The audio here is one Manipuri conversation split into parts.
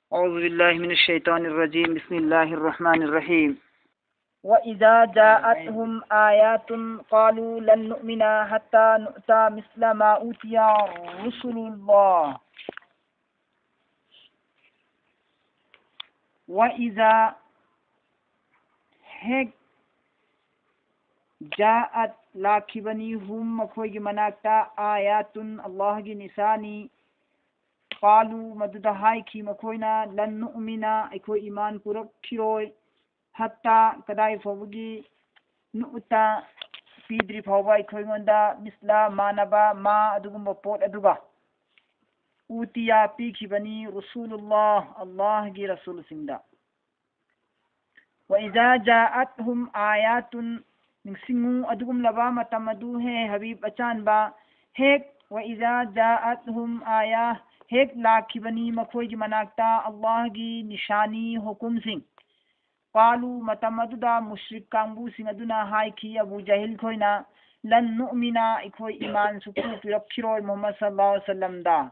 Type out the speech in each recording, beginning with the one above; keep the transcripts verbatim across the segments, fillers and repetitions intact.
أعوذ بالله من الشيطان الرجيم. بسم الله الرحمن الرحيم. وإذا جاءتهم آية قالوا لن نؤمن حتى نؤتى مثل ما أوتي رسل الله. وإذا، ꯍꯦꯛ, جاءت, ꯂꯥꯛꯈꯤꯕꯅꯤ, ꯍꯨꯝ, ꯃꯈꯣꯏꯒꯤ ꯃꯅꯥꯛꯇ, آية, ꯑꯜꯂꯥꯍꯒꯤ ꯅꯤꯁꯥꯅꯤ, قالوا, ꯃꯗꯨꯗ ꯍꯥꯏꯈꯤ ꯃꯈꯣꯏꯅ, لن نؤمن, ꯑꯩꯈꯣꯏ ꯏꯃꯥꯟ ꯄꯨꯔꯛꯈꯤꯔꯣꯏ, حتى, ꯀꯗꯥꯏ ꯐꯥꯎꯕꯒꯤ, نؤتى, ꯄꯤꯗ꯭ꯔꯤ ꯐꯥꯎꯕ ꯑꯩꯈꯣꯏꯉꯣꯟꯗ, مثل, ꯃꯥꯟꯅꯕ, ما, ꯑꯗꯨꯒꯨꯝꯕ ꯄꯣꯠ ꯑꯗꯨꯒ, أوتي, ꯄꯤꯈꯤꯕꯅꯤ, رسل الله, ꯑꯜꯂꯥꯍꯒꯤ ꯔꯁꯨꯜꯁꯤꯡꯗ. وإذا جاءتهم آية, ꯅꯤꯡꯁꯤꯡꯉꯨ, ꯑꯗꯨꯒꯨꯝꯂꯕ ꯃꯇꯝ ꯑꯗꯨ, ꯍꯦ ꯍꯕꯤꯕ ꯑꯆꯥꯟꯕ, ꯍꯦꯛ, وإذا جاءتهم آية, ꯍꯦꯛ ꯂꯥꯛꯈꯤꯕꯅꯤ ꯃꯈꯣꯏꯒꯤ ꯃꯅꯥꯛꯇ ꯑꯜꯂꯥꯍꯒꯤ ꯅꯤꯁꯥꯅꯤ, ꯍꯨꯀꯨꯝꯁꯤꯡ. قالوا, ꯃꯇꯝ ꯑꯗꯨꯗ ꯃꯨꯁ꯭ꯔꯤꯛ ꯀꯥꯡꯕꯨꯁꯤꯡ ꯑꯗꯨꯅ ꯍꯥꯏꯈꯤ, ꯑꯕꯨ ꯖꯍꯤꯜ ꯈꯣꯏꯅ, لن نؤمن, ꯑꯩꯈꯣꯏ ꯏꯃꯥꯟ ꯁꯨꯛꯄꯨ ꯄꯤꯔꯛꯈꯤꯔꯣꯏ ꯃꯨꯍꯝꯃꯗ ꯁꯜꯂꯜꯂꯥꯍꯨ ꯑꯂꯩꯍꯤ ꯋꯁꯜꯂꯝꯗ.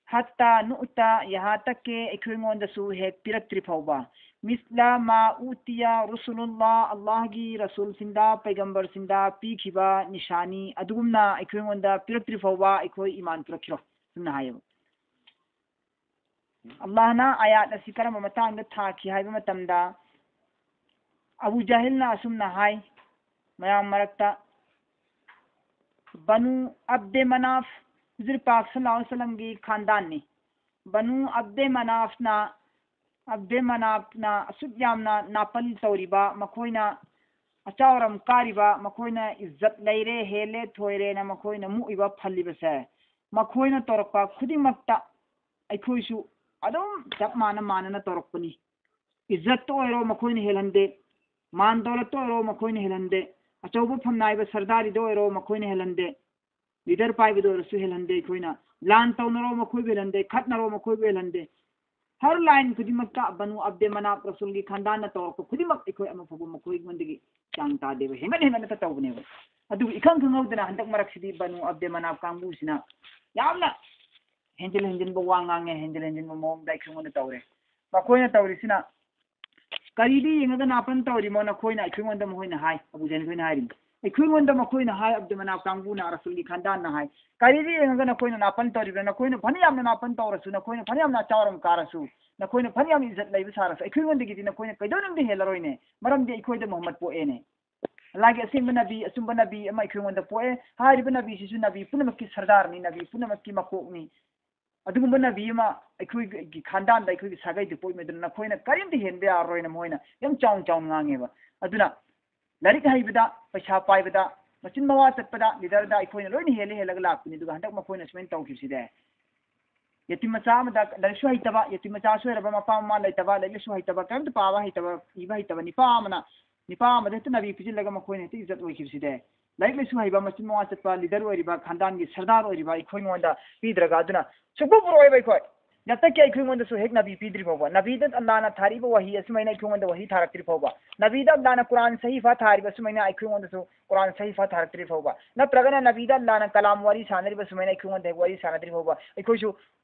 حتى نؤتى, ꯌꯍꯥ ꯇꯛꯀꯦ ꯑꯩꯈꯣꯏꯉꯣꯟꯗꯁꯨ ꯍꯦꯛ ꯄꯤꯔꯛꯇ꯭ꯔꯤ ꯐꯥꯎꯕ, مثل ما أوتي رسل الله, ꯑꯜꯂꯥꯍꯒꯤ ꯔꯁꯨꯜꯁꯤꯡꯗ, ꯄꯩꯒꯝꯕꯔꯁꯤꯡꯗ ꯄꯤꯈꯤꯕ ꯅꯤꯁꯥꯅꯤ ꯑꯗꯨꯒꯨꯝꯅ ꯑꯩꯈꯣꯏꯉꯣꯟꯗ ꯄꯤꯔꯛꯇ꯭ꯔꯤ ꯐꯥꯎꯕ ꯑꯩꯈꯣꯏ ꯏꯃꯥꯟ ꯄꯨꯔꯛꯈꯤꯔꯣꯏ, ꯑꯁꯨꯝꯅ ꯍꯥꯏꯌꯦꯕ. ꯑꯜꯂꯥꯍꯅ ꯑꯥꯌꯥꯠ ꯑꯁꯤ ꯀꯔꯝꯕ ꯃꯇꯥꯡꯗ ꯊꯥꯈꯤ ꯍꯥꯏꯕ ꯃꯇꯝꯗ, ꯑꯕꯨ ꯖꯍꯤꯜꯅ ꯑꯁꯨꯝꯅ ꯍꯥꯏ, ꯃꯌꯥꯝ ꯃꯔꯛꯇ, ꯕꯅꯨ ꯑꯕꯗꯦ ꯃꯅꯥꯐ, ꯍꯨꯖꯨꯔ ꯄꯥꯛ ꯁꯜꯂꯜꯂꯥꯍꯨ ꯑꯂꯩꯍꯤ ꯋꯁꯜꯂꯝꯒꯤ ꯈꯥꯟꯗꯥꯟꯅꯤ꯫ ꯕꯅꯨ ꯑꯕꯗꯦ ꯃꯅꯥꯐꯅ, ꯑꯕꯗꯦ ꯃꯅꯥꯐꯅ ꯑꯁꯨꯛ ꯌꯥꯝꯅ ꯅꯥꯄꯜ ꯇꯧꯔꯤꯕ, ꯃꯈꯣꯏꯅ ꯑꯆꯥꯎꯔꯝ ꯀꯥꯔꯤꯕ, ꯃꯈꯣꯏꯅ ꯏꯖꯠ ꯂꯩꯔꯦ, ꯍꯦꯜꯂꯦ, ꯊꯣꯏꯔꯦꯅ ꯃꯈꯣꯏꯅ ꯃꯨꯛꯏꯕ, ꯐꯜꯂꯤꯕꯁꯦ, ꯃꯈꯣꯏꯅ ꯇꯧꯔꯛꯄ ꯈꯨꯗꯤꯡꯃꯛꯇ ꯑꯩꯈꯣꯏꯁꯨ ꯑꯗꯨꯝ ꯆꯞ ꯃꯥꯟꯅ ꯃꯥꯟꯅꯅ ꯇꯧꯔꯛꯄꯅꯤ꯫ ꯏꯖꯠꯇ ꯑꯣꯏꯔꯣ ꯃꯈꯣꯏꯅ ꯍꯦꯜꯍꯟꯗꯦ, ꯃꯥꯟ ꯗꯧꯂꯠꯇ ꯑꯣꯏꯔꯣ ꯃꯈꯣꯏꯅ ꯍꯦꯜꯍꯟꯗꯦ, ꯑꯆꯧꯕ ꯐꯝꯅꯥꯏꯕ ꯁꯔꯗꯥꯔꯤꯗ ꯑꯣꯏꯔꯣ ꯃꯈꯣꯏꯅ ꯍꯦꯜꯍꯟꯗꯦ, ꯂꯤꯗꯔ ꯄꯥꯏꯕꯗ ꯑꯣꯏꯔꯁꯨ ꯍꯦꯜꯍꯟꯗꯦ ꯑꯩꯈꯣꯏꯅ, ꯂꯥꯟ ꯇꯧꯅꯔꯣ ꯃꯈꯣꯏꯕꯨ ꯍꯦꯜꯍꯟꯗꯦ, ꯈꯠꯅꯔꯣ ꯃꯈꯣꯏꯕꯨ ꯍꯦꯜꯍꯟꯗꯦ꯫ ꯍꯔ ꯂꯥꯏꯟ ꯈꯨꯗꯤꯡꯃꯛꯇ ꯕꯅꯨ ꯑꯕꯗꯦ ꯃꯅꯥꯞ ꯔꯁꯨꯜꯒꯤ ꯈꯥꯟꯗꯥꯟꯅ ꯇꯧꯔꯛꯄ ꯈꯨꯗꯤꯡꯃꯛ ꯑꯩꯈꯣꯏ ꯑꯃ ꯐꯥꯎꯕ ꯃꯈꯣꯏꯉꯣꯟꯗꯒꯤ ꯆꯥꯡ ꯇꯥꯗꯦꯕ, ꯍꯦꯟꯒꯠ ꯍꯦꯟꯒꯠꯅ ꯇꯧꯕꯅꯦꯕ꯫ ꯑꯗꯨꯕꯨ ꯏꯈꯪ ꯈꯪꯍꯧꯗꯅ ꯍꯟꯗꯛ ꯃꯔꯛꯁꯤꯗꯤ ꯕꯅꯨ ꯑꯕꯗꯦ ꯃꯅꯥꯞ ꯀꯥꯡꯕꯨꯁꯤꯅ ꯌꯥꯝꯅ ꯍꯦꯟꯖꯤꯟ ꯍꯦꯟꯖꯤꯟꯕ ꯋꯥ ꯉꯥꯡꯉꯦ, ꯍꯦꯟꯖꯤꯟ ꯍꯦꯟꯖꯤꯟꯕ ꯃꯑꯣꯡꯗ ꯑꯩꯈꯣꯏꯉꯣꯟꯗ ꯇꯧꯔꯦ꯫ ꯃꯈꯣꯏꯅ ꯇꯧꯔꯤꯁꯤꯅ ꯀꯔꯤꯗ ꯌꯦꯡꯉꯒ ꯅꯥꯄꯟ ꯇꯧꯔꯤꯃꯣ ꯅꯈꯣꯏꯅ? ꯑꯩꯈꯣꯏꯉꯣꯟꯗ ꯃꯈꯣꯏꯅ ꯍꯥꯏ, ꯑꯕꯨ ꯖꯍꯜ ꯈꯣꯏꯅ ꯍꯥꯏꯔꯤꯅꯤ, ꯑꯩꯈꯣꯏꯉꯣꯟꯗ ꯃꯈꯣꯏꯅ ꯍꯥꯏ, ꯑꯕꯗꯨꯜ ꯃꯅꯥꯐ ꯀꯥꯡꯕꯨꯅ, ꯔꯁꯨꯜꯒꯤ ꯈꯥꯟꯗꯥꯟꯅ ꯍꯥꯏ, ꯀꯔꯤꯗ ꯌꯦꯡꯉꯒ ꯅꯈꯣꯏꯅ ꯅꯥꯄꯟ ꯇꯧꯔꯤꯕ꯭ꯔꯥ? ꯅꯈꯣꯏꯅ ꯐꯅ ꯌꯥꯝꯅ ꯅꯥꯄꯟ ꯇꯧꯔꯁꯨ, ꯅꯈꯣꯏꯅ ꯐꯅ ꯌꯥꯝꯅ ꯑꯆꯥꯎꯔꯝ ꯀꯥꯔꯁꯨ, ꯅꯈꯣꯏꯅ ꯐꯅ ꯌꯥꯝꯅ ꯏꯖꯠ ꯂꯩꯕ ꯁꯥꯔꯁꯨ, ꯑꯩꯈꯣꯏꯉꯣꯟꯗꯒꯤꯗꯤ ꯅꯈꯣꯏꯅ ꯀꯩꯗꯧꯅꯨꯡꯗ ꯍꯦꯜꯂꯔꯣꯏꯅꯦ, ꯃꯔꯝꯗꯤ ꯑꯩꯈꯣꯏꯗ ꯃꯨꯍꯝꯃꯗ ꯄꯣꯛꯑꯦꯅꯦ꯫ ꯑꯜꯂꯥꯍꯒꯤ ꯑꯁꯦꯡꯕ ꯅꯕꯤ, ꯑꯆꯨꯝꯕ ꯅꯕꯤ ꯑꯃ ꯑꯩꯈꯣꯏꯉꯣꯟꯗ ꯄꯣꯛꯑꯦ꯫ ꯍꯥꯏꯔꯤꯕ ꯅꯕꯤꯁꯤꯁꯨ ꯅꯕꯤ ꯄꯨꯝꯅꯃꯛꯀꯤ ꯁꯔꯗꯥꯔꯅꯤ, ꯅꯕꯤ ꯄꯨꯝꯅꯃꯛꯀꯤ ꯃꯀꯣꯛꯅꯤ꯫ ꯑꯗꯨꯒꯨꯝꯕ ꯅꯕꯤ ꯑꯃ ꯑꯩꯈꯣꯏꯒꯤ ꯈꯥꯟꯗꯥꯟꯗ, ꯑꯩꯈꯣꯏꯒꯤ ꯁꯥꯒꯩꯗ ꯄꯣꯛꯏꯃꯦ꯫ ꯑꯗꯨꯅ ꯅꯈꯣꯏꯅ ꯀꯔꯤꯝꯇ ꯍꯦꯟꯕ ꯌꯥꯔꯔꯣꯏꯅ ꯃꯈꯣꯏꯅ ꯌꯥꯝ ꯆꯥꯎꯅ ꯆꯥꯎꯅ ꯉꯥꯡꯉꯦꯕ꯫ ꯑꯗꯨꯅ ꯂꯥꯏꯔꯤꯛ ꯍꯩꯕꯗ, ꯄꯩꯁꯥ ꯄꯥꯏꯕꯗ, ꯃꯆꯤꯟ ꯃꯋꯥ ꯆꯠꯄꯗ, ꯂꯤꯗꯔꯗ ꯑꯩꯈꯣꯏꯅ ꯂꯣꯏꯅ ꯍꯦꯜꯂꯤ ꯍꯦꯜꯂꯒ ꯂꯥꯛꯄꯅꯤ꯫ ꯑꯗꯨꯒ ꯍꯟꯗꯛ ꯃꯈꯣꯏꯅ ꯁꯨꯃꯥꯏꯅ ꯇꯧꯈꯤꯕꯁꯤꯗꯤ, ꯌꯦꯇꯤꯝ ꯃꯆꯥ ꯑꯃꯗ ꯂꯥꯏꯔꯤꯛꯁꯨ ꯍꯩꯇꯕ, ꯌꯦꯇꯤꯝ ꯃꯆꯥꯁꯨ ꯑꯣꯏꯔꯕ, ꯃꯄꯥ ꯃꯃꯥ ꯂꯩꯇꯕ, ꯂꯥꯏꯔꯤꯛ ꯂꯥꯏꯁꯨ ꯍꯩꯇꯕ, ꯀꯔꯤꯝꯇ ꯄꯥꯕ ꯍꯩꯇꯕ, ꯏꯕ ꯍꯩꯇꯕ ꯅꯤꯄꯥ ꯑꯃꯅ, ꯅꯤꯄꯥ ꯑꯃꯗ ꯍꯦꯛꯇ ꯅꯕꯤ ꯄꯤꯁꯤꯜꯂꯒ ꯃꯈꯣꯏꯅ ꯍꯦꯛꯇ ꯏꯖꯠ ꯑꯣꯏꯈꯤꯕꯁꯤꯗꯤ, ꯂꯥꯏꯔꯤꯛ ꯂꯥꯏꯁꯨ ꯍꯩꯕ, ꯃꯆꯤꯟ ꯃꯋꯥ ꯆꯠꯄ, ꯂꯤꯗꯔ ꯑꯣꯏꯔꯤꯕ, ꯈꯥꯟꯗꯥꯟꯒꯤ ꯁꯔꯗꯥꯔ ꯑꯣꯏꯔꯤꯕ ꯑꯩꯈꯣꯏꯉꯣꯟꯗ ꯄꯤꯗ꯭ꯔꯒ꯫ ꯑꯗꯨꯅ ꯁꯨꯡꯄꯨ ꯄꯨꯔꯛꯑꯣꯏꯕ ꯑꯩꯈꯣꯏ꯫ ꯖꯕ ꯇꯛꯀꯤ ꯑꯩꯈꯣꯏꯉꯣꯟꯗꯁꯨ ꯍꯦꯛ ꯅꯕꯤ ꯄꯤꯗ꯭ꯔꯤ ꯐꯥꯎꯕ, ꯅꯕꯤꯗ ꯑꯜꯂꯥꯍꯅ ꯊꯥꯔꯛꯏꯕ ꯋꯥꯍꯤ ꯑꯁꯨꯃꯥꯏꯅ ꯑꯩꯈꯣꯏꯉꯣꯟꯗ ꯋꯥꯍꯤ ꯊꯥꯔꯛꯇ꯭ꯔꯤ ꯐꯥꯎꯕ, ꯅꯕꯤꯗ ꯑꯜꯂꯥꯍꯅ ꯀꯨꯔꯥꯟ ꯁꯍꯤꯐꯥ ꯊꯥꯔꯤꯕ ꯑꯁꯨꯃꯥꯏꯅ ꯑꯩꯈꯣꯏꯉꯣꯟꯗꯁꯨ ꯀꯨꯔꯥꯟ ꯁꯍꯤꯐꯥ ꯊꯥꯔꯛꯇ꯭ꯔꯤ ꯐꯥꯎꯕ, ꯅꯠꯇ꯭ꯔꯒꯅ ꯅꯕꯤꯗ ꯑꯜꯂꯥꯍꯅ ꯀꯂꯥꯝ ꯋꯥꯔꯤ ꯁꯥꯟꯅꯔꯤꯕ ꯁꯨꯃꯥꯏꯅ ꯑꯩꯈꯣꯏꯉꯣꯟꯗ ꯍꯦꯛ ꯋꯥꯔꯤ ꯁꯥꯟꯅꯗ꯭ꯔꯤ ꯐꯥꯎꯕ, ꯑꯩꯈꯣꯏꯁꯨ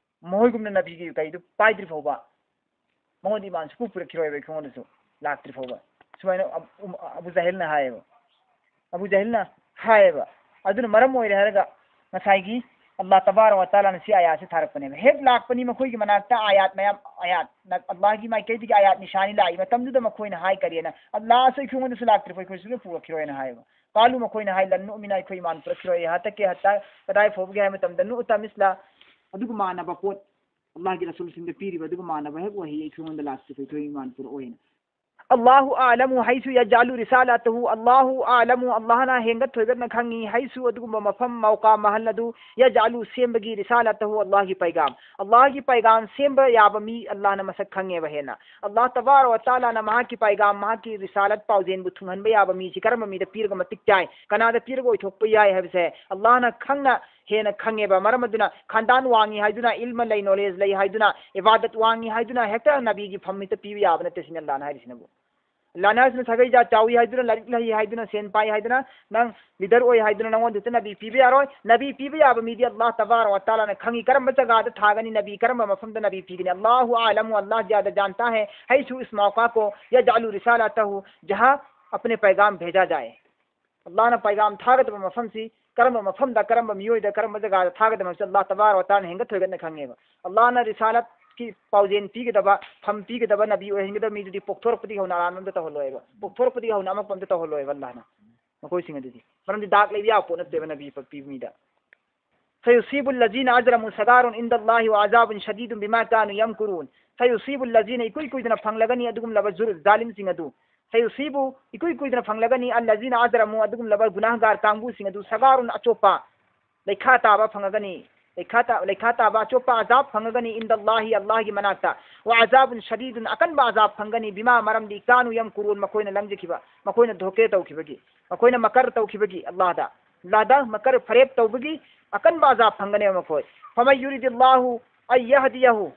ꯃꯈꯣꯏꯒꯨꯝꯅ ꯅꯕꯤꯒꯤ ꯀꯩꯗꯨ ꯄꯥꯏꯗ꯭ꯔꯤ ꯐꯥꯎꯕ ꯃꯉꯣꯟꯗ ꯏꯃꯥꯟ ꯁꯨꯡꯄꯨ ꯄꯨꯔꯛꯈꯤꯔꯣꯏꯕ, ꯑꯩꯈꯣꯏꯉꯣꯟꯗꯁꯨ ꯂꯥꯛꯇ꯭ꯔꯤ ꯐꯥꯎꯕ꯫ ꯁꯨꯃꯥꯏꯅ ꯑꯕꯨ-, ꯑꯝ-, ꯑꯕꯨ ꯖꯍꯜꯅ ꯍꯥꯏꯌꯦꯕ꯫ ꯑꯕꯨ ꯖꯍꯜꯅ ꯍꯥꯏꯌꯦꯕ꯫ ꯑꯗꯨꯅ ꯃꯔꯝ ꯑꯣꯏꯔꯦ ꯍꯥꯏꯔꯒ ꯉꯁꯥꯏꯒꯤ ꯑꯜꯂꯥꯍ ꯇꯕꯥꯔꯛ ꯋ ꯇꯥꯂꯥꯅ ꯁꯤ ꯑꯥꯌꯥꯠꯁꯦ ꯊꯥꯔꯛꯄꯅꯦꯕ꯫ ꯍꯦꯛ ꯂꯥꯛꯄꯅꯤ ꯃꯈꯣꯏꯒꯤ ꯃꯅꯥꯛꯇ ꯑꯥꯌꯥꯠ ꯃꯌꯥꯝ, ꯑꯥꯌꯥꯠ, ꯑꯜꯂꯥꯍꯒꯤ ꯃꯥꯏꯀꯩꯗꯒꯤ ꯑꯥꯌꯥꯠ ꯅꯤꯁꯥꯅꯤ ꯂꯥꯛꯏ꯫ ꯃꯇꯝꯗꯨꯗ ꯃꯈꯣꯏꯅ ꯍꯥꯏ ꯀꯔꯤꯅ? ꯑꯜꯂꯥꯍꯁꯨ ꯑꯩꯈꯣꯏꯉꯣꯟꯗꯁꯨ ꯂꯥꯛꯇ꯭ꯔꯤ ꯐꯥꯎ ꯑꯩꯈꯣꯏꯁꯨ ꯄꯨꯔꯛꯈꯤꯔꯣꯏꯅ ꯍꯥꯏꯌꯦꯕ꯫ ꯀꯥꯂꯨ, ꯃꯈꯣꯏꯅ ꯍꯥꯏ, ꯂꯟ ꯅꯨꯃꯤꯅ, ꯑꯩꯈꯣꯏ ꯏꯃꯥꯟ ꯄꯨꯔꯛꯈꯤꯔꯣꯏ꯫ ꯍꯥꯇꯛꯀꯦ ꯍꯠꯇ, ꯀꯗꯥꯏ ꯐꯥꯎꯕꯒꯦ ꯍꯥꯏꯕ ꯃꯇꯝꯗ, ꯅꯨ ꯇꯃꯤꯁꯂꯥ, ꯑꯗꯨꯒ ꯃꯥꯟꯅꯕ ꯄꯣꯠ, ꯑꯜꯂꯥꯍꯒꯤ ꯔꯁꯨꯜꯁꯤꯡꯗ ꯄꯤꯔꯤꯕ ꯑꯗꯨꯒ ꯃꯥꯟꯅꯕ ꯍꯦꯛ ꯋꯥꯍꯤ ꯑꯩꯈꯣꯏꯉꯣꯟꯗ ꯂꯥꯛꯇ꯭ꯔꯤ ꯐꯥꯎ ꯑꯩꯈꯣꯏ ꯏꯃꯥꯟ ꯄꯨꯔꯛꯑꯣꯏꯅ꯫ ꯑꯜꯂꯥꯍꯨ ꯑꯥꯂꯃꯨ ꯍꯩꯁꯨ ꯌꯖꯥꯂꯨ ꯔꯤꯁꯥꯂꯥꯇꯍꯨ, ꯑꯜꯂꯥꯍꯨ ꯑꯥꯂꯃꯨ, ꯑꯜꯂꯥꯍꯅ ꯍꯦꯟꯒꯠ ꯊꯣꯏꯒꯠꯅ ꯈꯪꯉꯤ, ꯍꯩꯁꯨ, ꯑꯗꯨꯒꯨꯝꯕ ꯃꯐꯝ, ꯃꯧꯀꯥ, ꯃꯍꯜ ꯑꯗꯨ, ꯌꯖꯥꯂꯨ, ꯁꯦꯝꯕꯒꯤ, ꯔꯤꯁꯥꯂꯥꯇꯍꯨ, ꯑꯜꯂꯥꯍꯒꯤ ꯄꯩꯒꯥꯝ, ꯑꯜꯂꯥꯍꯒꯤ ꯄꯩꯒꯥꯝ ꯁꯦꯝꯕ ꯌꯥꯕ ꯃꯤ ꯑꯜꯂꯥꯍꯅ ꯃꯁꯛ ꯈꯪꯉꯦꯕ ꯍꯦꯟꯅ꯫ ꯑꯜꯂꯥꯍ ꯇꯕꯥꯔꯛ ꯋ ꯇꯥꯂꯥꯅ ꯃꯍꯥꯛꯀꯤ ꯄꯩꯒꯥꯝ, ꯃꯍꯥꯛꯀꯤ ꯔꯤꯁꯥꯂꯠ ꯄꯥꯎꯖꯦꯜꯕꯨ ꯊꯨꯡꯍꯟꯕ ꯌꯥꯕ ꯃꯤꯁꯤ ꯀꯔꯝꯕ ꯃꯤꯗ ꯄꯤꯔꯒ ꯃꯇꯤꯛ ꯆꯥꯏ, ꯀꯅꯥꯗ ꯄꯤꯔꯒ ꯑꯣꯏꯊꯣꯛꯄ ꯌꯥꯏ ꯍꯥꯏꯕꯁꯦ ꯑꯜꯂꯥꯍꯅ ꯈꯪꯅ ꯍꯦꯟꯅ ꯈꯪꯉꯦꯕ꯫ ꯃꯔꯝ ꯑꯗꯨꯅ ꯈꯥꯟꯗꯥꯟ ꯋꯥꯡꯉꯤ ꯍꯥꯏꯗꯨꯅ, ꯏꯜꯃ ꯂꯩ, ꯅꯣꯂꯦꯖ ꯂꯩ ꯍꯥꯏꯗꯨꯅ, ꯏꯕꯥꯗꯠ ꯋꯥꯡꯉꯤ ꯍꯥꯏꯗꯨꯅ ꯍꯦꯛꯇ ꯅꯕꯤꯒꯤ ꯐꯝ ꯍꯦꯛꯇ ꯄꯤꯕ ꯌꯥꯕ ꯅꯠꯇꯦ ꯁꯤꯅꯤ ꯑꯜꯂꯥꯍꯅ ꯍꯥꯏꯔꯤꯁꯤꯅꯕꯨ꯫ ꯂꯥꯟꯅꯁꯤꯅ ꯁꯥꯒꯩ ꯖꯥꯠ ꯆꯥꯎꯏ ꯍꯥꯏꯗꯨꯅ, ꯂꯥꯏꯔꯤꯛ ꯍꯩ ꯍꯥꯏꯗꯨꯅ, ꯁꯦꯟ ꯄꯥꯏ ꯍꯥꯏꯗꯨꯅ, ꯅꯪ ꯂꯤꯗꯔ ꯑꯣꯏ ꯍꯥꯏꯗꯨꯅ ꯅꯪꯉꯣꯟꯗ ꯍꯦꯛꯇ ꯅꯕꯤ ꯄꯤꯕ ꯌꯥꯔꯣꯏ꯫ ꯅꯕꯤ ꯄꯤꯕ ꯌꯥꯕ ꯃꯤꯗꯤ ꯑꯜꯂꯥꯍ ꯇꯕꯥꯔꯛ ꯋ ꯇꯥꯂꯥꯅ ꯈꯪꯉꯤ꯫ ꯀꯔꯝꯕ ꯖꯒꯥꯗ ꯊꯥꯒꯅꯤ, ꯅꯕꯤ ꯀꯔꯝꯕ ꯃꯐꯝꯗ ꯅꯕꯤ ꯄꯤꯒꯅꯤ? ꯑꯜꯂꯥꯍꯨ ꯑꯥꯂꯝ, ꯑल्लाह ज़्यादा जानता है, حيث इस मौका को यजअलु रिसालतहु, जहाँ अपने पैगाम भेजा जाए꯫ ꯑꯜꯂꯥꯍꯅ ꯄꯩꯒꯥꯝ ꯊꯥꯒꯗꯕ ꯃꯐꯝꯁꯤ ꯀꯔꯝꯕ ꯃꯐꯝꯗ, ꯀꯔꯝꯕ ꯃꯤꯑꯣꯏꯗ, ꯀꯔꯝꯕ ꯖꯒꯥꯗ ꯊꯥꯒꯗꯕ ꯍꯥꯏꯕꯁꯤ ꯑꯜꯂꯥꯍ ꯇꯕꯥꯔꯛ ꯋ ꯇꯥꯂꯥꯅ ꯍꯦꯟꯒꯠ ꯊꯣꯏꯒꯠꯅ ꯈꯪꯉꯦꯕ꯫ ꯑꯜꯂꯥꯍꯅ ꯔꯤꯁꯥꯂꯠꯀꯤ ꯄꯥꯎꯖꯦꯜ ꯄꯤꯒꯗꯕ, ꯐꯝ ꯄꯤꯒꯗꯕ, ꯅꯕꯤ ꯑꯣꯏꯍꯟꯒꯗꯕ ꯃꯤꯗꯨꯗꯤ ꯄꯣꯛꯊꯣꯔꯛꯄꯗꯒꯤ ꯍꯧꯅ ꯑꯔꯥꯟꯕ ꯑꯝꯇ ꯇꯧꯍꯜꯂꯣꯏꯕ꯫ ꯄꯣꯛꯊꯣꯔꯛꯄꯗꯒꯤ ꯍꯧꯅ ꯑꯃꯛꯄ ꯑꯝꯇ ꯇꯧꯍꯜꯂꯣꯏꯕ ꯑꯜꯂꯥꯍꯅ ꯃꯈꯣꯏꯁꯤꯡ ꯑꯗꯨꯗꯤ꯫ ꯃꯔꯝꯗꯤ ꯗꯥꯛ ꯂꯩꯕ ꯌꯥꯕ ꯄꯣꯠ ꯅꯠꯇꯦꯕ ꯅꯕꯤ ꯄꯤꯕ ꯃꯤꯗ꯫ سيصيب الذين أجرموا صغار عند الله وعذاب شديد بما كانوا يمكرون. سيصيب الذين، ꯏꯀꯨꯏ ꯀꯨꯏꯗꯅ ꯐꯪꯂꯒꯅꯤ ꯑꯗꯨꯒꯨꯝꯂꯕ ꯖꯨꯔ-, ꯖꯥꯂꯤꯝꯁꯤꯡ ꯑꯗꯨ꯫ سيصيب، ꯏꯀꯨꯏ ꯀꯨꯏꯗꯅ ꯐꯪꯂꯒꯅꯤ, الذين أجرموا، ꯑꯗꯨꯒꯨꯝꯂꯕ ꯒꯨꯅꯥꯍꯒꯥꯔ ꯀꯥꯡꯕꯨꯁꯤꯡ ꯑꯗꯨ, صغار ꯑꯆꯣꯞꯄ, ꯂꯩꯈꯥ ꯇꯥꯕ ꯐꯪꯂꯒꯅꯤ, ꯂꯩꯈꯥ ꯇꯥ-, ꯂꯩꯈꯥ ꯇꯥꯕ ꯑꯆꯣꯞꯄ ꯑꯖꯥꯕ ꯐꯪꯂꯒꯅꯤ, عند الله، ꯑꯜꯂꯥꯍꯒꯤ ꯃꯅꯥꯛꯇ, وعذاب شديد، ꯑꯀꯟꯕ ꯑꯖꯥꯕ ꯐꯪꯒꯅꯤ, بما، ꯃꯔꯝꯗꯤ, كانوا يمكرون، ꯃꯈꯣꯏꯅ ꯂꯪꯖꯈꯤꯕ, ꯃꯈꯣꯏꯅ ꯙꯣꯀꯦ ꯇꯧꯈꯤꯕꯒꯤ, ꯃꯈꯣꯏꯅ ꯃꯀꯔ ꯇꯧꯈꯤꯕꯒꯤ, ꯑꯜꯂꯥꯍꯗ, ꯑꯜꯂꯥꯍꯗ ꯃꯀꯔ ꯐꯔꯦꯞ ꯇꯧꯕꯒꯤ ꯑꯀꯟꯕ ꯑꯖꯥꯕ ꯐꯪꯒꯅꯦꯕ ꯃꯈꯣꯏ꯫ فمن يرد الله أن يهديه،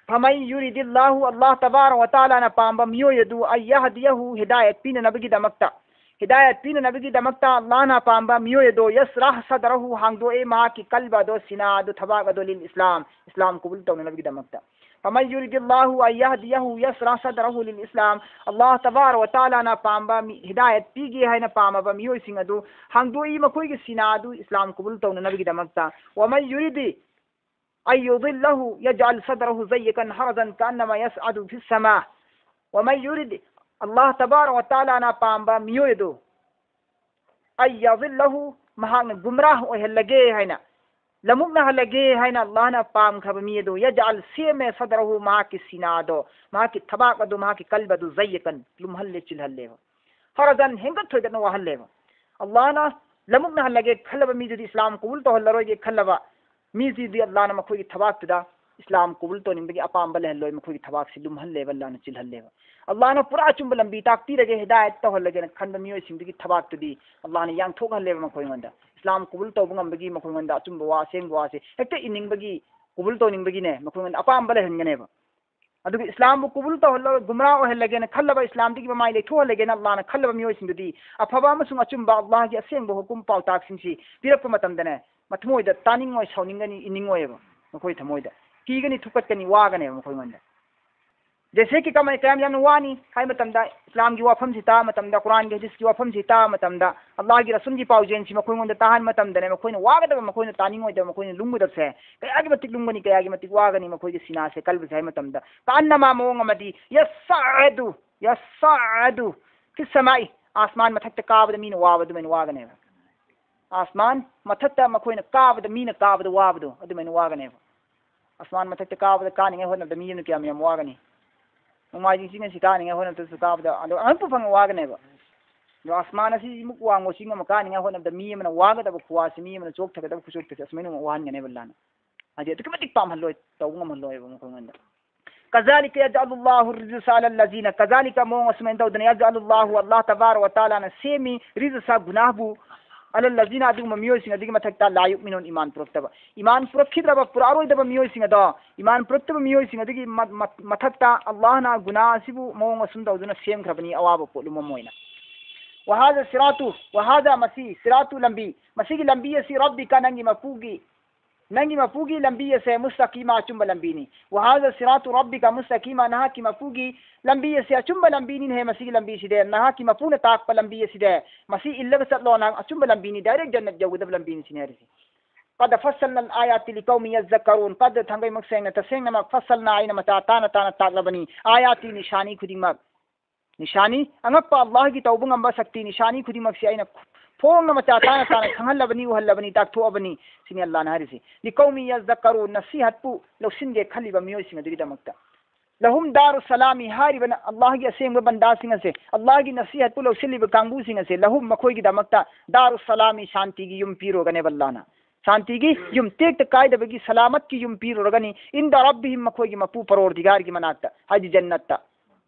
فمن يرد الله، ꯑꯜꯂꯥꯍ ꯇꯕꯥꯔꯛ ꯋ ꯇꯥꯂꯥꯅ ꯄꯥꯝꯕ ꯃꯤꯑꯣꯏ ꯑꯗꯨ, أن يهديه، ꯍꯤꯗꯥꯌꯠ ꯄꯤꯅꯅꯕꯒꯤꯗꯃꯛꯇ, ꯍꯤꯗꯥꯌꯠ ꯄꯤꯅꯅꯕꯒꯤꯗꯃꯛꯇ ꯑꯜꯂꯥꯍꯅ ꯄꯥꯝꯕ ꯃꯤꯑꯣꯏ ꯑꯗꯣ, يشرح صدره، ꯍꯥꯡꯗꯣꯛꯑꯦ ꯃꯍꯥꯛꯀꯤ ꯀꯜꯕ ꯑꯗꯣ, ꯁꯤꯅꯥ ꯑꯗꯨ, ꯊꯕꯥꯛ ꯑꯗꯣ, للإسلام، ꯏꯁꯂꯥꯝ ꯀꯕꯨꯜ ꯇꯧꯅꯅꯕꯒꯤꯗꯃꯛꯇ꯫ فمن يرد الله أن يهديه يشرح صدره للإسلام، ꯑꯜꯂꯥꯍ ꯇꯕꯥꯔꯛ ꯋ ꯇꯥꯂꯥꯅ ꯄꯥꯝꯕ ꯃꯤ, ꯍꯤꯗꯥꯌꯠ ꯄꯤꯒꯦ ꯍꯥꯏꯅ ꯄꯥꯝꯃꯕ ꯃꯤꯑꯣꯏꯁꯤꯡ ꯑꯗꯨ ꯍꯥꯡꯗꯣꯛꯏ, ꯃꯈꯣꯏꯒꯤ ꯁꯤꯅꯥ ꯑꯗꯨ ꯏꯁꯂꯥꯝ ꯀꯕꯨꯜ ꯇꯧꯅꯅꯕꯒꯤꯗꯃꯛꯇ꯫ ومن يرد أن يضله يجعل صدره ضيقا حرجا كأنما يصعد في السماء. ومن يرد، ꯑꯜꯂꯥꯍ ꯇꯕꯥꯔꯛ ꯋ ꯇꯥꯂꯥꯅ ꯄꯥꯝꯕ ꯃꯤꯑꯣꯏ ꯑꯗꯨ, أن يضله، ꯃꯍꯥꯛꯅ ꯒꯨꯝꯔꯥꯍ ꯑꯣꯏꯍꯜꯂꯒꯦ ꯍꯥꯏꯅ, ꯂꯃꯨꯛꯅꯍꯜꯂꯒꯦ ꯍꯥꯏꯅ ꯑꯜꯂꯥꯍꯅ ꯄꯥꯝꯈ꯭ꯔꯕ ꯃꯤ ꯑꯗꯨ, يجعل، ꯁꯦꯝꯃꯦ, صدره، ꯃꯍꯥꯛꯀꯤ ꯁꯤꯅꯥ ꯑꯗꯣ, ꯃꯍꯥꯛꯀꯤ ꯊꯕꯥꯛ ꯑꯗꯨ, ꯃꯍꯥꯛꯀꯤ ꯀꯜꯕ ꯑꯗꯨ, ضيقا، ꯂꯨꯝꯍꯜꯂꯦ, ꯆꯤꯜꯍꯜꯂꯦꯕ꯫ حرجا، ꯍꯦꯟꯒꯠ ꯊꯣꯏꯒꯠꯅ ꯋꯥꯍꯜꯂꯦꯕ꯫ ꯑꯜꯂꯥꯍꯅ ꯂꯃꯨꯛꯅꯍꯜꯂꯒꯦ ꯈꯜꯂꯕ ꯃꯤꯗꯨꯗꯤ, ꯏꯁꯂꯥꯝ ꯀꯕꯨꯜ ꯇꯧꯍꯜꯂꯔꯣꯏꯒꯦ ꯈꯜꯂꯕ ꯃꯤꯁꯤꯗꯤ ꯑꯜꯂꯥꯍꯅ ꯃꯈꯣꯏꯒꯤ ꯊꯕꯥꯛꯇꯨꯗ ꯏꯁꯂꯥꯝ ꯀꯕꯨꯜ ꯇꯧꯅꯤꯡꯕꯒꯤ ꯑꯄꯥꯝꯕ ꯂꯩꯍꯜꯂꯣꯏ, ꯃꯈꯣꯏꯒꯤ ꯊꯕꯥꯛꯁꯤ ꯂꯨꯝꯍꯜꯂꯦꯕ, ꯑꯜꯂꯥꯍꯅ ꯆꯤꯜꯍꯜꯂꯦꯕ꯫ ꯑꯜꯂꯥꯍꯅ ꯄꯨꯔꯥ ꯑꯆꯨꯝꯕ ꯂꯝꯕꯤ ꯇꯥꯛꯄꯤꯔꯒꯦ, ꯍꯤꯗꯥꯌꯠ ꯇꯧꯍꯜꯂꯒꯦꯅ ꯈꯟꯕ ꯃꯤꯑꯣꯏꯁꯤꯡꯗꯨꯒꯤ ꯊꯕꯥꯛꯇꯨꯗꯤ ꯑꯜꯂꯥꯍꯅ ꯌꯥꯡꯊꯣꯛꯍꯜꯂꯦꯕ ꯃꯈꯣꯏꯉꯣꯟꯗ꯫ ꯏꯁꯂꯥꯝ ꯀꯕꯨꯜ ꯇꯧꯕ ꯉꯝꯕꯒꯤ ꯃꯈꯣꯏꯉꯣꯟꯗ ꯑꯆꯨꯝꯕ ꯋꯥ, ꯑꯁꯦꯡꯕ ꯋꯥꯁꯦ ꯍꯦꯛꯇ ꯏꯅꯤꯡꯕꯒꯤ, ꯀꯕꯨꯜ ꯇꯧꯅꯤꯡꯕꯒꯤꯅꯦ, ꯃꯈꯣꯏꯉꯣꯟꯗ ꯑꯄꯥꯝꯕ ꯂꯩꯍꯟꯒꯅꯦꯕ꯫ ꯑꯗꯨꯒ ꯏꯁꯂꯥꯝꯕꯨ ꯀꯨꯕꯨꯜ ꯇꯧꯍꯜꯂꯒ ꯒꯨꯝꯔꯥ ꯑꯣꯏꯍꯜꯂꯒꯦꯅ ꯈꯜꯂꯕ, ꯏꯁꯂꯥꯝꯗꯒꯤ ꯃꯃꯥꯏ ꯂꯩꯊꯣꯛꯍꯜꯂꯒꯦꯅ ꯑꯜꯂꯥꯍꯅ ꯈꯜꯂꯕ ꯃꯤꯑꯣꯏꯁꯤꯡꯗꯨꯗꯤ ꯑꯐꯕ ꯑꯃꯁꯨꯡ ꯑꯆꯨꯝꯕ ꯑꯜꯂꯥꯍꯒꯤ ꯑꯁꯦꯡꯕ ꯍꯨꯀꯨꯝ ꯄꯥꯎꯇꯥꯛꯁꯤꯡꯁꯤ ꯄꯤꯔꯛꯄ ꯃꯇꯝꯗꯅꯦ, ꯃꯊꯃꯣꯏꯗ ꯇꯥꯅꯤꯡꯉꯣꯏ, ꯁꯥꯎꯅꯤꯡꯒꯅꯤ, ꯏꯅꯤꯡꯉꯣꯏꯑꯕ꯫ ꯃꯈꯣꯏ ꯊꯃꯣꯏꯗ ꯀꯤꯒꯅꯤ, ꯊꯨꯛꯀꯠꯀꯅꯤ, ꯋꯥꯒꯅꯦꯕ ꯃꯈꯣꯏꯉꯣꯟꯗ꯫ ꯖꯦꯁꯦ ꯀꯤ ꯀꯃꯥꯏ ꯀꯌꯥꯝ ꯌꯥꯝꯅ ꯋꯥꯅꯤ ꯍꯥꯏ ꯃꯇꯝꯗ, ꯏꯁꯂꯥꯝꯒꯤ ꯋꯥꯐꯝꯁꯤ ꯇꯥꯕ ꯃꯇꯝꯗ, ꯀꯨꯔꯥꯟꯒꯤ ꯍꯗꯤꯁꯀꯤ ꯋꯥꯐꯝꯁꯤ ꯇꯥꯕ ꯃꯇꯝꯗ, ꯑꯜꯂꯥꯍꯒꯤ ꯔꯁꯨꯜꯒꯤ ꯄꯥꯎꯖꯦꯜꯁꯤ ꯃꯈꯣꯏꯉꯣꯟꯗ ꯇꯥꯍꯟꯕ ꯃꯇꯝꯗꯅꯦ, ꯃꯈꯣꯏꯅ ꯋꯥꯒꯗꯕ, ꯃꯈꯣꯏꯅ ꯇꯥꯅꯤꯡꯉꯣꯏꯗꯕ, ꯃꯈꯣꯏꯅ ꯂꯨꯝꯒꯗꯕꯁꯦ ꯀꯌꯥꯒꯤ ꯃꯇꯤꯛ ꯂꯨꯝꯒꯅꯤ, ꯀꯌꯥꯒꯤ ꯃꯇꯤꯛ ꯋꯥꯒꯅꯤ ꯃꯈꯣꯏꯒꯤ ꯁꯤꯅꯥꯁꯦ ꯀꯜꯕꯁꯦ ꯍꯥꯏ ꯃꯇꯝꯗ, ꯀꯥꯟꯅꯃ ꯃꯑꯣꯡ ꯑꯃꯗꯤ ꯌꯁꯥꯗꯨ ꯌꯁꯥꯗꯨ ꯐꯤꯁꯃꯥꯏ, ꯑꯥꯁꯃꯥꯟ ꯃꯊꯛꯇ ꯀꯥꯕꯗ ꯃꯤꯅ ꯋꯥꯕ ꯑꯗꯨꯃꯥꯏꯅ ꯋꯥꯒꯅꯦꯕ꯫ ꯑꯥꯁꯃꯥꯟ ꯃꯊꯛꯇ ꯃꯈꯣꯏꯅ ꯀꯥꯕꯗ, ꯃꯤꯅ ꯀꯥꯕꯗ ꯋꯥꯕꯗꯣ ꯑꯗꯨꯃꯥꯏꯅ ꯋꯥꯒꯅꯦꯕ꯫ ꯑꯥꯁꯃꯥꯟ ꯃꯊꯛꯇ ꯀꯥꯕꯗ, ꯀꯥꯅꯤꯡꯉꯥꯏ ꯍꯣꯠꯅꯕꯗ ꯃꯤ ꯑꯃꯅ ꯀꯌꯥꯝ ꯌꯥꯝ ꯋꯥꯒꯅꯤ? ꯅꯣꯡꯃꯥꯏꯖꯤꯡ ꯆꯤꯡ ꯑꯁꯤ ꯀꯥꯅꯤꯡꯉꯥꯏ ꯍꯣꯠꯅꯕꯗꯁꯨ ꯀꯥꯕꯗ ꯑꯗꯣ ꯑꯉꯛꯄ ꯐꯪꯅ ꯋꯥꯒꯅꯦꯕ꯫ ꯑꯗꯣ ꯑꯥꯁꯃꯥꯟ ꯑꯁꯤ ꯃꯨꯛ ꯋꯥꯡꯕ ꯆꯤꯡ ꯑꯃ ꯀꯥꯅꯤꯡꯉꯥꯏ ꯍꯣꯠꯅꯕꯗ ꯃꯤ ꯑꯃꯅ ꯋꯥꯒꯗꯕ ꯈꯨꯋꯥꯁꯤ, ꯃꯤ ꯑꯃꯅ ꯆꯣꯛꯊꯒꯗꯕ ꯈꯨꯆꯣꯛꯊꯁꯦ ꯑꯁꯨꯃꯥꯏꯅ ꯑꯃꯨꯛ ꯋꯥꯍꯟꯒꯅꯦꯕ ꯑꯜꯂꯥꯍꯅ꯫ ꯍꯥꯏꯗꯤ ꯑꯗꯨꯛꯀꯤ ꯃꯇꯤꯛ ꯄꯥꯝꯍꯜꯂꯣꯏ, ꯇꯧꯕ ꯉꯝꯍꯜꯂꯣꯏꯕ ꯃꯈꯣꯏꯉꯣꯟꯗ꯫ ꯀꯖꯥꯂꯤꯀ ꯌꯖꯑꯂꯨꯜꯂꯥꯍꯨ ꯔꯤꯖꯁ ꯑꯂꯜꯂꯖꯤꯅ, ꯀꯖꯥꯂꯤꯀ ꯃꯑꯣꯡ ꯑꯁꯨꯃꯥꯏꯅ ꯇꯧꯗꯅ, ꯌꯖꯑꯂꯨꯜꯂꯥꯍꯨ, ꯑꯜꯂꯥꯍ ꯇꯕꯥꯔꯛ ꯋ ꯇꯥꯂꯥꯅ ꯁꯦꯝꯃꯤ, ꯔꯤꯖꯁ ꯒꯨꯅꯥꯍꯕꯨ, ꯑꯂꯜꯂꯖꯤꯅ ꯑꯗꯨꯒꯨꯝꯕ ꯃꯤꯑꯣꯏꯁꯤꯡ ꯑꯗꯨꯒꯤ ꯃꯊꯛꯇ ꯂꯥ ꯌꯨꯛꯃꯤꯅꯨꯟ ꯏꯃꯥꯟ ꯄꯨꯔꯛꯇꯕ, ꯏꯃꯥꯟ ꯄꯨꯔꯛꯈꯤꯗ꯭ꯔꯕ, ꯄꯨꯔꯛꯑꯔꯣꯏꯗꯕ ꯃꯤꯑꯣꯏꯁꯤꯡ ꯑꯗꯣ, ꯏꯃꯥꯟ ꯄꯨꯔꯛꯇꯕ ꯃꯤꯑꯣꯏꯁꯤꯡ ꯑꯗꯨꯒꯤ ꯃ-, ꯃ-, ꯃꯊꯛꯇ ꯑꯜꯂꯥꯍꯅ ꯒꯨꯅꯥꯍ ꯑꯁꯤꯕꯨ ꯃꯑꯣꯡ ꯑꯁꯨꯝ ꯇꯧꯗꯨꯅ ꯁꯦꯝꯈ꯭ꯔꯕꯅꯤ ꯑꯋꯥꯕ ꯄꯣꯠꯂꯨꯝ ꯑꯃ ꯑꯣꯏꯅ꯫ ꯋꯍꯥꯖ ꯁꯤꯔꯥꯇꯨ, ꯋꯍꯥꯖ ꯃꯁꯤ, ꯁꯤꯔꯥꯇꯨ ꯂꯝꯕꯤ, ꯃꯁꯤꯒꯤ ꯂꯝꯕꯤ ꯑꯁꯤ ꯔꯕꯤꯀ ꯅꯪꯒꯤ ꯃꯄꯨꯒꯤ ꯅꯪꯒꯤ ꯃꯄꯨꯒꯤ ꯂꯝꯕꯤ ꯑꯁꯦ ꯃꯨꯁꯇꯀꯤꯃ ꯑꯆꯨꯝꯕ ꯂꯝꯕꯤꯅꯤ꯫ ꯋꯍꯥꯖ ꯁꯤꯔꯥꯇꯨ ꯔꯕꯤꯀ ꯃꯨꯁꯇꯀꯤꯃ, ꯅꯍꯥꯛꯀꯤ ꯃꯄꯨꯒꯤ ꯂꯝꯕꯤ ꯑꯁꯦ ꯑꯆꯨꯝꯕ ꯂꯝꯕꯤꯅꯤꯅꯦꯍꯦ꯫ ꯃꯁꯤꯒꯤ ꯂꯝꯕꯤꯁꯤꯗ, ꯅꯍꯥꯛꯀꯤ ꯃꯄꯨꯅ ꯇꯥꯛꯄ ꯂꯝꯕꯤ ꯑꯁꯤꯗ, ꯃꯁꯤ ꯏꯜꯂꯒ ꯆꯠꯂꯣ, ꯅꯍꯥꯛ ꯑꯆꯨꯝꯕ ꯂꯝꯕꯤꯅꯤ, direct ꯖꯟꯅꯠ ꯌꯧꯒꯗꯕ ꯂꯝꯕꯤꯅꯤ ꯁꯤꯅꯤ ꯍꯥꯏꯔꯤꯁꯦ꯫ ꯀꯗ ꯐꯁꯜꯅꯜ ꯑꯥꯌꯥꯇꯤ ꯂꯤꯀꯧꯃꯤ ꯌꯖꯀꯔꯨꯟ꯫ ꯀꯗ ꯊꯥꯡꯒꯩꯃꯛ ꯁꯦꯡꯅ, ꯇꯁꯦꯡꯅꯃꯛ, ꯐꯁꯜꯅ ꯑꯩꯅ ꯃꯇꯥ ꯇꯥꯅ ꯇꯥꯅ ꯇꯥꯛꯂꯕꯅꯤ, ꯑꯥꯌꯥꯇꯤ ꯅꯤꯁꯥꯅꯤ ꯈꯨꯗꯤꯡꯃꯛ꯫ ꯅꯤꯁꯥꯅꯤ, ꯑꯉꯛꯄ ꯑꯜꯂꯥꯍꯒꯤ ꯇꯧꯕ ꯉꯝꯕ ꯁꯛꯇꯤ ꯅꯤꯁꯥꯅꯤ ꯈꯨꯗꯤꯡꯃꯛꯁꯤ ꯑꯩꯅ ꯐꯣꯡꯅ ꯃꯆꯥ ꯇꯥꯅ ꯇꯥꯅ ꯈꯪꯍꯜꯂꯕꯅꯤ, ꯎꯍꯜꯂꯕꯅꯤ, ꯇꯥꯛꯊꯣꯛꯑꯕꯅꯤ꯫ ꯁꯤꯅꯤ ꯑꯜꯂꯥꯍꯅ ꯍꯥꯏꯔꯤꯁꯤ꯫ ꯂꯤꯀꯧꯃꯤ ꯌꯖꯀꯔꯨꯟ, ꯅꯁꯤꯍꯠꯄꯨ ꯂꯧꯁꯤꯟꯒꯦ ꯈꯜꯂꯤꯕ ꯃꯤꯑꯣꯏꯁꯤꯡ ꯑꯗꯨꯒꯤꯗꯃꯛꯇ꯫ ꯂꯍꯨꯝ ꯗꯥꯔꯨ ꯁꯂꯥꯃꯤ, ꯍꯥꯏꯔꯤꯕ ꯑꯜꯂꯥꯍꯒꯤ ꯑꯁꯦꯡꯕ ꯕꯟꯗꯥꯁꯤꯡ ꯑꯁꯦ, ꯑꯜꯂꯥꯍꯒꯤ ꯅꯁꯤꯍꯠꯄꯨ ꯂꯧꯁꯤꯜꯂꯤꯕ ꯀꯥꯡꯕꯨꯁꯤꯡ ꯑꯁꯦ, ꯂꯍꯨꯝ, ꯃꯈꯣꯏꯒꯤꯗꯃꯛꯇ, ꯗꯥꯔꯨ ꯁꯂꯥꯃꯤ, ꯁꯥꯟꯇꯤꯒꯤ ꯌꯨꯝ ꯄꯤꯔꯨꯔꯒꯅꯦꯕ ꯑꯜꯂꯥꯍꯅ꯫ ꯁꯥꯟꯇꯤꯒꯤ ꯌꯨꯝ, ꯇꯦꯛꯇ ꯀꯥꯏꯗꯕꯒꯤ ꯁꯂꯥꯃꯠꯀꯤ ꯌꯨꯝ ꯄꯤꯔꯨꯔꯒꯅꯤ, ꯏꯟꯗ ꯔꯕꯤꯍꯤꯝ, ꯃꯈꯣꯏꯒꯤ ꯃꯄꯨ ꯄꯔꯣꯔꯗꯤꯒꯥꯔꯒꯤ ꯃꯅꯥꯛꯇ, ꯍꯥꯏꯗꯤ ꯖꯟꯅꯠꯇ꯫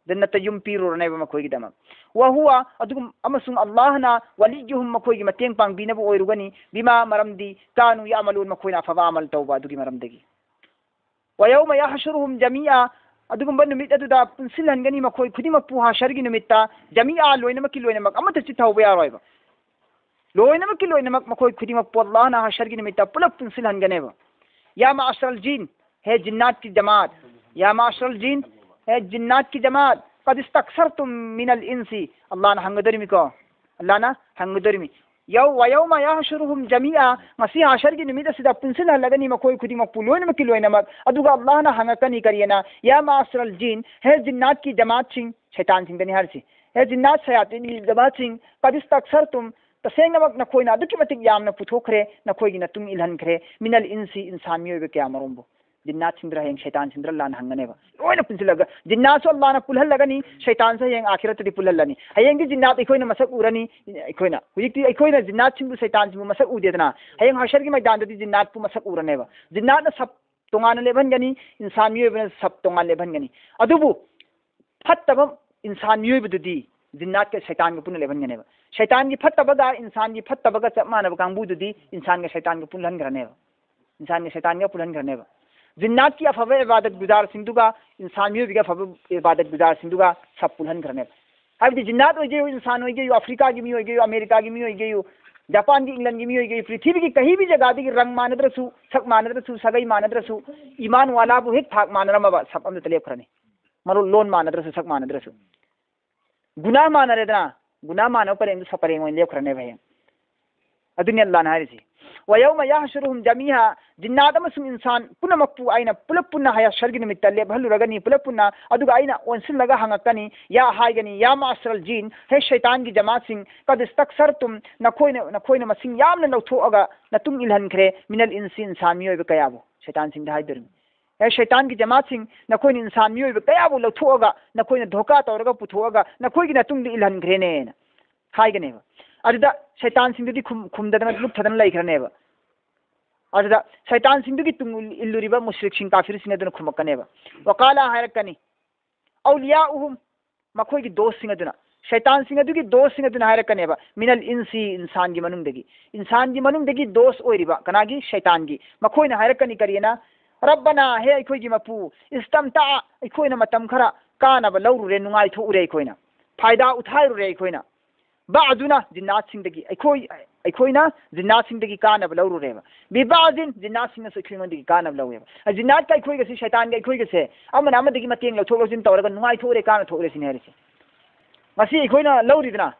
ꯖꯟꯅꯠꯇ ꯌꯨꯝ ꯄꯤꯔꯨꯔꯅꯦꯕ ꯃꯈꯣꯏꯒꯤꯗꯃꯛ꯫ ꯋꯥꯍꯨꯋꯥ, ꯑꯗꯨꯒꯨꯝ-, ꯑꯃꯁꯨꯡ ꯑꯜꯂꯥꯍꯅ ꯋꯥꯂꯤꯌꯨꯍꯨꯝ, ꯃꯈꯣꯏꯒꯤ ꯃꯇꯦꯡ ꯄꯥꯡꯕꯤꯅꯕ ꯑꯣꯏꯔꯨꯒꯅꯤ, ꯕꯤꯃꯥ, ꯃꯔꯝꯗꯤ, ꯀꯥꯅꯨ ꯌꯥꯃꯂꯨꯟ, ꯃꯈꯣꯏꯅ ꯑꯐꯕ ꯑꯃꯜ ꯇꯧꯕ ꯑꯗꯨꯒꯤ ꯃꯔꯝꯗꯒꯤ꯫ ꯋꯌꯧꯃ ꯌꯍꯁꯨꯔꯨꯍꯨꯝ ꯖꯃꯤꯑ, ꯑꯗꯨꯒꯨꯝꯕ ꯅꯨꯃꯤꯠ ꯑꯗꯨꯗ ꯄꯨꯟꯁꯤꯜꯍꯟꯒꯅꯤ ꯃꯈꯣꯏ ꯈꯨꯗꯤꯡꯃꯛꯄꯨ ꯍꯥꯁꯔꯒꯤ ꯅꯨꯃꯤꯠꯇ, ꯖꯃꯤꯑꯥ, ꯂꯣꯏꯅꯃꯛꯀꯤ ꯂꯣꯏꯅꯃꯛ, ꯑꯃꯠꯇ ꯆꯤꯠꯊꯍꯧꯕ ꯌꯥꯔꯣꯏꯕ꯫ ꯂꯣꯏꯅꯃꯛꯀꯤ ꯂꯣꯏꯅꯃꯛ ꯃꯈꯣꯏ ꯈꯨꯗꯤꯡꯃꯛꯄꯨ ꯑꯜꯂꯥꯍꯅ ꯍꯥꯁꯔꯒꯤ ꯅꯨꯃꯤꯠꯇ ꯄꯨꯂꯞ ꯄꯨꯟꯁꯤꯜꯍꯟꯒꯅꯦꯕ꯫ ꯌꯥ ꯃꯥꯁꯔꯜ ꯖꯤꯟ, ꯍꯦ ꯖꯤꯟꯅꯥꯠꯀꯤ ꯖꯃꯥꯠ, ꯌꯥ ꯃꯥꯁꯔꯜ ꯖꯤꯟ, ꯍꯦ ꯖꯤꯟꯅꯥꯠꯀꯤ ꯖꯃꯥꯠ, ꯀꯗ ꯏꯁꯇꯛꯁꯔꯇꯨꯝ ꯃꯤꯅꯜ ꯏꯟꯁꯤ, ꯑꯜꯂꯥꯍꯅ ꯍꯪꯒꯗꯧꯔꯤꯃꯤꯀꯣ, ꯑꯜꯂꯥꯍꯅ ꯍꯪꯒꯗꯧꯔꯤꯃꯤ꯫ ꯌꯧ-, ꯋꯌꯧꯃ ꯌꯍꯁꯨꯔꯨꯍꯨꯝ ꯖꯃꯤꯑ, ꯉꯁꯤ ꯍꯥꯁꯔꯒꯤ ꯅꯨꯃꯤꯠ ꯑꯁꯤꯗ ꯄꯨꯟꯁꯤꯜꯍꯜꯂꯒꯅꯤ ꯃꯈꯣꯏ ꯈꯨꯗꯤꯡꯃꯛꯄꯨ ꯂꯣꯏꯅꯃꯛꯀꯤ ꯂꯣꯏꯅꯃꯛ꯫ ꯑꯗꯨꯒ ꯑꯜꯂꯥꯍꯅ ꯍꯪꯉꯛꯀꯅꯤ ꯀꯔꯤꯑꯅ, ꯌꯥ ꯃꯥꯁꯔꯜ ꯖꯤꯟ, ꯍꯦ ꯖꯤꯟꯅꯥꯠꯀꯤ ꯖꯃꯥꯠꯁꯤꯡ, ꯁꯩꯇꯥꯟꯁꯤꯡꯗꯅꯤ ꯍꯥꯏꯔꯤꯁꯤ, ꯍꯦ ꯖꯤꯟꯅꯥꯠ ꯁꯌꯥꯇꯤꯟꯒꯤ ꯖꯃꯥꯠꯁꯤꯡ, ꯀꯗ ꯏꯁꯇꯛꯁꯔꯇꯨꯝ, ꯇꯁꯦꯡꯅꯃꯛ ꯅꯈꯣꯏꯅ ꯑꯗꯨꯛꯀꯤ ꯃꯇꯤꯛ ꯌꯥꯝꯅ ꯄꯨꯊꯣꯛꯈ꯭ꯔꯦ, ꯅꯈꯣꯏꯒꯤ ꯅꯇꯨꯡ ꯏꯜꯍꯟꯈ꯭ꯔꯦ, ꯃꯤꯅꯜ ꯏꯟꯁꯤ, ꯏꯟꯁꯥꯟ ꯃꯤꯑꯣꯏꯕ ꯀꯌꯥ ꯃꯔꯨꯝꯕꯨ꯫ ꯖꯤꯟꯅꯥꯠꯁꯤꯡꯗꯨꯗ ꯍꯌꯦꯡ ꯁꯩꯇꯥꯟꯁꯤꯡꯗꯨꯗ ꯂꯥꯟꯅ ꯍꯪꯒꯅꯦꯕ꯫ ꯂꯣꯏꯅ ꯄꯨꯟꯁꯤꯜꯂꯒ, ꯖꯤꯟꯅꯥꯠꯁꯨ ꯑꯜꯂꯥꯍꯅ ꯄꯨꯜꯍꯜꯂꯒꯅꯤ, ꯁꯩꯇꯥꯟꯁꯨ ꯍꯌꯦꯡ ꯑꯥꯈꯤꯔꯠꯇꯗꯤ ꯄꯨꯜꯍꯜꯂꯅꯤ꯫ ꯍꯌꯦꯡꯗꯤ ꯖꯤꯟꯅꯥꯠ ꯑꯩꯈꯣꯏꯅ ꯃꯁꯛ ꯎꯔꯅꯤ, ꯑꯩꯈꯣꯏꯅ꯫ ꯍꯧꯖꯤꯛꯇꯤ ꯑꯩꯈꯣꯏꯅ ꯖꯤꯟꯅꯥꯠꯁꯤꯡꯕꯨ, ꯁꯩꯇꯥꯟꯁꯤꯡꯕꯨ ꯃꯁꯛ ꯎꯗꯦꯗꯅ꯫ ꯍꯌꯦꯡ ꯍꯥꯁꯔꯒꯤ ꯃꯩꯗꯥꯟꯗꯗꯤ ꯖꯤꯟꯅꯥꯠꯄꯨ ꯃꯁꯛ ꯎꯔꯅꯦꯕ꯫ ꯖꯤꯟꯅꯥꯠꯅ ꯁꯞ ꯇꯣꯉꯥꯟꯅ ꯂꯦꯞꯍꯟꯒꯅꯤ, ꯏꯟꯁꯥꯟ ꯃꯤꯑꯣꯏꯕꯅ ꯁꯞ ꯇꯣꯉꯥꯟ ꯂꯦꯞꯍꯟꯒꯅꯤ꯫ ꯑꯗꯨꯕꯨ ꯐꯠꯇꯕ ꯏꯟꯁꯥꯟ ꯃꯤꯑꯣꯏꯕꯗꯨꯗꯤ ꯖꯤꯟꯅꯥꯠꯀ ꯁꯩꯇꯥꯟꯒ ꯄꯨꯟꯅ ꯂꯦꯞꯍꯟꯒꯅꯦꯕ꯫ ꯁꯩꯇꯥꯟꯒꯤ ꯐꯠꯇꯕꯒ ꯏꯟꯁꯥꯟꯒꯤ ꯐꯠꯇꯕꯒ ꯆꯞ ꯃꯥꯟꯅꯕ ꯀꯥꯡꯕꯨꯗꯨꯗꯤ ꯏꯟꯁꯥꯟꯒ ꯁꯩꯇꯥꯟꯒ ꯄꯨꯜꯍꯟꯈ꯭ꯔꯅꯦꯕ꯫ ꯏꯟꯁꯥꯟꯒ ꯁꯩꯇꯥꯟꯒ ꯄꯨꯜꯍꯟꯈ꯭ꯔꯅꯦꯕ꯫ ꯖꯤꯟꯅꯥꯠꯀꯤ ꯑꯐꯕ ꯏꯕꯥꯗꯠ ꯒꯨꯖꯥꯔꯁꯤꯡꯗꯨꯒ ꯏꯟꯁꯥꯟ ꯃꯤꯑꯣꯏꯕꯒꯤ ꯑꯐꯕ ꯏꯕꯥꯗꯠ ꯒꯨꯖꯥꯔꯁꯤꯡꯗꯨꯒ ꯁꯞ ꯄꯨꯜꯍꯟꯈ꯭ꯔꯅꯦꯕ꯫ ꯍꯥꯏꯕꯗꯤ ꯖꯤꯟꯅꯥꯠ ꯑꯣꯏꯒꯦꯌꯨ, ꯏꯟꯁꯥꯟ ꯑꯣꯏꯒꯦꯌꯨ, ꯑꯐ꯭ꯔꯤꯀꯥꯒꯤ ꯃꯤ ꯑꯣꯏꯒꯦꯌꯨ, ꯑꯃꯦꯔꯤꯀꯥꯒꯤ ꯃꯤ ꯑꯣꯏꯒꯦꯌꯨ, ꯖꯄꯥꯟꯒꯤ, ꯏꯪꯂꯟꯒꯤ ꯃꯤ ꯑꯣꯏꯒꯦꯌꯨ, ꯄ꯭ꯔꯤꯊꯤꯕꯤꯒꯤ ꯀꯍꯤ ꯚꯤ ꯖꯒꯥꯗꯒꯤ ꯔꯪ ꯃꯥꯟꯅꯗ꯭ꯔꯁꯨ, ꯁꯛ ꯃꯥꯟꯅꯗ꯭ꯔꯁꯨ, ꯁꯥꯒꯩ ꯃꯥꯟꯅꯗ꯭ꯔꯁꯨ, ꯏꯃꯥꯟ ꯋꯥꯂꯥꯕꯨ ꯍꯦꯛ ꯊꯥꯛ ꯃꯥꯟꯅꯔꯝꯃꯕ ꯁꯞ ꯑꯃꯗꯇ ꯂꯦꯞꯈ꯭ꯔꯅꯤ꯫ ꯃꯔꯣꯜ ꯂꯣꯟ ꯃꯥꯟꯅꯗ꯭ꯔꯁꯨ, ꯁꯛ ꯃꯥꯟꯅꯗ꯭ꯔꯁꯨ꯫ ꯒꯨꯅꯥ ꯃꯥꯟꯅꯔꯦꯗꯅ, ꯒꯨꯅꯥ ꯃꯥꯟꯅꯕ ꯄꯔꯦꯡꯗꯨ ꯁꯞ ꯄꯔꯦꯡ ꯑꯣꯏꯅ ꯂꯦꯞꯈ꯭ꯔꯅꯦꯕ ꯍꯌꯦꯡ꯫ ꯑꯗꯨꯅꯤ ꯑꯜꯂꯥꯍꯅ ꯍꯥꯏꯔꯤꯁꯤ꯫ ꯋꯌꯧꯃ ꯌꯍꯁꯨꯔꯨꯍꯨꯝ ꯖꯃꯤꯑ, ꯖꯤꯟꯅꯥꯠ ꯑꯃꯁꯨꯡ ꯏꯟꯁꯥꯟ ꯄꯨꯝꯅꯃꯛꯄꯨ ꯑꯩꯅ ꯄꯨꯂꯞ ꯄꯨꯟꯅ ꯍꯥꯁꯔꯒꯤ ꯅꯨꯃꯤꯠꯇ ꯂꯦꯞꯍꯜꯂꯨꯔꯒꯅꯤ, ꯄꯨꯂꯞ ꯄꯨꯟꯅ꯫ ꯑꯗꯨꯒ ꯑꯩꯅ ꯑꯣꯟꯁꯤꯜꯂꯒ ꯍꯪꯉꯛꯀꯅꯤ, ꯌꯥ ꯍꯥꯏꯒꯅꯤ, ꯌꯥ ꯃꯥꯁꯔꯜ ꯖꯤꯟ, ꯍꯦ ꯁꯩꯇꯥꯟꯒꯤ ꯖꯃꯥꯠꯁꯤꯡ, ꯀꯗ ꯏꯁꯇꯛꯁꯔꯇꯨꯝ, ꯅꯈꯣꯏꯅ, ꯅꯈꯣꯏꯅ ꯃꯁꯤꯡ ꯌꯥꯝꯅ ꯂꯧꯊꯣꯛꯑꯒ ꯅꯇꯨꯡ ꯏꯜꯍꯟꯈ꯭ꯔꯦ, ꯃꯤꯅꯜ ꯏꯟꯁꯤ, ꯏꯟꯁꯥꯟ ꯃꯤꯑꯣꯏꯕ ꯀꯌꯥꯕꯨ꯫ ꯁꯩꯇꯥꯟꯁꯤꯡꯗ ꯍꯥꯏꯗꯣꯔꯤꯃꯤ꯫ ꯍꯦ ꯁꯩꯇꯥꯟꯒꯤ ꯖꯃꯥꯠꯁꯤꯡ, ꯅꯈꯣꯏꯅ ꯏꯟꯁꯥꯟ ꯃꯤꯑꯣꯏꯕ ꯀꯌꯥꯕꯨ ꯂꯧꯊꯣꯛꯑꯒ, ꯅꯈꯣꯏꯅ ꯙꯣꯀꯥ ꯇꯧꯔꯒ ꯄꯨꯊꯣꯛꯑꯒ ꯅꯈꯣꯏꯒꯤ ꯅꯇꯨꯡꯗ ꯏꯜꯍꯟꯈ꯭ꯔꯦꯅꯦꯅ ꯍꯥꯏꯒꯅꯦꯕ꯫ ꯑꯗꯨꯗ ꯁꯩꯇꯥꯟꯁꯤꯡꯗꯨꯗꯤ ꯈꯨꯝ-, ꯈꯨꯝꯗꯗꯅ ꯂꯨꯞꯊꯗꯅ ꯂꯩꯈ꯭ꯔꯅꯦꯕ꯫ ꯑꯗꯨꯗ ꯁꯩꯇꯥꯟꯁꯤꯡꯗꯨꯒꯤ ꯇꯨꯡ ꯏꯜ-, ꯏꯜꯂꯨꯔꯤꯕ ꯃꯨꯁ꯭ꯔꯤꯛꯁꯤꯡ, ꯀꯥꯐꯤꯔꯁꯤꯡ ꯑꯗꯨꯅ ꯈꯨꯝꯃꯛꯀꯅꯦꯕ꯫ ꯋꯀꯥꯂꯥ ꯍꯥꯏꯔꯛꯀꯅꯤ, ꯑꯧꯂꯤꯌꯥꯎꯍꯨꯝ, ꯃꯈꯣꯏꯒꯤ ꯗꯣꯁꯁꯤꯡ ꯑꯗꯨꯅ, ꯁꯩꯇꯥꯟꯁꯤꯡ ꯑꯗꯨꯒꯤ ꯗꯣꯁꯁꯤꯡ ꯑꯗꯨꯅ ꯍꯥꯏꯔꯛꯀꯅꯦꯕ, ꯃꯤꯅꯜ ꯏꯟꯁꯤ, ꯏꯟꯁꯥꯟꯒꯤ ꯃꯅꯨꯡꯗꯒꯤ, ꯏꯟꯁꯥꯟꯒꯤ ꯃꯅꯨꯡꯗꯒꯤ ꯗꯣꯁ ꯑꯣꯏꯔꯤꯕ ꯀꯅꯥꯒꯤ? ꯁꯩꯇꯥꯟꯒꯤ꯫ ꯃꯈꯣꯏꯅ ꯍꯥꯏꯔꯛꯀꯅꯤ ꯀꯔꯤꯑꯅ? "ꯔꯕꯅꯥ, ꯍꯦ ꯑꯩꯈꯣꯏꯒꯤ ꯃꯄꯨ, ꯏꯁꯇꯝꯇꯥ, ꯑꯩꯈꯣꯏꯅ ꯃꯇꯝ ꯈꯔ ꯀꯥꯅꯕ ꯂꯧꯔꯨꯔꯦ, ꯅꯨꯡꯉꯥꯏꯊꯣꯛꯎꯔꯦ ꯑꯩꯈꯣꯏꯅ, ꯐꯥꯏꯗꯥ ꯎꯊꯥꯏꯔꯨꯔꯦ ꯑꯩꯈꯣꯏꯅ, ꯕꯥꯗꯨꯅ, ꯖꯤꯟꯅꯥꯠꯁꯤꯡꯗꯒꯤ, ꯑꯩꯈꯣꯏ, ꯑꯩꯈꯣꯏꯅ ꯖꯤꯟꯅꯥꯠꯁꯤꯡꯗꯒꯤ ꯀꯥꯅꯕ ꯂꯧꯔꯨꯔꯦꯕ, ꯕꯤꯕꯥꯖꯤꯟ, ꯖꯤꯟꯅꯥꯠꯁꯤꯡꯅꯁꯨ ꯑꯩꯈꯣꯏꯉꯣꯟꯗꯒꯤ ꯀꯥꯅꯕ ꯂꯧꯋꯦꯕ꯫ ꯖꯤꯟꯅꯥꯠꯀ ꯑꯩꯈꯣꯏꯒꯁꯦ, ꯁꯩꯇꯥꯟꯒ ꯑꯩꯈꯣꯏꯒꯁꯦ ꯑꯃꯅ ꯑꯃꯗꯒꯤ ꯃꯇꯦꯡ ꯂꯧꯊꯣꯛ ꯂꯧꯁꯤꯟ ꯇꯧꯔꯒ ꯅꯨꯡꯉꯥꯏꯊꯣꯛꯎꯔꯦ, ꯀꯥꯅ ꯊꯣꯛꯎꯔꯦ ꯁꯤꯅꯦ ꯍꯥꯏꯔꯤꯁꯦ꯫ ꯉꯁꯤ ꯑꯩꯈꯣꯏꯅ ꯂꯧꯔꯤꯗꯅ,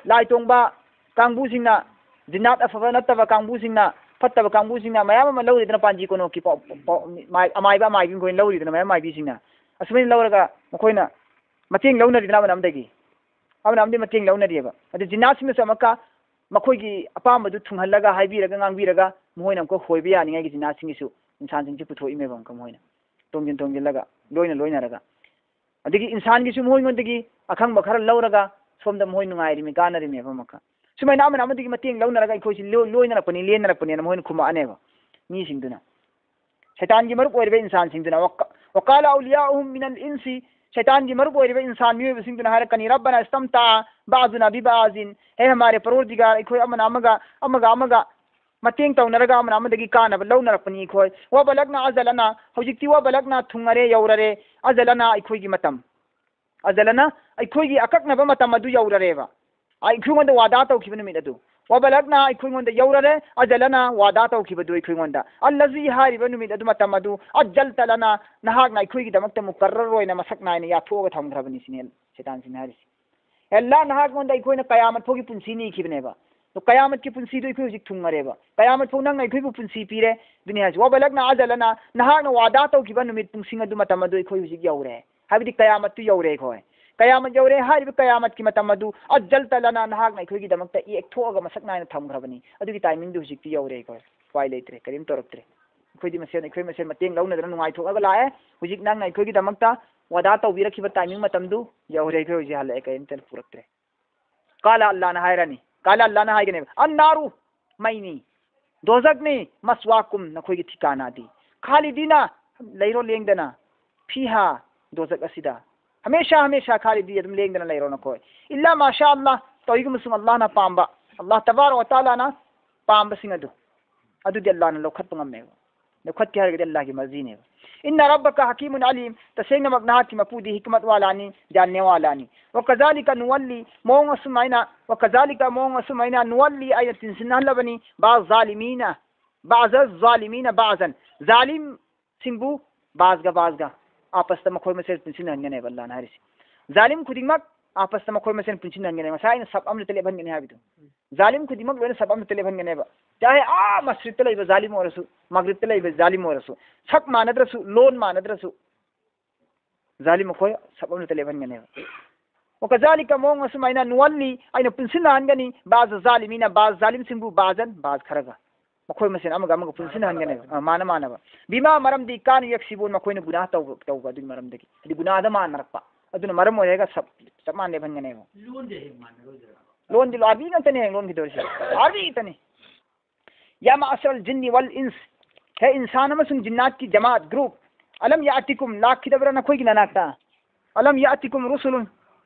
ꯂꯥꯏ ꯇꯣꯡꯕ ꯀꯥꯡꯕꯨꯁꯤꯡꯅ, ꯖꯤꯟꯅꯥꯠ ꯑꯐꯕ ꯅꯠꯇꯕ ꯀꯥꯡꯕꯨꯁꯤꯡꯅ, ꯐꯠꯇꯕ ꯀꯥꯡꯕꯨꯁꯤꯡꯅ ꯃꯌꯥꯝ ꯑꯃ ꯂꯧꯔꯤꯗꯅ, ꯄꯥꯟꯖꯤ ꯀꯣꯅꯣꯛꯀꯤ ꯄꯥꯎ, ꯄꯥꯎ, ꯃꯥꯏ-, ꯑꯃꯥꯏꯕ ꯑꯃꯥꯏꯕꯤ ꯃꯈꯣꯏꯅ ꯂꯧꯔꯤꯗꯅ, ꯃꯌꯥꯝ ꯑꯃꯥꯏꯕꯤꯁꯤꯡꯅ꯫ ꯑꯁꯨꯃꯥꯏꯅ ꯂꯧꯔꯒ ꯃꯈꯣꯏꯅ ꯃꯇꯦꯡ ꯂꯧꯅꯔꯤꯗꯅ ꯑꯃꯅ ꯑꯃꯗꯒꯤ, ꯑꯃꯅ ꯑꯃꯗꯤ ꯃꯇꯦꯡ ꯂꯧꯅꯔꯤꯑꯕ꯫ ꯑꯗꯨ ꯖꯤꯟꯅꯥꯠꯁꯤꯡꯅꯁꯨ ꯑꯃꯨꯛꯀ ꯃꯈꯣꯏꯒꯤ ꯑꯄꯥꯝꯕꯗꯨ ꯊꯨꯡꯍꯜꯂꯒ, ꯍꯥꯏꯕꯤꯔꯒ, ꯉꯥꯡꯕꯤꯔꯒ, ꯃꯈꯣꯏꯅ ꯑꯃꯨꯛꯀ ꯍꯣꯏꯕ ꯌꯥꯅꯤꯡꯉꯥꯏꯒꯤ ꯖꯤꯟꯅꯥꯠꯁꯤꯡꯒꯤꯁꯨ ꯏꯟꯁꯥꯟꯁꯤꯡꯁꯤ ꯄꯨꯊꯣꯛꯏꯃꯦꯕ ꯑꯃꯨꯛꯀ ꯃꯈꯣꯏꯅ꯫ ꯇꯣꯡꯁꯤꯟ ꯇꯣꯡꯁꯤꯜꯂꯒ, ꯂꯣꯏꯅ ꯂꯣꯏꯅꯔꯒ꯫ ꯑꯗꯒꯤ ꯏꯟꯁꯥꯟꯒꯤꯁꯨ ꯃꯈꯣꯏꯉꯣꯟꯗꯒꯤ ꯑꯈꯪꯕ ꯈꯔ ꯂꯧꯔꯒ ꯁꯣꯝꯗ ꯃꯈꯣꯏ ꯅꯨꯡꯉꯥꯏꯔꯤꯃꯤ, ꯀꯥꯟꯅꯔꯤꯃꯦꯕ ꯑꯃꯨꯛꯀ꯫ ꯁꯨꯃꯥꯏꯅ ꯑꯃꯅ ꯑꯃꯗꯒꯤ ꯃꯇꯦꯡ ꯂꯧꯅꯔꯒ ꯑꯩꯈꯣꯏꯁꯤ ꯂꯣ-, ꯂꯣꯏꯅꯔꯛꯄꯅꯤ, ꯂꯦꯟꯅꯔꯛꯄꯅꯦꯅ ꯃꯈꯣꯏꯅ ꯈꯨꯝꯃꯛꯑꯅꯦꯕ ꯃꯤꯁꯤꯡꯗꯨꯅ꯫ ꯁꯩꯇꯥꯟꯒꯤ ꯃꯔꯨꯞ ꯑꯣꯏꯔꯤꯕ ꯏꯟꯁꯥꯟꯁꯤꯡꯗꯨꯅ, "ꯋꯀ-, ꯋꯀꯥꯂ ꯑꯧꯂꯤꯌꯥꯎꯍꯨꯝ ꯃꯤꯅꯜ ꯏꯟꯁꯤ", ꯁꯩꯇꯥꯟꯒꯤ ꯃꯔꯨꯞ ꯑꯣꯏꯔꯤꯕ ꯏꯟꯁꯥꯟ ꯃꯤꯑꯣꯏꯕꯁꯤꯡꯗꯨꯅ ꯍꯥꯏꯔꯛꯀꯅꯤ, "ꯔꯕꯅꯥ ꯏꯁꯇꯝꯇꯥ ꯕꯥꯗꯨꯅꯥ ꯕꯤꯕꯥꯖꯤꯟ", "ꯍꯦ ꯍꯃꯥꯔꯦ ꯄꯔꯣꯔꯗꯤꯒꯥꯔ, ꯑꯩꯈꯣꯏ ꯑꯃꯅ ꯑꯃꯒ, ꯑꯃꯒ ꯑꯃꯒ ꯃꯇꯦꯡ ꯇꯧꯅꯔꯒ ꯑꯃꯅ ꯑꯃꯗꯒꯤ ꯀꯥꯟꯅꯕ ꯂꯧꯅꯔꯛꯄꯅꯤ ꯑꯩꯈꯣꯏ꯫ ꯋꯥꯕꯂꯛꯅ ꯑꯖꯂꯅ, ꯍꯧꯖꯤꯛꯇꯤ ꯋꯥꯕꯂꯛꯅ ꯊꯨꯡꯉꯔꯦ, ꯌꯧꯔꯔꯦ, ꯑꯖꯂꯅ ꯑꯩꯈꯣꯏꯒꯤ ꯃꯇꯝ꯫ ꯑꯖꯂꯅ ꯑꯩꯈꯣꯏꯒꯤ ꯑꯀꯛꯅꯕ ꯃꯇꯝ ꯑꯗꯨ ꯌꯧꯔꯔꯦꯕ꯫ ꯑꯩꯈꯣꯏꯉꯣꯟꯗ ꯋꯥꯗꯥ ꯇꯧꯈꯤꯕ ꯅꯨꯃꯤꯠ ꯑꯗꯨ꯫ ꯋꯥꯕꯂꯛꯅ ꯑꯩꯈꯣꯏꯉꯣꯟꯗ ꯌꯧꯔꯔꯦ, ꯑꯖꯂꯅ ꯋꯥꯗꯥ ꯇꯧꯈꯤꯕꯗꯨ ꯑꯩꯈꯣꯏꯉꯣꯟꯗ꯫ ꯑꯜꯂꯖꯤ ꯍꯥꯏꯔꯤꯕ ꯅꯨꯃꯤꯠ ꯑꯗꯨ, ꯃꯇꯝ ꯑꯗꯨ, ꯑꯖꯜꯇ ꯂꯅ, ꯅꯍꯥꯛꯅ ꯑꯩꯈꯣꯏꯒꯤꯗꯃꯛꯇ ꯃꯨꯀꯔꯔ ꯑꯣꯏꯅ ꯃꯁꯛ ꯅꯥꯏꯅ ꯌꯥꯊꯣꯛꯑꯒ ꯊꯝꯈ꯭ꯔꯕꯅꯤ ꯁꯤꯅꯦ ꯁꯩꯇꯥꯟꯁꯤꯡꯅ ꯍꯥꯏꯔꯤꯁꯤ꯫ ꯑꯜꯂꯥꯍꯅ ꯅꯍꯥꯛꯉꯣꯟꯗ ꯑꯩꯈꯣꯏꯅ ꯀꯌꯥꯃꯠ ꯐꯥꯎꯒꯤ ꯄꯨꯟꯁꯤ ꯅꯤꯈꯤꯕꯅꯦꯕ꯫ ꯑꯗꯣ ꯀꯌꯥꯃꯠꯀꯤ ꯄꯨꯟꯁꯤꯗꯣ ꯑꯩꯈꯣꯏ ꯍꯧꯖꯤꯛ ꯊꯨꯡꯉꯔꯦꯕ꯫ ꯀꯌꯥꯃꯠ ꯐꯥꯎ ꯅꯪꯅ ꯑꯩꯈꯣꯏꯕꯨ ꯄꯨꯟꯁꯤ ꯄꯤꯔꯦ꯫ ꯑꯗꯨꯅꯤ ꯍꯥꯏꯁꯦ, "ꯋꯥꯕꯂꯛꯅ ꯑꯖꯂꯅ", ꯅꯍꯥꯛꯅ ꯋꯥꯗꯥ ꯇꯧꯈꯤꯕ ꯅꯨꯃꯤꯠ ꯄꯨꯡꯁꯤꯡ ꯑꯗꯨ, ꯃꯇꯝ ꯑꯗꯨ ꯑꯩꯈꯣꯏ ꯍꯧꯖꯤꯛ ꯌꯧꯔꯦ꯫ ꯍꯥꯏꯕꯗꯤ ꯀꯌꯥꯃꯠꯇꯨ ꯌꯧꯔꯦ ꯑꯩꯈꯣꯏ꯫ ꯀꯌꯥꯃꯠ ꯌꯧꯔꯦ ꯍꯥꯏꯔꯤꯕ ꯀꯌꯥꯃꯠꯀꯤ ꯃꯇꯝ ꯑꯗꯨ ꯑꯖꯜꯇ ꯂꯅ, ꯅꯍꯥꯛꯅ ꯑꯩꯈꯣꯏꯒꯤꯗꯃꯛꯇ ꯌꯦꯛꯊꯣꯛꯑꯒ ꯃꯁꯛ ꯅꯥꯏꯅ ꯊꯝꯈ꯭ꯔꯕꯅꯤ꯫ ꯑꯗꯨꯒꯤ ꯇꯥꯏꯃꯤꯡꯗꯨ ꯍꯧꯖꯤꯛꯇꯤ ꯌꯧꯔꯦ ꯑꯩꯈꯣꯏ꯫ ꯎꯄꯥꯏ ꯂꯩꯇ꯭ꯔꯦ, ꯀꯔꯤꯝ ꯇꯧꯔꯛꯇ꯭ꯔꯦ꯫ ꯑꯩꯈꯣꯏꯗꯤ ꯃꯁꯦꯟ, ꯑꯩꯈꯣꯏ ꯃꯁꯦꯟ ꯃꯇꯦꯡ ꯂꯧꯅꯗꯅ ꯅꯨꯡꯉꯥꯏꯊꯣꯛꯑꯒ ꯂꯥꯛꯑꯦ꯫ ꯍꯧꯖꯤꯛ ꯅꯪꯅ ꯑꯩꯈꯣꯏꯒꯤꯗꯃꯛꯇ ꯋꯥꯗꯥ ꯇꯧꯕꯤꯔꯛꯈꯤꯕ ꯇꯥꯏꯃꯤꯡ ꯃꯇꯝꯗꯨ ꯌꯧꯔꯦ, ꯑꯩꯈꯣꯏ ꯍꯧꯖꯤꯛ ꯍꯜꯂꯛꯑꯦ, ꯀꯔꯤꯝꯇ ꯄꯨꯔꯛꯇ꯭ꯔꯦ꯫ ꯀꯥꯂ ꯑꯜꯂꯥꯅ ꯍꯥꯏꯔꯅꯤ꯫ ꯀꯥꯂ ꯑꯜꯂꯥꯅ ꯍꯥꯏꯒꯅꯦꯕ, "ꯑꯟꯅꯥꯔꯨ", ꯃꯩꯅꯤ, "ꯗꯣꯖꯛꯅꯤ", "ꯃꯁꯋꯥꯀꯨꯝ", ꯅꯈꯣꯏꯒꯤ ꯊꯤꯀꯥꯅꯥꯗꯤ, "ꯈꯥꯂꯤꯗꯤꯅ", ꯂꯩꯔꯣ ꯂꯦꯡꯗꯅ, "ꯐꯤꯍꯥ", ꯗꯣꯖꯛ ꯑꯁꯤꯗ, "ꯍꯃꯦꯁꯥ ꯍꯃꯦꯁꯥ ꯈꯥꯂꯤꯗꯤ", ꯑꯗꯨꯝ ꯂꯦꯡꯗꯅ ꯂꯩꯔꯣ ꯅꯈꯣꯏ꯫ "ꯏꯜꯂꯥ ꯃꯥꯁꯥ ꯑꯜꯂꯥ", ꯇꯧꯏꯒꯨꯝꯕꯁꯨꯡ ꯑꯜꯂꯥꯍꯅ ꯄꯥꯝꯕ, ꯑꯜꯂꯥꯍ ꯇꯕꯥꯔꯛ ꯋ ꯇꯥꯂꯥꯅ ꯄꯥꯝꯕꯁꯤꯡ ꯑꯗꯨ, ꯑꯗꯨꯗꯤ ꯑꯜꯂꯥꯍꯅ ꯂꯧꯈꯠꯄ ꯉꯝꯃꯦꯕ꯫ ꯂꯧꯈꯠꯀꯦ ꯍꯥꯏꯔꯒꯗꯤ ꯑꯜꯂꯥꯍꯒꯤ ꯃꯔꯖꯤꯅꯦꯕ꯫ "ꯏꯟꯅ ꯔꯕꯀ ꯍꯀꯤꯃꯨꯟ ꯑꯂꯤꯝ", ꯇꯁꯦꯡꯅꯃꯛ ꯅꯍꯥꯛꯀꯤ ꯃꯄꯨꯗꯤ ꯍꯤꯀꯃꯠ ꯋꯥꯂꯥꯅꯤ, ꯒ꯭ꯌꯥꯟꯅꯦ ꯋꯥꯂꯥꯅꯤ꯫ "ꯋꯀꯖꯥꯂꯤꯀ ꯅꯨꯋꯜꯂꯤ", ꯃꯑꯣꯡ ꯑꯁꯨꯃꯥꯏꯅ, "ꯋꯀꯖꯥꯂꯤꯀ", ꯃꯑꯣꯡ ꯑꯁꯨꯃꯥꯏꯅ, "ꯅꯨꯋꯜꯂꯤ", ꯑꯩꯅ ꯇꯤꯟꯁꯤꯟꯅꯍꯜꯂꯕꯅꯤ, "ꯕꯥ ꯖꯥꯂꯤꯃꯤꯅ", "ꯕꯥꯖ ꯖꯥꯂꯤꯃꯤꯅ ꯕꯥꯖꯟ", ꯖꯥꯂꯤꯝꯁꯤꯡꯕꯨ ꯕꯥꯖꯒ ꯕꯥꯖꯒ, ꯑꯥꯄꯁꯇ ꯃꯈꯣꯏ ꯃꯁꯦꯜ ꯄꯨꯟꯁꯤꯟꯅꯍꯟꯒꯅꯦꯕ ꯑꯜꯂꯥꯍꯅ ꯍꯥꯏꯔꯤꯁꯦ꯫ ꯖꯥꯂꯤꯝ ꯈꯨꯗꯤꯡꯃꯛ ꯑꯥꯄꯁꯇ ꯃꯈꯣꯏ ꯃꯁꯦꯜ ꯄꯨꯟꯁꯤꯟꯅꯍꯟꯒꯅꯦꯕ꯫ ꯉꯁꯥꯏ ꯑꯩꯅ ꯁꯞ ꯑꯃꯗ ꯂꯦꯞꯍꯟꯒꯅꯤ ꯍꯥꯏꯕꯗꯣ, ꯖꯥꯂꯤꯝ ꯈꯨꯗꯤꯡꯃꯛ ꯂꯣꯏꯅ ꯁꯞ ꯑꯃꯗ ꯂꯦꯞꯍꯟꯒꯅꯦꯕ꯫ ꯆꯥꯍꯦ ꯑꯥ ꯃꯁꯔꯤꯛꯇ ꯂꯩꯕ ꯖꯥꯂꯤꯝ ꯑꯣꯏꯔꯁꯨ, ꯃꯒ꯭ꯔꯤꯕꯇ ꯂꯩꯕ ꯖꯥꯂꯤꯝ ꯑꯣꯏꯔꯁꯨ, ꯁꯛ ꯃꯥꯟꯅꯗ꯭ꯔꯁꯨ, ꯂꯣꯟ ꯃꯥꯟꯅꯗ꯭ꯔꯁꯨ, ꯖꯥꯂꯤꯝ ꯃꯈꯣꯏ ꯁꯞ ꯑꯃꯗ ꯂꯦꯞꯍꯟꯒꯅꯦꯕ꯫ "ꯋꯀꯖꯥꯂꯤꯀ", ꯃꯑꯣꯡ ꯑꯁꯨꯃꯥꯏꯅ, "ꯅꯨꯋꯜꯂꯤ", ꯑꯩꯅ ꯄꯨꯟꯁꯤꯟꯅꯍꯟꯒꯅꯤ, "ꯕꯥꯖ ꯖꯥꯂꯤꯃꯤꯅ", ꯕꯥꯖ ꯖꯥꯂꯤꯝꯁꯤꯡꯕꯨ, "ꯕꯥꯖꯟ", ꯕꯥꯖ ꯈꯔꯒ꯫ ꯃꯈꯣꯏ ꯃꯁꯦꯟ ꯑꯃꯒ ꯑꯃꯒ ꯄꯨꯟꯁꯤꯟꯅꯍꯟꯒꯅꯦꯕ꯫ ꯑ, ꯃꯥꯅ ꯃꯥꯟꯅꯕ꯫ "ꯕꯤꯃꯥ", ꯃꯔꯝꯗꯤ, "ꯀꯥꯅꯨ ꯌꯛꯁꯤꯕꯨꯟ", ꯃꯈꯣꯏꯅ ꯒꯨꯅꯥꯍ ꯇꯧꯕ, ꯇꯧꯕ ꯑꯗꯨꯒꯤ ꯃꯔꯝꯗꯒꯤ꯫ ꯍꯥꯏꯗꯤ ꯒꯨꯅꯥꯍꯗ ꯃꯥꯟꯅꯔꯛꯄ꯫ ꯑꯗꯨꯅ ꯃꯔꯝ ꯑꯣꯏꯔꯒ ꯁꯞ, ꯆꯞ ꯃꯥꯟꯅ ꯂꯦꯞꯍꯟꯒꯅꯦꯕ꯫ ꯂꯣꯟꯗꯤ ꯍꯦꯛ ꯃꯥꯟꯅꯔꯣꯏꯗ꯭ꯔꯥ? ꯂꯣꯟꯗꯤ ꯂꯣ-, ꯑꯥꯔꯕꯤ ꯉꯥꯛꯇꯅꯦ ꯍꯦꯛ ꯂꯣꯟꯈꯤꯗꯣꯔꯤꯁꯦ꯫ ꯑꯥꯔꯕꯤ ꯉꯥꯛꯇꯅꯤ꯫ "ꯌꯥ ꯃꯥꯁꯔꯜ ꯖꯤꯟꯅꯤ ꯋꯜ ꯏꯟꯁ", ꯍꯦ ꯏꯟꯁꯥꯟ ꯑꯃꯁꯨꯡ ꯖꯤꯟꯅꯥꯠꯀꯤ ꯖꯃꯥꯠ, ꯒ꯭ꯔꯨꯞ, "ꯑꯂꯝ ꯌꯥꯇꯤꯀꯨꯝ", ꯂꯥꯛꯈꯤꯗꯕ꯭ꯔꯥ ꯅꯈꯣꯏꯒꯤ ꯅꯅꯥꯛꯇ? "ꯑꯂꯝ ꯌꯥꯇꯤꯀꯨꯝ ꯔꯨꯁꯨꯂꯨꯟ",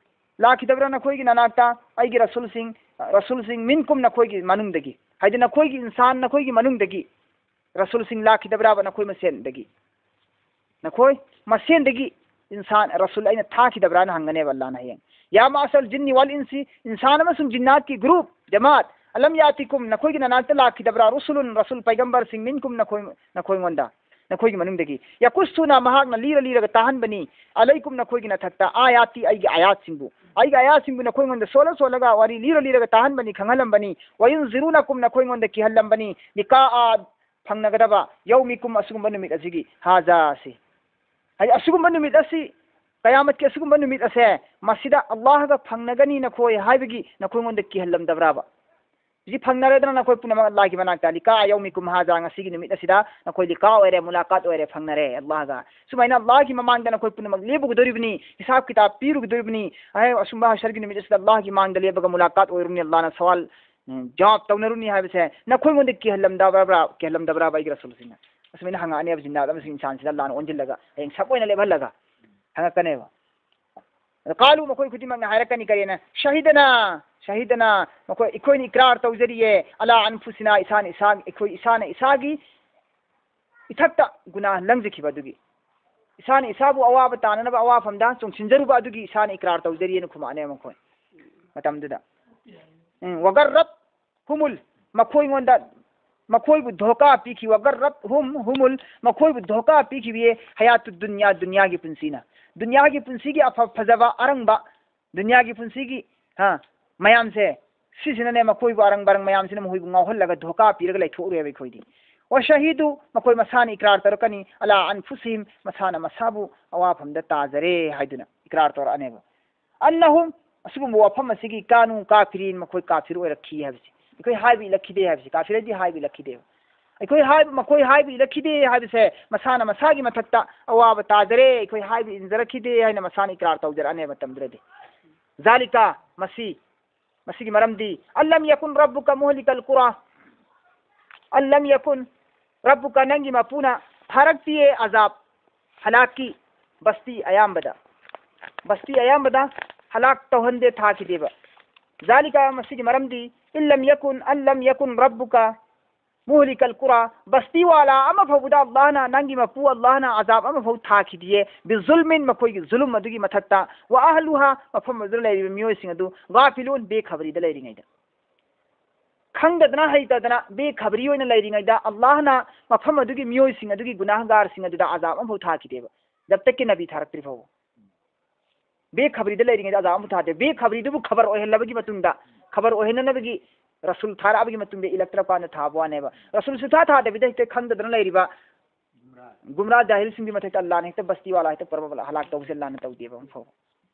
ꯂꯥꯛꯈꯤꯗꯕ꯭ꯔꯥ ꯅꯈꯣꯏꯒꯤ ꯅꯅꯥꯛꯇ ꯑꯩꯒꯤ ꯔꯁꯨꯜꯁꯤꯡ, ꯔꯁꯨꯜꯁꯤꯡ, "ꯃꯤꯟꯀꯨꯝ", ꯅꯈꯣꯏꯒꯤ ꯃꯅꯨꯡꯗꯒꯤ, ꯍꯥꯏꯗꯤ ꯅꯈꯣꯏꯒꯤ ꯏꯟꯁꯥꯟ, ꯅꯈꯣꯏꯒꯤ ꯃꯅꯨꯡꯗꯒꯤ ꯔꯁꯨꯜꯁꯤꯡ ꯂꯥꯛꯈꯤꯗꯕ꯭ꯔꯥꯕ ꯅꯈꯣꯏ ꯃꯁꯦꯟꯗꯒꯤ? ꯅꯈꯣꯏ ꯃꯁꯦꯟꯗꯒꯤ ꯏꯟꯁꯥꯟ, ꯔꯁꯨꯜ ꯑꯩꯅ ꯊꯥꯈꯤꯗꯕ꯭ꯔꯥꯅ ꯍꯪꯒꯅꯦꯕ ꯑꯜꯂꯥꯍꯅ ꯍꯌꯦꯡ꯫ "ꯌꯥ ꯃꯥꯁꯔ ꯖꯤꯟꯅꯤ ꯋꯜ ꯏꯟꯁꯤ", ꯏꯟꯁꯥꯟ ꯑꯃꯁꯨꯡ ꯖꯤꯟꯅꯥꯠꯀꯤ ꯒ꯭ꯔꯨꯞ, ꯖꯃꯥꯠ, "ꯑꯂꯝ ꯌꯥꯇꯤꯀꯨꯝ", ꯅꯈꯣꯏꯒꯤ ꯅꯅꯥꯛꯇ ꯂꯥꯛꯈꯤꯗꯕ꯭ꯔꯥ, "ꯔꯨꯁꯨꯂꯨꯟ", ꯔꯁꯨꯜ, ꯄꯩꯒꯝꯕꯔꯁꯤꯡ, "ꯃꯤꯟꯀꯨꯝ", ꯅꯈꯣꯏ, ꯅꯈꯣꯏꯉꯣꯟꯗ, ꯅꯈꯣꯏꯒꯤ ꯃꯅꯨꯡꯗꯒꯤ꯫ "ꯌꯥꯀꯨꯁꯨꯅ", ꯃꯍꯥꯛꯅ ꯂꯤꯔ ꯂꯤꯔꯒ ꯇꯥꯍꯟꯕꯅꯤ, "ꯑꯂꯩꯀꯨꯝ", ꯅꯈꯣꯏꯒꯤ ꯅꯊꯛꯇ, "ꯑꯥꯌꯥꯇꯤ", ꯑꯩꯒꯤ ꯑꯥꯌꯥꯠꯁꯤꯡꯕꯨ, ꯑꯩꯒꯤ ꯑꯥꯌꯥꯠꯁꯤꯡꯕꯨ ꯅꯈꯣꯏꯉꯣꯟꯗ ꯁꯣꯜꯂ ꯁꯣꯜꯂꯒ ꯋꯥꯔꯤ ꯂꯤꯔ ꯂꯤꯔꯒ ꯇꯥꯍꯟꯕꯅꯤ, ꯈꯪꯍꯜꯂꯝꯕꯅꯤ, "ꯋꯌꯨꯟꯖꯤꯔꯨꯅꯀꯨꯝ", ꯅꯈꯣꯏꯉꯣꯟꯗ ꯀꯤꯍꯜꯂꯝꯕꯅꯤ, "ꯂꯤꯀꯥꯑ", ꯐꯪꯅꯒꯗꯕ, "ꯌꯧꯃꯤꯀꯨꯝ", ꯑꯁꯤꯒꯨꯝꯕ ꯅꯨꯃꯤꯠ ꯑꯁꯤꯒꯤ, "ꯍꯥꯖꯥ" ꯑꯁꯤ꯫ ꯍꯥꯏꯗꯤ ꯑꯁꯤꯒꯨꯝꯕ ꯅꯨꯃꯤꯠ ꯑꯁꯤ, ꯀꯌꯥꯃꯠꯀꯤ ꯑꯁꯤꯒꯨꯝꯕ ꯅꯨꯃꯤꯠ ꯑꯁꯦ, ꯃꯁꯤꯗ ꯑꯜꯂꯥꯍꯒ ꯐꯪꯅꯒꯅꯤ ꯅꯈꯣꯏ ꯍꯥꯏꯕꯒꯤ ꯅꯈꯣꯏꯉꯣꯟꯗ ꯀꯤꯍꯜꯂꯝꯗꯕ꯭ꯔꯥꯕ? ꯁꯤ ꯐꯪꯅꯔꯦꯗꯅ ꯅꯈꯣꯏ ꯄꯨꯝꯅꯃꯛ ꯑꯜꯂꯥꯍꯒꯤ ꯃꯅꯥꯛꯇ, "ꯂꯤꯀꯥ ꯌꯧꯃꯤꯀꯨꯝ ꯍꯥꯖꯥ", ꯉꯁꯤꯒꯤ ꯅꯨꯃꯤꯠ ꯑꯁꯤꯗ ꯅꯈꯣꯏ ꯂꯤꯀꯥ ꯑꯣꯏꯔꯦ, ꯃꯨꯂꯥꯀꯥꯠ ꯑꯣꯏꯔꯦ, ꯐꯪꯅꯔꯦ ꯑꯜꯂꯥꯍꯒ꯫ ꯁꯨꯃꯥꯏꯅ ꯑꯜꯂꯥꯍꯒꯤ ꯃꯃꯥꯡꯗ ꯅꯈꯣꯏ ꯄꯨꯝꯅꯃꯛ ꯂꯦꯞꯄꯨꯒꯗꯧꯔꯤꯕꯅꯤ, ꯍꯤꯁꯥꯕ ꯀꯤꯇꯥꯕ ꯄꯤꯔꯨꯒꯗꯧꯔꯤꯕꯅꯤ꯫ ꯑꯍꯦ, ꯑꯁꯨꯝꯕ ꯍꯁꯔꯒꯤ ꯅꯨꯃꯤꯠ ꯑꯁꯤꯗ ꯑꯜꯂꯥꯍꯒꯤ ꯃꯥꯡꯗ ꯂꯦꯞꯄꯒ ꯃꯨꯂꯥꯀꯥꯠ ꯑꯣꯏꯔꯨꯅꯤ, ꯑꯜꯂꯥꯍꯅ ꯁꯋꯥꯜ, ꯎꯝ, ꯖꯋꯥꯕ ꯇꯧꯅꯔꯨꯅꯤ ꯍꯥꯏꯕꯁꯦ ꯅꯈꯣꯏꯉꯣꯟꯗ ꯀꯤꯍꯜꯂꯝꯗꯕ꯭ꯔꯥ, ꯀꯤꯍꯜꯂꯝꯗꯕ꯭ꯔꯥꯕ ꯑꯩꯒꯤ ꯔꯁꯨꯜꯁꯤꯡꯅ? ꯑꯁꯨꯃꯥꯏꯅ ꯍꯪꯉꯛꯑꯅꯦꯕ ꯖꯤꯟꯅꯥꯠ ꯑꯃꯁꯨꯡ ꯏꯟꯁꯥꯟꯁꯤꯗ ꯑꯜꯂꯥꯍꯅ ꯑꯣꯟꯁꯤꯜꯂꯒ, ꯍꯌꯦꯡ ꯁꯞ ꯑꯣꯏꯅ ꯂꯦꯞꯍꯜꯂꯒ ꯍꯪꯉꯛꯀꯅꯦꯕ꯫ ꯑꯗ ꯀꯥꯂꯨ, ꯃꯈꯣꯏ ꯈꯨꯗꯤꯡꯃꯛꯅ ꯍꯥꯏꯔꯛꯀꯅꯤ, ꯀꯔꯤꯅ? "ꯁꯍꯤꯗꯅꯥ, ꯁꯍꯤꯗꯅꯥ", ꯃꯈꯣꯏ, "ꯑꯩꯈꯣꯏꯅ ꯏꯀ꯭ꯔꯥꯔ ꯇꯧꯖꯔꯤꯌꯦ, ꯑꯂꯥ ꯑꯟꯐꯨꯁꯤꯅꯥ", ꯏꯁꯥꯅ ꯏꯁꯥ, ꯑꯩꯈꯣꯏ ꯏꯁꯥꯅ ꯏꯁꯥꯒꯤ ꯏꯊꯛꯇ ꯒꯨꯅꯥꯍ ꯂꯪꯖꯈꯤꯕ ꯑꯗꯨꯒꯤ, ꯏꯁꯥꯅ ꯏꯁꯥꯕꯨ ꯑꯋꯥꯕ ꯇꯥꯅꯅꯕ ꯑꯋꯥꯐꯝꯗ ꯆꯣꯡꯁꯤꯟꯖꯔꯨꯕ ꯑꯗꯨꯒꯤ ꯏꯁꯥꯅ ꯏꯀ꯭ꯔꯥꯔ ꯇꯧꯖꯔꯤꯑꯅ ꯈꯨꯝꯃꯛꯑꯅꯦꯕ ꯃꯈꯣꯏ ꯃꯇꯝꯗꯨꯗ꯫ ꯎꯝ, "ꯋꯒꯔꯔꯠ ꯍꯨꯃꯨꯜ", ꯃꯈꯣꯏꯉꯣꯟꯗ, ꯃꯈꯣꯏꯕꯨ ꯙꯣꯀꯥ ꯄꯤꯈꯤ, "ꯋꯒꯔꯔꯠ ꯍꯨꯝ ꯍꯨꯃꯨꯜ", ꯃꯈꯣꯏꯕꯨ ꯙꯣꯀꯥ ꯄꯤꯈꯤꯕ "ꯍꯌꯥꯇꯨ ꯗꯨꯅꯤꯌꯥ", ꯗꯨꯅꯤꯌꯥꯒꯤ ꯄꯨꯟꯁꯤꯅ, ꯗꯨꯅꯤꯌꯥꯒꯤ ꯄꯨꯟꯁꯤꯒꯤ ꯑꯐ ꯐꯖꯕ ꯑꯔꯪꯕ, ꯗꯨꯅꯤꯌꯥꯒꯤ ꯄꯨꯟꯁꯤꯒꯤ, ꯍꯥ, ꯃꯌꯥꯝꯁꯦ, ꯁꯤꯁꯤꯅꯅꯦ ꯃꯈꯣꯏꯕꯨ, ꯑꯔꯪ ꯕꯔꯪ ꯃꯌꯥꯝꯁꯤꯅ ꯃꯈꯣꯏꯕꯨ ꯉꯥꯎꯍꯜꯂꯒ ꯙꯣꯀꯥ ꯄꯤꯔꯒ ꯂꯩꯊꯣꯛꯎꯔꯦꯕ ꯑꯩꯈꯣꯏꯗꯤ꯫ "ꯋ ꯁꯍꯤꯗꯨ", ꯃꯈꯣꯏ ꯃꯁꯥꯅ ꯏꯀ꯭ꯔꯥꯔ ꯇꯧꯔꯛꯀꯅꯤ, "ꯑꯂꯥ ꯑꯟꯐꯨꯁꯤꯍꯤꯝ", ꯃꯁꯥꯅ ꯃꯁꯥꯕꯨ ꯑꯋꯥꯐꯝꯗ ꯇꯥꯖꯔꯦ ꯍꯥꯏꯗꯨꯅ ꯏꯀ꯭ꯔꯥꯔ ꯇꯧꯔꯛꯑꯅꯦꯕ꯫ "ꯑꯟꯅꯍꯨꯝ", ꯑꯁꯤꯒꯨꯝꯕ ꯋꯥꯐꯝ ꯑꯁꯤꯒꯤ, "ꯀꯥꯅꯨ ꯀꯥꯐꯤꯔꯤꯟ", ꯃꯈꯣꯏ ꯀꯥꯐꯤꯔ ꯑꯣꯏꯔꯛꯈꯤ ꯍꯥꯏꯕꯁꯤ, ꯑꯩꯈꯣꯏ ꯍꯥꯏꯕ ꯏꯜꯂꯛꯈꯤꯗꯦ ꯍꯥꯏꯕꯁꯤ, ꯀꯥꯐꯤꯔꯗꯤ ꯍꯥꯏꯕ ꯏꯜꯂꯛꯈꯤꯗꯦꯕ꯫ ꯑꯩꯈꯣꯏ ꯍꯥꯏꯕ, ꯃꯈꯣꯏ ꯍꯥꯏꯕ ꯏꯜꯂꯛꯈꯤꯗꯦ ꯍꯥꯏꯕꯁꯦ ꯃꯁꯥꯅ ꯃꯁꯥꯒꯤ ꯃꯊꯛꯇ ꯑꯋꯥꯕ ꯇꯥꯖꯔꯦ, ꯑꯩꯈꯣꯏ ꯍꯥꯏꯕ ꯏꯟꯖꯔꯛꯈꯤꯗꯦ ꯍꯥꯏꯅ ꯃꯁꯥꯅ ꯏꯀ꯭ꯔꯥꯔ ꯇꯧꯖꯔꯛꯑꯅꯦꯕ ꯃꯇꯝꯗꯨꯗꯗꯤ꯫ ꯖꯥꯂꯤꯀ, ꯃꯁꯤ, ꯃꯁꯤꯒꯤ ꯃꯔꯝꯗꯤ, "ꯑꯜꯂꯝ ꯌꯀꯨꯟ ꯔꯕꯨꯀ ꯃꯨꯍꯂꯤꯀꯜ ꯀꯨꯔꯥ", "ꯑꯜꯂꯝ ꯌꯀꯨꯟ ꯔꯕꯨꯀ", ꯅꯪꯒꯤ ꯃꯄꯨꯅ ꯊꯥꯔꯛꯇꯤꯌꯦ ꯑꯖꯥꯕ, ꯍꯂꯥꯛꯀꯤ, ꯕꯁꯇꯤ ꯑꯌꯥꯝꯕꯗ, ꯕꯁꯇꯤ ꯑꯌꯥꯝꯕꯗ ꯍꯂꯥꯛ ꯇꯧꯍꯟꯗꯦ, ꯊꯥꯈꯤꯗꯦꯕ꯫ ꯖꯥꯂꯤꯀ, ꯃꯁꯤꯒꯤ ꯃꯔꯝꯗꯤ, "ꯏꯜꯂꯝ ꯌꯀꯨꯟ", "ꯑꯜꯂꯝ ꯌꯀꯨꯟ ꯔꯕꯨꯀ ꯃꯨꯍꯂꯤꯀꯜ ꯀꯨꯔꯥ", ꯕꯁꯇꯤ ꯋꯥꯂꯥ ꯑꯃ ꯐꯥꯎꯕꯗ ꯑꯜꯂꯥꯍꯅ, ꯅꯪꯒꯤ ꯃꯄꯨ ꯑꯜꯂꯥꯍꯅ ꯑꯖꯥꯕ ꯑꯃ ꯐꯥꯎ ꯊꯥꯈꯤꯗꯤꯌꯦ, "ꯕꯤꯖꯨꯜꯃꯤꯟ", ꯃꯈꯣꯏꯒꯤ ꯖꯨꯂꯨꯝ ꯑꯗꯨꯒꯤ ꯃꯊꯛꯇ, "ꯋ ꯑꯍꯂꯨꯍꯥ", ꯃꯐꯝ ꯑꯗꯨꯗ ꯂꯩꯔꯤꯕ ꯃꯤꯑꯣꯏꯁꯤꯡ ꯑꯗꯨ, "ꯒꯥꯐꯤꯂꯨꯟ", ꯕꯦꯈꯕꯔꯤꯗ ꯂꯩꯔꯤꯉꯩꯗ, ꯈꯪꯗꯗꯅ ꯍꯩꯇꯗꯅ ꯕꯦꯈꯕꯔꯤ ꯑꯣꯏꯅ ꯂꯩꯔꯤꯉꯩꯗ, ꯑꯜꯂꯥꯍꯅ ꯃꯐꯝ ꯑꯗꯨꯒꯤ ꯃꯤꯑꯣꯏꯁꯤꯡ ꯑꯗꯨꯒꯤ ꯒꯨꯅꯥꯍꯒꯥꯔꯁꯤꯡ ꯑꯗꯨꯗ ꯑꯖꯥꯕ ꯑꯃꯐꯥꯎ ꯊꯥꯈꯤꯗꯦꯕ, ꯖꯕ ꯇꯛꯀꯤ ꯅꯕꯤ ꯊꯥꯔꯛꯇ꯭ꯔꯤ ꯐꯥꯎꯕ꯫ ꯕꯦꯈꯕꯔꯤꯗ ꯂꯩꯔꯤꯉꯩꯗ ꯑꯖꯥꯕ ꯑꯃꯐꯥꯎ ꯊꯥꯗꯦ꯫ ꯕꯦꯈꯕꯔꯤꯗꯨꯕꯨ ꯈꯕꯔ ꯑꯣꯏꯍꯜꯂꯕꯒꯤ ꯃꯇꯨꯡꯗ, ꯈꯕꯔ ꯑꯣꯏꯍꯟꯅꯅꯕꯒꯤ ꯔꯁꯨꯜ ꯊꯥꯔꯛꯑꯕꯒꯤ ꯃꯇꯨꯡꯗ ꯏꯜꯂꯛꯇ꯭ꯔꯕ ꯀꯥꯟꯗ ꯊꯥꯕ ꯋꯥꯅꯦꯕ꯫ ꯔꯁꯨꯜ ꯁꯨꯊꯥ ꯊꯥꯗꯕꯤꯗ ꯍꯦꯛꯇ ꯈꯪꯗꯗꯅ ꯂꯩꯔꯤꯕ ꯒꯨꯝꯔꯥ ꯖꯥꯍꯤꯜꯁꯤꯡꯒꯤ ꯃꯊꯛꯇ ꯑꯜꯂꯥꯍꯅ ꯍꯦꯛꯇ ꯕꯁꯇꯤ ꯋꯥꯂꯥ ꯍꯦꯛꯇ ꯄꯔꯕ ꯍꯂꯥꯛ ꯇꯧꯕꯁꯦ ꯑꯜꯂꯥꯍꯅ ꯇꯧꯗꯦꯕ ꯑꯃꯐꯥꯎ꯫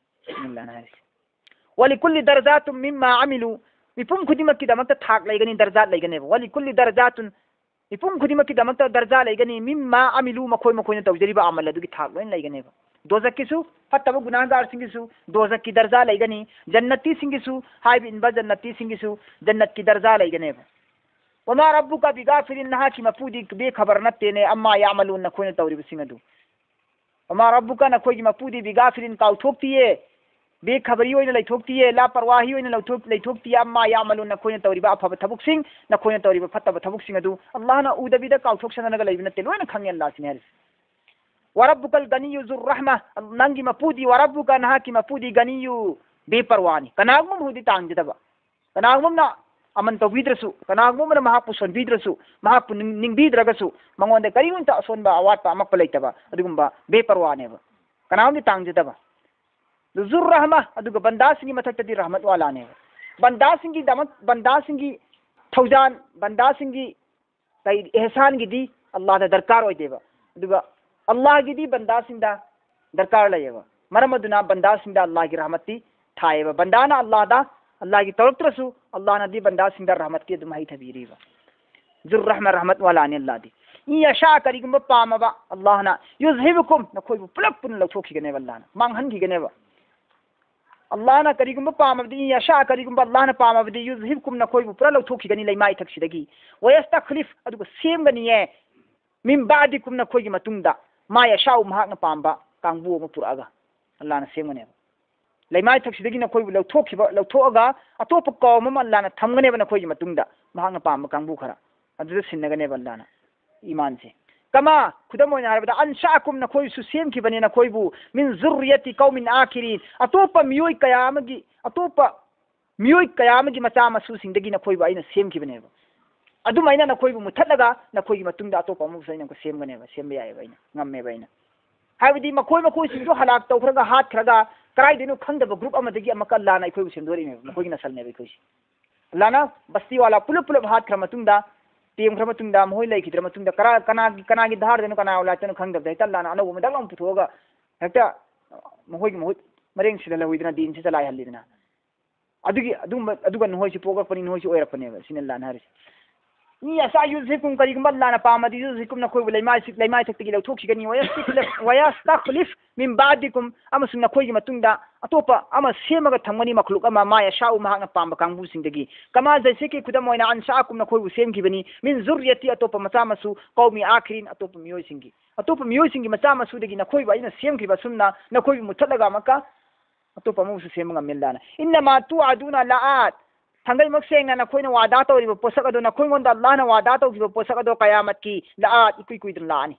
ꯑꯜꯂꯥꯍꯅ ꯍꯥꯏꯔꯤꯁꯦ, "ꯋꯂꯤꯀꯨꯜꯂꯤ ꯗꯔꯖꯥꯇꯨꯝ ꯃꯤꯝꯃꯥ ꯑꯃꯤꯂꯨ", ꯃꯤꯄꯨꯝ ꯈꯨꯗꯤꯡꯃꯛꯀꯤꯗꯃꯛꯇ ꯊꯥꯛ ꯂꯩꯒꯅꯤ, ꯗꯔꯖꯥꯠ ꯂꯩꯒꯅꯦꯕ꯫ "ꯋꯂꯤꯀꯨꯜꯂꯤ ꯗꯔꯖꯥꯇꯨꯟ", ꯃꯤꯄꯨꯝ ꯈꯨꯗꯤꯡꯃꯛꯀꯤꯗꯃꯛꯇ ꯗꯔꯖꯥ ꯂꯩꯒꯅꯤ, "ꯃꯤꯝꯃꯥ ꯑꯃꯤꯂꯨ", ꯃꯈꯣꯏ ꯃꯈꯣꯏꯅ ꯇꯧꯖꯔꯤꯕ ꯑꯃꯜ ꯑꯗꯨꯒꯤ ꯊꯥꯛ ꯂꯣꯏꯅ ꯂꯩꯒꯅꯦꯕ꯫ ꯗꯣꯖꯛꯀꯤꯁꯨ, ꯐꯠꯇꯕ ꯒꯨꯅꯥꯍꯒꯥꯔꯁꯤꯡꯒꯤꯁꯨ ꯗꯣꯖꯛꯀꯤ ꯗꯔꯖꯥ ꯂꯩꯒꯅꯤ, ꯖꯟꯅꯇꯤꯁꯤꯡꯒꯤꯁꯨ, ꯍꯥꯏꯕ ꯏꯟꯕ ꯖꯟꯅꯇꯤꯁꯤꯡꯒꯤꯁꯨ ꯖꯟꯅꯠꯀꯤ ꯗꯔꯖꯥ ꯂꯩꯒꯅꯦꯕ꯫ "ꯋꯃꯥ ꯔꯕꯨꯀ ꯕꯤꯒꯥꯐꯤꯂꯤꯟ", ꯅꯍꯥꯛꯀꯤ ꯃꯄꯨꯗꯤ ꯕꯦꯈꯕꯔ ꯅꯠꯇꯦꯅꯦ, "ꯑꯝꯃꯥ ꯌꯥꯃꯂꯨꯟ", ꯅꯈꯣꯏꯅ ꯇꯧꯔꯤꯕꯁꯤꯡ ꯑꯗꯨ꯫ "ꯋꯃꯥ ꯔꯕꯨꯀ", ꯅꯈꯣꯏꯒꯤ ꯃꯄꯨꯗꯤ, "ꯕꯤꯒꯥꯐꯤꯂꯤꯟ", ꯀꯥꯎꯊꯣꯛꯇꯤꯌꯦ, ꯕꯦꯈꯕꯔꯤ ꯑꯣꯏꯅ ꯂꯩꯊꯣꯛꯇꯤꯌꯦ, ꯂꯥꯄꯔꯋꯥꯍꯤ ꯑꯣꯏꯅ ꯂꯩꯊꯣꯛ-, ꯂꯩꯊꯣꯛꯇꯤꯌꯦ꯫ ꯑꯝꯃꯥ ꯌꯥꯃꯂꯨꯟ, ꯅꯈꯣꯏꯅ ꯇꯧꯔꯤꯕ ꯑꯐꯕ ꯊꯕꯛꯁꯤꯡ, ꯅꯈꯣꯏꯅ ꯇꯧꯔꯤꯕ ꯐꯠꯇꯕ ꯊꯕꯛꯁꯤꯡ ꯑꯗꯨ ꯑꯜꯂꯥꯍꯅ ꯎꯗꯕꯤꯗ ꯀꯥꯎꯊꯣꯛꯁꯟꯅꯔꯒ ꯂꯩꯕ ꯅꯠꯇꯦ, ꯂꯣꯏꯅ ꯈꯪꯉꯦ ꯑꯜꯂꯥꯍꯁꯤꯅ ꯍꯥꯏꯔꯤꯁꯦ꯫ ꯋꯥꯔꯕꯨꯀꯜ ꯒꯅꯤꯌꯨ ꯖꯨꯔ ꯔꯍꯃ, ꯅꯪꯒꯤ ꯃꯄꯨꯗꯤ, ꯋꯥꯔꯕꯨꯀ, ꯅꯍꯥꯛꯀꯤ ꯃꯄꯨꯗꯤ, ꯒꯅꯤꯌꯨ, ꯕꯦꯄꯔꯋꯥꯅꯤ, ꯀꯅꯥꯒꯨꯝꯕ ꯃꯈꯩꯗꯤ ꯇꯥꯡꯖꯗꯕ, ꯀꯅꯥꯒꯨꯝꯕ ꯑꯃꯅ ꯑꯃꯟ ꯇꯧꯕꯤꯗ꯭ꯔꯁꯨ, ꯀꯅꯥꯒꯨꯝꯕ ꯑꯃꯅ ꯃꯍꯥꯛꯄꯨ ꯁꯣꯟꯕꯤꯗ꯭ꯔꯁꯨ, ꯃꯍꯥꯛꯄꯨ ꯅꯤꯡ-, ꯅꯤꯡꯕꯤꯗ꯭ꯔꯒꯁꯨ, ꯃꯉꯣꯟꯗ ꯀꯔꯤꯒꯨꯝꯕ ꯑꯁꯣꯟꯕ ꯑꯋꯥꯠꯄ ꯑꯃꯛꯄ ꯂꯩꯇꯕ, ꯑꯗꯨꯒꯨꯝꯕ ꯕꯦꯄꯔꯋꯥꯅꯦꯕ꯫ ꯀꯅꯥꯒꯨꯝꯕꯗꯤ ꯇꯥꯡꯖꯗꯕ꯫ ꯑꯗꯨ ꯖꯨꯔ ꯔꯍꯃ, ꯑꯗꯨꯒ ꯕꯟꯗꯥꯁꯤꯡꯒꯤ ꯃꯊꯛꯇꯗꯤ ꯔꯍꯃꯠ ꯋꯥꯂꯥꯅꯦꯕ꯫ ꯕꯟꯗꯥꯁꯤꯡꯒꯤꯗꯃꯛ, ꯕꯟꯗꯥꯁꯤꯡꯒꯤ ꯊꯧꯖꯥꯟ, ꯕꯟꯗꯥꯁꯤꯡꯒꯤ ꯀꯩ, ꯑꯦꯍꯁꯥꯟꯒꯤꯗꯤ ꯑꯜꯂꯥꯍꯗ ꯗꯔꯀꯥꯔ ꯑꯣꯏꯗꯦꯕ꯫ ꯑꯗꯨꯒ ꯑꯜꯂꯥꯍꯒꯤꯗꯤ ꯕꯟꯗꯥꯁꯤꯡꯗ ꯗꯔꯀꯥꯔ ꯂꯩꯌꯦꯕ꯫ ꯃꯔꯝ ꯑꯗꯨꯅ ꯕꯟꯗꯥꯁꯤꯡꯗ ꯑꯜꯂꯥꯍꯒꯤ ꯔꯍꯃꯠꯇꯤ ꯊꯥꯏꯌꯦꯕ꯫ ꯕꯟꯗꯥꯅ ꯑꯜꯂꯥꯍꯗ, ꯑꯜꯂꯥꯍꯒꯤ ꯇꯧꯔꯛꯇ꯭ꯔꯁꯨ, ꯑꯜꯂꯥꯍꯅꯗꯤ ꯕꯟꯗꯥꯁꯤꯡꯗ ꯔꯍꯃꯠꯀꯤ ꯑꯗꯨꯝ ꯍꯩ ꯊꯕꯤꯔꯤꯕ꯫ ꯖꯨꯔ ꯔꯍꯃ, ꯔꯍꯃꯠ ꯋꯥꯂꯥꯅꯤ ꯑꯜꯂꯥꯍꯗꯤ꯫ ꯏꯟ ꯌꯁꯥ, ꯀꯔꯤꯒꯨꯝꯕ ꯄꯥꯝꯃꯕ ꯑꯜꯂꯥꯍꯅ, ꯌꯨꯖꯍꯤꯕꯀꯨꯝ, ꯅꯈꯣꯏꯕꯨ ꯄꯨꯂꯞ ꯄꯨꯟꯅ ꯂꯧꯊꯣꯛꯈꯤꯒꯅꯦꯕ ꯑꯜꯂꯥꯍꯅ, ꯃꯥꯡꯍꯟꯈꯤꯒꯅꯦꯕ꯫ ꯑꯜꯂꯥꯍꯅ ꯀꯔꯤꯒꯨꯝꯕ ꯄꯥꯝꯃꯕꯗꯤ, ꯏꯟ ꯌꯁꯥ, ꯀꯔꯤꯒꯨꯝꯕ ꯑꯜꯂꯥꯍꯅ ꯄꯥꯝꯃꯕꯗꯤ, ꯌꯨꯖꯍꯤꯕꯀꯨꯝ, ꯅꯈꯣꯏꯕꯨ ꯄꯨꯔꯥ ꯂꯧꯊꯣꯛꯈꯤꯒꯅꯤ ꯂꯩꯃꯥꯏ ꯏꯊꯛꯁꯤꯗꯒꯤ꯫ ꯋꯌꯁꯇꯈ꯭ꯂꯤꯐ, ꯑꯗꯨꯒ ꯁꯦꯝꯒꯅꯤꯌꯦ, ꯃꯤꯟ ꯕꯥꯗꯤꯀꯨꯝ, ꯅꯈꯣꯏꯒꯤ ꯃꯇꯨꯡꯗ, ꯃꯥ ꯌꯁꯥꯎ, ꯃꯍꯥꯛꯅ ꯄꯥꯝꯕ ꯀꯥꯡꯕꯨ ꯑꯃ ꯄꯨꯔꯛꯑꯒ ꯑꯜꯂꯥꯍꯅ ꯁꯦꯝꯒꯅꯦꯕ꯫ ꯂꯩꯃꯥꯏ ꯊꯛꯁꯤꯗꯒꯤ ꯅꯈꯣꯏꯕꯨ ꯂꯧꯊꯣꯛꯈꯤꯕ, ꯂꯧꯊꯣꯛꯑꯒ ꯑꯇꯣꯞꯄ ꯀꯧꯝ ꯑꯃ ꯑꯜꯂꯥꯍꯅ ꯊꯝꯒꯅꯦꯕ ꯅꯈꯣꯏꯒꯤ ꯃꯇꯨꯡꯗ, ꯃꯍꯥꯛꯅ ꯄꯥꯝꯕ ꯀꯥꯡꯕꯨ ꯈꯔ꯫ ꯑꯗꯨꯗ ꯁꯤꯟꯅꯒꯅꯦꯕ ꯑꯜꯂꯥꯍꯅ ꯏꯃꯥꯟꯁꯦ꯫ ꯀꯃꯥ, ꯈꯨꯗꯝ ꯑꯣꯏꯅ ꯍꯥꯏꯔꯕꯗ, ꯑꯟꯁꯥꯀꯨꯝ, ꯅꯈꯣꯏꯁꯨ ꯁꯦꯝꯈꯤꯕꯅꯤ ꯅꯈꯣꯏꯕꯨ, ꯃꯤꯟ ꯖꯨꯔꯔꯤꯌꯥꯇꯤ ꯀꯧꯃꯤꯟ ꯑꯥꯈꯤꯔꯤꯟ, ꯑꯇꯣꯞꯄ ꯃꯤꯑꯣꯏ ꯀꯌꯥ ꯑꯃꯒꯤ, ꯑꯇꯣꯞꯄ ꯃꯤꯑꯣꯏ ꯀꯌꯥ ꯑꯃꯒꯤ ꯃꯆꯥ ꯃꯁꯨꯁꯤꯡꯗꯒꯤ ꯅꯈꯣꯏꯕꯨ ꯑꯩꯅ ꯁꯦꯝꯈꯤꯕꯅꯦꯕ꯫ ꯑꯗꯨꯃꯥꯏꯅ ꯅꯈꯣꯏꯕꯨ ꯃꯨꯊꯠꯂꯒ ꯅꯈꯣꯏꯒꯤ ꯃꯇꯨꯡꯗ ꯑꯇꯣꯞꯄ ꯑꯃꯕꯨꯁꯨ ꯑꯩꯅ ꯑꯃꯨꯛꯀ ꯁꯦꯝꯒꯅꯦꯕ, ꯁꯦꯝꯕ ꯌꯥꯏꯑꯕ ꯑꯩꯅ, ꯉꯝꯃꯦꯕ ꯑꯩꯅ꯫ ꯍꯥꯏꯕꯗꯤ ꯃꯈꯣꯏ ꯃꯈꯣꯏꯁꯤꯡꯗꯨ ꯍꯂꯥꯛ ꯇꯧꯈ꯭ꯔꯒ ꯍꯥꯠꯈ꯭ꯔꯒ ꯀꯗꯥꯏꯗꯅꯣ ꯈꯪꯗꯕ ꯒ꯭ꯔꯨꯞ ꯑꯃꯗꯒꯤ ꯑꯃꯨꯛꯀ ꯑꯜꯂꯥꯍꯅ ꯑꯩꯈꯣꯏꯕꯨ ꯁꯦꯝꯗꯣꯔꯛꯏꯅꯦꯕ, ꯃꯈꯣꯏꯒꯤ ꯅꯁꯜꯅꯦꯕ ꯑꯩꯈꯣꯏꯁꯦ꯫ ꯑꯜꯂꯥꯍꯅ ꯕꯁꯇꯤ ꯋꯥꯂꯥ ꯄꯨꯂꯞ ꯄꯨꯂꯞ ꯍꯥꯠꯈ꯭ꯔ ꯃꯇꯨꯡꯗ, ꯇꯦꯝꯈ꯭ꯔ ꯃꯇꯨꯡꯗ, ꯃꯈꯣꯏ ꯂꯩꯈꯤꯗ꯭ꯔ ꯃꯇꯨꯡꯗ, ꯀꯅꯥ-, ꯀꯅꯥꯒꯤ, ꯀꯅꯥꯒꯤ ꯙꯥꯔꯗꯅꯣ, ꯀꯅꯥ ꯑꯣꯂꯥꯠꯇꯅꯣ ꯈꯪꯗꯕꯗ ꯍꯦꯛꯇ ꯑꯜꯂꯥꯍꯅ ꯑꯅꯧꯕ ꯑꯃ ꯗꯛ ꯂꯥꯎꯅ ꯄꯨꯊꯣꯛꯑꯒ ꯍꯦꯛꯇ ꯃꯈꯣꯏꯒꯤ ꯃꯍꯨꯠ ꯃꯔꯦꯡ ꯁꯤꯜꯍꯜꯍꯧꯋꯤꯗꯅ, ꯗꯤꯟꯁꯤ ꯆꯂꯥꯏꯍꯜꯂꯤꯗꯅ꯫ ꯑꯗꯨꯒꯤ, ꯑꯗꯨꯒꯨꯝꯕ, ꯑꯗꯨꯒ ꯅꯈꯣꯏꯁꯤ ꯄꯣꯛꯂꯛꯄꯅꯤ, ꯅꯈꯣꯏꯁꯤ ꯑꯣꯏꯔꯛꯄꯅꯦꯕ, ꯁꯤꯅ ꯑꯜꯂꯥꯍꯅ ꯍꯥꯏꯔꯤꯁꯦ꯫ ꯏꯟ ꯌꯁꯥ ꯌꯨꯖꯍꯤꯕꯀꯨꯝ, ꯀꯔꯤꯒꯨꯝꯕ ꯑꯜꯂꯥꯍꯅ ꯄꯥꯝꯃꯗꯤ, ꯌꯨꯖꯍꯤꯕꯀꯨꯝ, ꯅꯈꯣꯏꯕꯨ ꯂꯩꯃꯥꯏꯁꯤ-, ꯂꯩꯃꯥꯏ ꯊꯛꯇꯒꯤ ꯂꯧꯊꯣꯛꯈꯤꯒꯅꯤ, ꯋꯌꯁꯇꯈ꯭ꯂꯤꯐ, ꯋꯌꯁꯇꯈ꯭ꯂꯤꯐ ꯃꯤꯟ ꯕꯥꯗꯤꯀꯨꯝ, ꯑꯃꯁꯨꯡ ꯅꯈꯣꯏꯒꯤ ꯃꯇꯨꯡꯗ ꯑꯇꯣꯞꯄ ꯑꯃ ꯁꯦꯝꯃꯒ ꯊꯝꯒꯅꯤ, ꯃꯈꯂꯨꯛ ꯑꯃ, ꯃꯥ ꯌꯁꯥꯎ, ꯃꯍꯥꯛꯅ ꯄꯥꯝꯕ ꯀꯥꯡꯕꯨꯁꯤꯡꯗꯒꯤ꯫ ꯀꯃꯥ, ꯖꯩꯁꯦ ꯀꯤ, ꯈꯨꯗꯝ ꯑꯣꯏꯅ, ꯑꯟꯁꯥꯀꯨꯝ, ꯅꯈꯣꯏꯕꯨ ꯁꯦꯝꯈꯤꯕꯅꯤ, ꯃꯤꯟ ꯖꯨꯔꯔꯤꯌꯥꯇꯤ, ꯑꯇꯣꯞꯄ ꯃꯆꯥ ꯃꯁꯨ, ꯀꯧꯃꯤ ꯑꯥꯈꯤꯔꯤꯟ, ꯑꯇꯣꯞꯄ ꯃꯤꯑꯣꯏꯁꯤꯡꯒꯤ, ꯑꯇꯣꯞꯄ ꯃꯤꯑꯣꯏꯁꯤꯡꯒꯤ ꯃꯆꯥ ꯃꯁꯨꯗꯒꯤ ꯅꯈꯣꯏꯕꯨ ꯑꯩꯅ ꯁꯦꯝꯈꯤꯕ ꯑꯁꯨꯝꯅ, ꯅꯈꯣꯏꯕꯨ ꯃꯨꯊꯠꯂꯒ ꯑꯃꯨꯛꯀ ꯑꯇꯣꯞꯄ ꯑꯃꯕꯨꯁꯨ ꯁꯦꯝꯕ ꯉꯝꯃꯤ ꯑꯜꯂꯥꯍꯅ. "ꯏꯟꯅꯃꯥ ꯇꯨꯑꯗꯨꯅ ꯂꯥꯑꯥꯠ." ꯊꯥꯡꯒꯩꯃꯛ ꯁꯦꯡꯅ ꯅꯈꯣꯏꯅ ꯋꯥꯗꯥ ꯇꯧꯔꯤꯕ ꯄꯣꯠꯁꯛ ꯑꯗꯣ, ꯅꯈꯣꯏꯉꯣꯟꯗ ꯑꯜꯂꯥꯍꯅ ꯋꯥꯗꯥ ꯇꯧꯈꯤꯕ ꯄꯣꯠꯁꯛ ꯑꯗꯣ ꯀꯌꯥꯃꯠꯀꯤ ꯂꯥꯑꯥꯠ, ꯏꯀꯨꯏ ꯀꯨꯏꯗꯅ ꯂꯥꯛꯑꯅꯤ꯫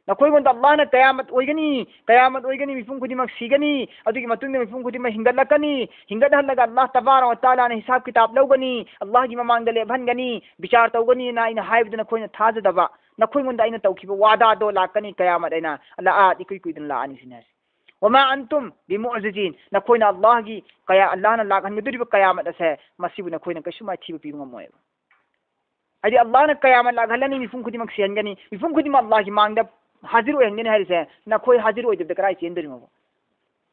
ꯅꯈꯣꯏꯉꯣꯟꯗ ꯑꯜꯂꯥꯍꯅ ꯀꯌꯥꯃꯠ ꯑꯣꯏꯒꯅꯤ, ꯀꯌꯥꯃꯠ ꯑꯣꯏꯒꯅꯤ, ꯃꯤꯄꯨꯝ ꯈꯨꯗꯤꯡꯃꯛ ꯁꯤꯒꯅꯤ, ꯑꯗꯨꯒꯤ ꯃꯇꯨꯡꯗ ꯃꯤꯄꯨꯝ ꯈꯨꯗꯤꯡꯃꯛ ꯍꯤꯡꯒꯠꯂꯛꯀꯅꯤ, ꯍꯤꯡꯒꯠꯍꯜꯂꯒ ꯑꯜꯂꯥꯍ ꯇꯕꯥꯔꯛ ꯋ ꯇꯥꯂꯥꯅ ꯍꯤꯁꯥꯕ ꯀꯤꯇꯥꯕ ꯂꯧꯒꯅꯤ, ꯑꯜꯂꯥꯍꯒꯤ ꯃꯃꯥꯡꯗ ꯂꯦꯞꯍꯟꯒꯅꯤ, ꯕꯤꯆꯥꯔ ꯇꯧꯒꯅꯤꯅ ꯑꯩꯅ ꯍꯥꯏꯕꯗꯨ ꯅꯈꯣꯏꯅ ꯊꯥꯖꯗꯕ, ꯅꯈꯣꯏꯉꯣꯟꯗ ꯑꯩꯅ ꯇꯧꯈꯤꯕ ꯋꯥꯗꯥꯗꯣ ꯂꯥꯛꯀꯅꯤ, ꯀꯌꯥꯃꯠ ꯑꯩꯅ ꯂꯥꯛꯑ ꯏꯀꯨꯏ ꯀꯨꯏꯗꯅ ꯂꯥꯛꯑꯅꯤ ꯁꯤꯅꯤ ꯍꯥꯏꯁꯦ. "ꯋꯃꯥ ꯑꯟꯇꯨꯝ ꯕꯤꯃꯨꯑꯖꯤꯖꯤꯟ", ꯅꯈꯣꯏꯅ ꯑꯜꯂꯥꯍꯒꯤ ꯀꯌꯥ, ꯑꯜꯂꯥꯍꯅ ꯂꯥꯛꯍꯟꯒꯗꯧꯔꯤꯕ ꯀꯌꯥꯃꯠ ꯑꯁꯦ, ꯃꯁꯤꯕꯨ ꯅꯈꯣꯏꯅ ꯀꯩꯁꯨ ꯃꯥꯏꯊꯤꯕ ꯄꯤꯕ ꯉꯝꯃꯣꯏꯕ꯫ ꯍꯥꯏꯗꯤ ꯑꯜꯂꯥꯍꯅ ꯀꯌꯥꯃꯠ ꯂꯥꯛꯍꯜꯂꯅꯤ, ꯃꯤꯄꯨꯝ ꯈꯨꯗꯤꯡꯃꯛ ꯁꯤꯍꯟꯒꯅꯤ, ꯃꯤꯄꯨꯝ ꯈꯨꯗꯤꯡꯃꯛ ꯑꯜꯂꯥꯍꯒꯤ ꯃꯥꯡꯗ ꯍꯥꯖꯤꯔ ꯑꯣꯏꯍꯟꯒꯅꯤ ꯍꯥꯏꯔꯤꯁꯦ, ꯅꯈꯣꯏ ꯍꯥꯖꯤꯔ ꯑꯣꯏꯗꯕꯗ ꯀꯗꯥꯏ ꯆꯦꯟꯗꯣꯔꯤꯅꯣꯕ?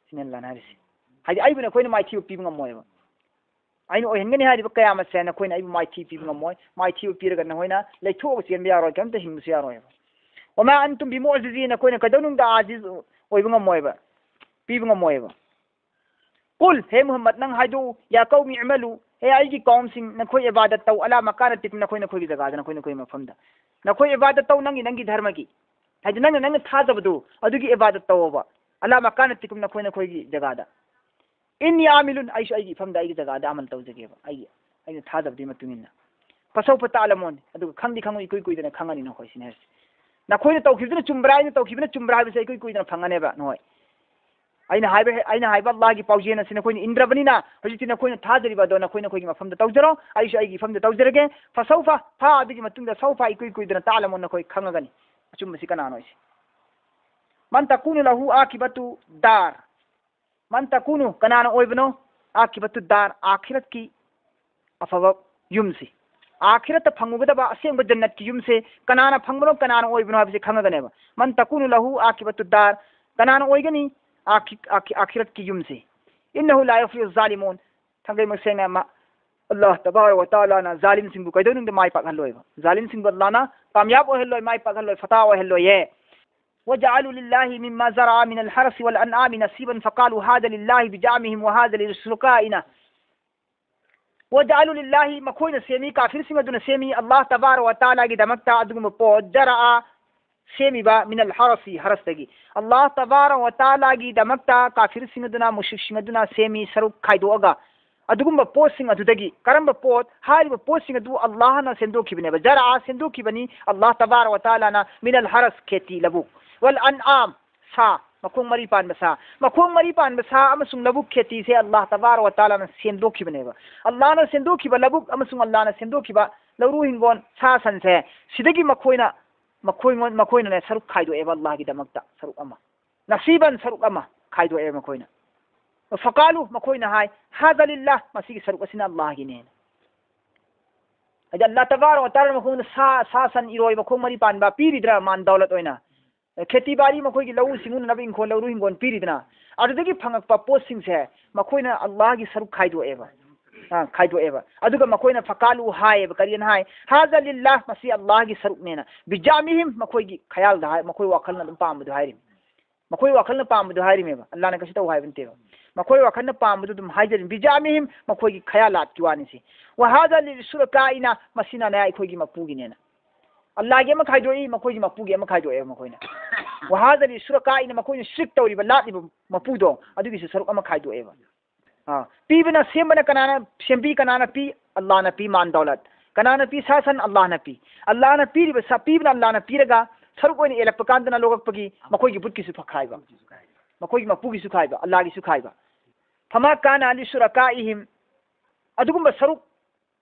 ꯁꯤꯅꯤ ꯑꯜꯂꯥꯍꯅ ꯍꯥꯏꯔꯤꯁꯦ. ꯍꯥꯏꯗꯤ ꯑꯩꯕꯨ ꯅꯈꯣꯏꯅ ꯃꯥꯏꯊꯤꯕ ꯄꯤꯕ ꯉꯝꯃꯣꯏꯕ. ꯑꯩꯅ ꯑꯣꯏꯍꯟꯒꯅꯤ ꯍꯥꯏꯔꯤꯕ ꯀꯌꯥꯃꯠꯁꯦ ꯅꯈꯣꯏꯅ ꯑꯩꯕꯨ ꯃꯥꯏꯊꯤꯕ ꯄꯤꯕ ꯉꯝꯃꯣꯏ. ꯃꯥꯏꯊꯤꯕ ꯄꯤꯔꯒ ꯅꯈꯣꯏꯅ ꯂꯩꯊꯣꯛꯑꯒ ꯆꯦꯟꯕ ꯌꯥꯔꯣꯏ, ꯀꯔꯤꯝꯇ ꯍꯤꯡꯕꯁꯨ ꯌꯥꯔꯣꯏꯕ. "ꯋꯃꯥ ꯑꯟꯇꯨꯝ ꯕꯤꯃꯨꯑꯖꯤꯖꯤꯟ", ꯅꯈꯣꯏꯅ ꯀꯩꯗꯧꯅꯨꯡꯗ ꯑꯥꯖꯤꯖ ꯑꯣꯏꯕ ꯉꯝꯃꯣꯏꯕ, ꯄꯤꯕ ꯉꯝꯃꯣꯏꯕ. "ꯀꯨꯜ", ꯍꯦ ꯃꯨꯍꯝꯃꯗ, ꯅꯪ ꯍꯥꯏꯗꯣꯛꯎ, "ꯌꯥ ꯀꯧꯃꯤ ꯏꯃꯂꯨ", ꯍꯦ ꯑꯩꯒꯤ ꯀꯧꯝꯁꯤꯡ, ꯅꯈꯣꯏ ꯏꯕꯥꯗꯠ ꯇꯧ, "ꯑꯂꯥ ꯃꯀꯥꯅꯇꯤꯀꯨꯝ", ꯅꯈꯣꯏ ꯅꯈꯣꯏꯒꯤ ꯖꯒꯥꯗ, ꯅꯈꯣꯏ ꯅꯈꯣꯏ ꯃꯐꯝꯗ ꯅꯈꯣꯏ ꯏꯕꯥꯗꯠ ꯇꯧ, ꯅꯪꯒꯤ ꯅꯪꯒꯤ ꯙꯔꯃꯒꯤ, ꯍꯥꯏꯗꯤ ꯅꯪꯅ ꯅꯪꯅ ꯊꯥꯖꯕꯗꯨ ꯑꯗꯨꯒꯤ ꯏꯕꯥꯗꯠ ꯇꯧꯑꯣꯕ, "ꯑꯂꯥ ꯃꯀꯥꯅꯇꯤꯀꯨꯝ", ꯅꯈꯣꯏ ꯅꯈꯣꯏꯒꯤ ꯖꯒꯥꯗ. "ꯏꯟꯅꯤ ꯑꯥꯃꯤꯂꯨꯟ", ꯑꯩꯁꯨ ꯑꯩꯒꯤ ꯏꯐꯝꯗ ꯑꯩꯒꯤ ꯖꯒꯥꯗ ꯑꯃꯜ ꯇꯧꯖꯒꯦꯕ, ꯑꯩꯒꯤ, ꯑꯩꯅ ꯊꯥꯖꯕꯗꯨꯒꯤ ꯃꯇꯨꯡ ꯏꯟꯅ. "ꯐꯁꯧꯐ ꯇꯥꯂꯃꯣꯟ", ꯑꯗꯨꯒ ꯈꯪꯗꯤ ꯈꯪꯉꯣꯏ, ꯏꯀꯨꯏ ꯀꯨꯏꯗꯅ ꯈꯪꯉꯅꯤ ꯅꯈꯣꯏ ꯁꯤꯅꯤ ꯍꯥꯏꯔꯤꯁꯦ. ꯅꯈꯣꯏꯅ ꯇꯧꯈꯤꯕꯗꯨꯅ ꯆꯨꯝꯕ꯭ꯔꯥ, ꯑꯩꯅ ꯇꯧꯈꯤꯕꯅ ꯆꯨꯝꯕ꯭ꯔꯥ ꯍꯥꯏꯕꯁꯦ ꯏꯀꯨꯏ ꯀꯨꯏꯗꯅ ꯐꯪꯉꯅꯦꯕ ꯅꯈꯣꯏ. ꯑꯩꯅ ꯍꯥꯏꯕ, ꯑꯩꯅ ꯍꯥꯏꯕ ꯑꯜꯂꯥꯍꯒꯤ ꯄꯥꯎꯖꯦꯜ ꯑꯁꯤ ꯅꯈꯣꯏꯅ ꯏꯟꯗ꯭ꯔꯕꯅꯤꯅ, ꯍꯧꯖꯤꯛꯇꯤ ꯅꯈꯣꯏꯅ ꯊꯥꯖꯔꯤꯕ ꯑꯗꯣ ꯅꯈꯣꯏ ꯅꯈꯣꯏꯒꯤ ꯃꯐꯝꯗ ꯇꯧꯖꯔꯣ, ꯑꯩꯁꯨ ꯑꯩꯒꯤ ꯃꯐꯝꯗ ꯇꯧꯖꯔꯒꯦ. "ꯐꯁꯧꯐ", ꯐ ꯑꯗꯨꯒꯤ ꯃꯇꯨꯡꯗ ꯁꯧꯐ, ꯏꯀꯨꯏ ꯀꯨꯏꯗꯅ ꯇꯥꯂꯃꯣꯟ, ꯅꯈꯣꯏ ꯈꯪꯉꯒꯅꯤ ꯑꯆꯨꯝꯕꯁꯤ ꯀꯅꯥꯅꯣ ꯍꯥꯏꯁꯦ. "ꯃꯟ ꯇꯀꯨꯅꯨ ꯂꯍꯨ ꯑꯥꯀꯤꯕꯇꯨ ꯗꯥꯔ", ꯃꯟ ꯇꯀꯨꯅꯨ, ꯀꯅꯥꯅ ꯑꯣꯏꯕꯅꯣ? "ꯑꯥꯀꯤꯕꯇꯨ ꯗꯥꯔ", ꯑꯥꯈꯤꯔꯠꯀꯤ ꯑꯐꯕ ꯌꯨꯝꯁꯤ, ꯑꯥꯈꯤꯔꯠꯇ ꯐꯪꯉꯨꯒꯗꯕ ꯑꯁꯦꯡꯕ ꯖꯟꯅꯠꯀꯤ ꯌꯨꯝꯁꯦ ꯀꯅꯥꯅ ꯐꯪꯕꯅꯣ, ꯀꯅꯥꯅ ꯑꯣꯏꯕꯅꯣ ꯍꯥꯏꯕꯁꯦ ꯈꯪꯉꯒꯅꯦꯕ. "ꯃꯟ ꯇꯀꯨꯅꯨ ꯂꯍꯨ ꯑꯥꯀꯤꯕꯇꯨ ꯗꯥꯔ", ꯀꯅꯥꯅ ꯑꯣꯏꯒꯅꯤ ꯑꯥꯈꯤ-, ꯑꯥꯈꯤ-, ꯑꯥꯈꯤꯔꯠꯀꯤ ꯌꯨꯝꯁꯦ? "ꯏꯟꯅꯍꯨ ꯂꯥ ꯌꯨꯐ꯭ꯂꯤꯍꯨ ꯖꯥꯂꯤꯃꯨꯟ", ꯊꯥꯡꯒꯩꯃꯛ ꯁꯦꯡꯅ ꯑꯃ, ꯑꯜꯂꯥꯍ ꯇꯕꯥꯔꯛ ꯋ ꯇꯥꯂꯥꯅ ꯖꯥꯂꯤꯝꯁꯤꯡꯕꯨ ꯀꯩꯗꯧꯅꯨꯡꯗ ꯃꯥꯏ ꯄꯥꯛꯍꯜꯂꯣꯏꯕ. ꯖꯥꯂꯤꯝꯁꯤꯡꯕꯨ ꯑꯜꯂꯥꯍꯅ ꯀꯥꯃꯌꯥꯕ ꯑꯣꯏꯍꯜꯂꯣꯏ, ꯃꯥꯏ ꯄꯥꯛꯍꯜꯂꯣꯏ, ꯐꯇꯥꯍ ꯑꯣꯏꯍꯜꯂꯣꯏꯌꯦ. "وجعلوا لله مما ذرأ من الحرث والأنعام نصيبا فقالوا هذا لله بزعمهم وهذا لشركائنا." "وجعلوا لله", ꯃꯈꯣꯏꯅ ꯁꯦꯝꯃꯤ, ꯀꯥꯐꯤꯔꯁꯤꯡ ꯑꯗꯨꯅ ꯁꯦꯝꯃꯤ, ꯑꯜꯂꯥꯍ ꯇꯕꯥꯔꯛ ꯋ ꯇꯥꯂꯥꯒꯤꯗꯃꯛꯇ ꯑꯗꯨꯒꯨꯝꯕ ꯄꯣꯠ, "ذرأ", ꯁꯦꯝꯃꯤꯕ ꯃꯤꯅꯜ ꯍꯔꯁꯤ, ꯍꯔꯁꯇꯒꯤ꯫ ꯑꯜꯂꯥꯍ ꯇꯕꯥꯔꯛ ꯋ ꯇꯥꯂꯥꯒꯤꯗꯃꯛꯇ ꯀꯥꯐꯤꯔꯁꯤꯡ ꯑꯗꯨꯅ, ꯃꯨꯁ꯭ꯔꯤꯛꯁꯤꯡ ꯑꯗꯨꯅ ꯁꯦꯝꯃꯤ, ꯁꯔꯨꯛ ꯈꯥꯏꯗꯣꯛꯑꯒ꯫ ꯑꯗꯨꯒꯨꯝꯕ ꯄꯣꯠꯁꯤꯡ ꯑꯗꯨꯗꯒꯤ꯫ ꯀꯔꯝꯕ ꯄꯣꯠ? ꯍꯥꯏꯔꯤꯕ ꯄꯣꯠꯁꯤꯡ ꯑꯗꯨ ꯑꯜꯂꯥꯍꯅ ꯁꯦꯝꯗꯣꯛꯈꯤꯕꯅꯦꯕ꯫ ꯖꯔꯥ, ꯁꯦꯝꯗꯣꯛꯈꯤꯕꯅꯤ ꯑꯜꯂꯥꯍ ꯇꯕꯥꯔꯛ ꯋ ꯇꯥꯂꯥꯅ, ꯃꯤꯅꯜ ꯍꯔꯁ, ꯈꯦꯇꯤ, ꯂꯧꯕꯨꯛ꯫ ꯋꯜ ꯑꯟꯑꯥꯝ, ꯁꯥ, ꯃꯈꯣꯡ ꯃꯔꯤ ꯄꯥꯟꯕ ꯁꯥ꯫ ꯃꯈꯣꯡ ꯃꯔꯤ ꯄꯥꯟꯕ ꯁꯥ ꯑꯃꯁꯨꯡ ꯂꯧꯕꯨꯛ ꯈꯦꯇꯤꯁꯦ ꯑꯜꯂꯥꯍ ꯇꯕꯥꯔꯛ ꯋ ꯇꯥꯂꯥꯅ ꯁꯦꯝꯗꯣꯛꯈꯤꯕꯅꯦꯕ꯫ ꯑꯜꯂꯥꯍꯅ ꯁꯦꯝꯗꯣꯛꯈꯤꯕ ꯂꯧꯕꯨꯛ ꯑꯃꯁꯨꯡ ꯑꯜꯂꯥꯍꯅ ꯁꯦꯝꯗꯣꯛꯈꯤꯕ ꯂꯧꯔꯨ ꯍꯤꯡꯒꯣꯜ, ꯁꯥ ꯁꯟꯁꯦ, ꯁꯤꯗꯒꯤ ꯃꯈꯣꯏꯅ, ꯃꯈꯣꯏꯉꯣꯟ-, ꯃꯈꯣꯏꯅꯅꯦ ꯁꯔꯨꯛ ꯈꯥꯏꯗꯣꯛꯑꯦꯕ ꯑꯜꯂꯥꯍꯒꯤꯗꯃꯛꯇ, ꯁꯔꯨꯛ ꯑꯃ꯫ ꯅꯁꯤꯕꯟ, ꯁꯔꯨꯛ ꯑꯃ ꯈꯥꯏꯗꯣꯛꯑꯦꯕ ꯃꯈꯣꯏꯅ꯫ ꯐꯀꯥꯂꯨ, ꯃꯈꯣꯏꯅ ꯍꯥꯏ, ꯍꯥꯖꯥ ꯂꯤꯜꯂꯥꯍ, ꯃꯁꯤꯒꯤ ꯁꯔꯨꯛ ꯑꯁꯤꯅ ꯑꯜꯂꯥꯍꯒꯤꯅꯦꯅ꯫ ꯍꯥꯏꯗꯤ ꯑꯜꯂꯥꯍ ꯇꯕꯥꯔꯛ ꯋ ꯇꯥꯂꯥꯅ ꯃꯈꯣꯏꯗ ꯁꯥ, ꯁꯥ ꯁꯟ, ꯏꯔꯣꯏ, ꯃꯈꯣꯡ ꯃꯔꯤ ꯄꯥꯟꯕ ꯄꯤꯔꯤꯗ꯭ꯔꯥ, ꯃꯥꯟ ꯗꯧꯂꯠ ꯑꯣꯏꯅ? ꯈꯦꯇꯤ ꯕꯥꯔꯤ, ꯃꯈꯣꯏꯒꯤ ꯂꯧꯎ ꯁꯤꯡꯎꯅꯅꯕ ꯏꯪꯈꯣꯜ, ꯂꯧꯔꯨ ꯍꯤꯡꯒꯣꯜ ꯄꯤꯔꯤꯗꯅ? ꯑꯗꯨꯗꯒꯤ ꯐꯪꯉꯛꯄ ꯄꯣꯠꯁꯤꯡꯁꯦ ꯃꯈꯣꯏꯅ ꯑꯜꯂꯥꯍꯒꯤ ꯁꯔꯨꯛ ꯈꯥꯏꯗꯣꯛꯑꯦꯕ꯫ ꯑ, ꯈꯥꯏꯗꯣꯛꯑꯦꯕ꯫ ꯑꯗꯨꯒ ꯃꯈꯣꯏꯅ ꯐꯀꯥꯂꯨ ꯍꯥꯏꯌꯦꯕ, ꯀꯔꯤꯅ ꯍꯥꯏ? ꯍꯥꯖꯥ ꯂꯤꯜꯂꯥꯍ, ꯃꯁꯤ ꯑꯜꯂꯥꯍꯒꯤ ꯁꯔꯨꯛꯅꯦꯅ꯫ ꯕꯤꯖꯥꯃꯤꯍꯤꯝ, ꯃꯈꯣꯏꯒꯤ ꯈꯌꯥꯜꯗ ꯍꯥꯏ, ꯃꯈꯣꯏ ꯋꯥꯈꯜꯅ ꯑꯗꯨꯝ ꯄꯥꯝꯕꯗꯣ ꯍꯥꯏꯔꯤꯅꯤ꯫ ꯃꯈꯣꯏ ꯋꯥꯈꯜꯅ ꯄꯥꯝꯕꯗꯣ ꯍꯥꯏꯔꯤꯃꯦꯕ, ꯑꯜꯂꯥꯍꯅ ꯀꯩꯁꯨ ꯇꯧ ꯍꯥꯏꯕ ꯅꯠꯇꯦꯕ꯫ ꯃꯈꯣꯏ ꯋꯥꯈꯜꯅ ꯄꯥꯝꯕꯗꯣ ꯑꯗꯨꯝ ꯍꯥꯏꯖꯔꯤꯅꯤ꯫ ꯕꯤꯖꯥꯃꯤꯍꯤꯝ, ꯃꯈꯣꯏꯒꯤ ꯈꯌꯥꯂꯥꯠꯀꯤ ꯋꯥꯅꯤ ꯁꯤ꯫ ꯋꯍꯥꯖꯥ ꯂꯤꯁꯨꯔꯀꯥꯏꯅ, ꯃꯁꯤꯅꯅꯦ ꯑꯩꯈꯣꯏꯒꯤ ꯃꯄꯨꯒꯤꯅꯦꯅ꯫ ꯑꯜꯂꯥꯍꯒꯤ ꯑꯃ ꯈꯥꯏꯗꯣꯛꯏ, ꯃꯈꯣꯏꯒꯤ ꯃꯄꯨꯒꯤ ꯑꯃ ꯈꯥꯏꯗꯣꯛꯑꯦꯕ ꯃꯈꯣꯏꯅ꯫ ꯋꯍꯥꯖꯥ ꯂꯤꯁꯨꯔꯀꯥꯏꯅ, ꯃꯈꯣꯏꯅ ꯁꯤꯔꯛ ꯇꯧꯔꯤꯕ, ꯂꯥꯠꯂꯤꯕ ꯃꯄꯨꯗꯣ, ꯑꯗꯨꯒꯤꯁꯨ ꯁꯔꯨꯛ ꯑꯃ ꯈꯥꯏꯗꯣꯛꯑꯦꯕ꯫ ꯑꯥ, ꯄꯤꯕꯅ, ꯁꯦꯝꯕꯅ ꯀꯅꯥꯅ ꯁꯦꯝꯕꯤ, ꯀꯅꯥꯅ ꯄꯤ? ꯑꯜꯂꯥꯍꯅ ꯄꯤ, ꯃꯥꯟ ꯗꯧꯂꯠ꯫ ꯀꯅꯥꯅ ꯄꯤ? ꯁꯥ ꯁꯟ ꯑꯜꯂꯥꯍꯅ ꯄꯤ꯫ ꯑꯜꯂꯥꯍꯅ ꯄꯤꯔꯤꯕ ꯁꯥ, ꯄꯤꯕꯅ ꯑꯜꯂꯥꯍꯅ ꯄꯤꯔꯒ ꯁꯔꯨꯛ ꯑꯣꯏꯅ ꯑꯦꯜꯂꯛꯄ ꯀꯥꯟꯗꯅ ꯂꯧꯔꯛꯄꯒꯤ ꯃꯈꯣꯏꯒꯤ ꯕꯨꯠꯀꯤꯁꯨ ꯈꯥꯏꯕ, ꯃꯈꯣꯏꯒꯤ ꯃꯄꯨꯒꯤꯁꯨ ꯈꯥꯏꯕ, ꯑꯜꯂꯥꯍꯒꯤꯁꯨ ꯈꯥꯏꯕ꯫ ꯐꯃꯥ ꯀꯥꯅ ꯂꯤꯁꯨꯔꯀꯥꯏꯍꯤꯝ, ꯑꯗꯨꯒꯨꯝꯕ ꯁꯔꯨꯛ,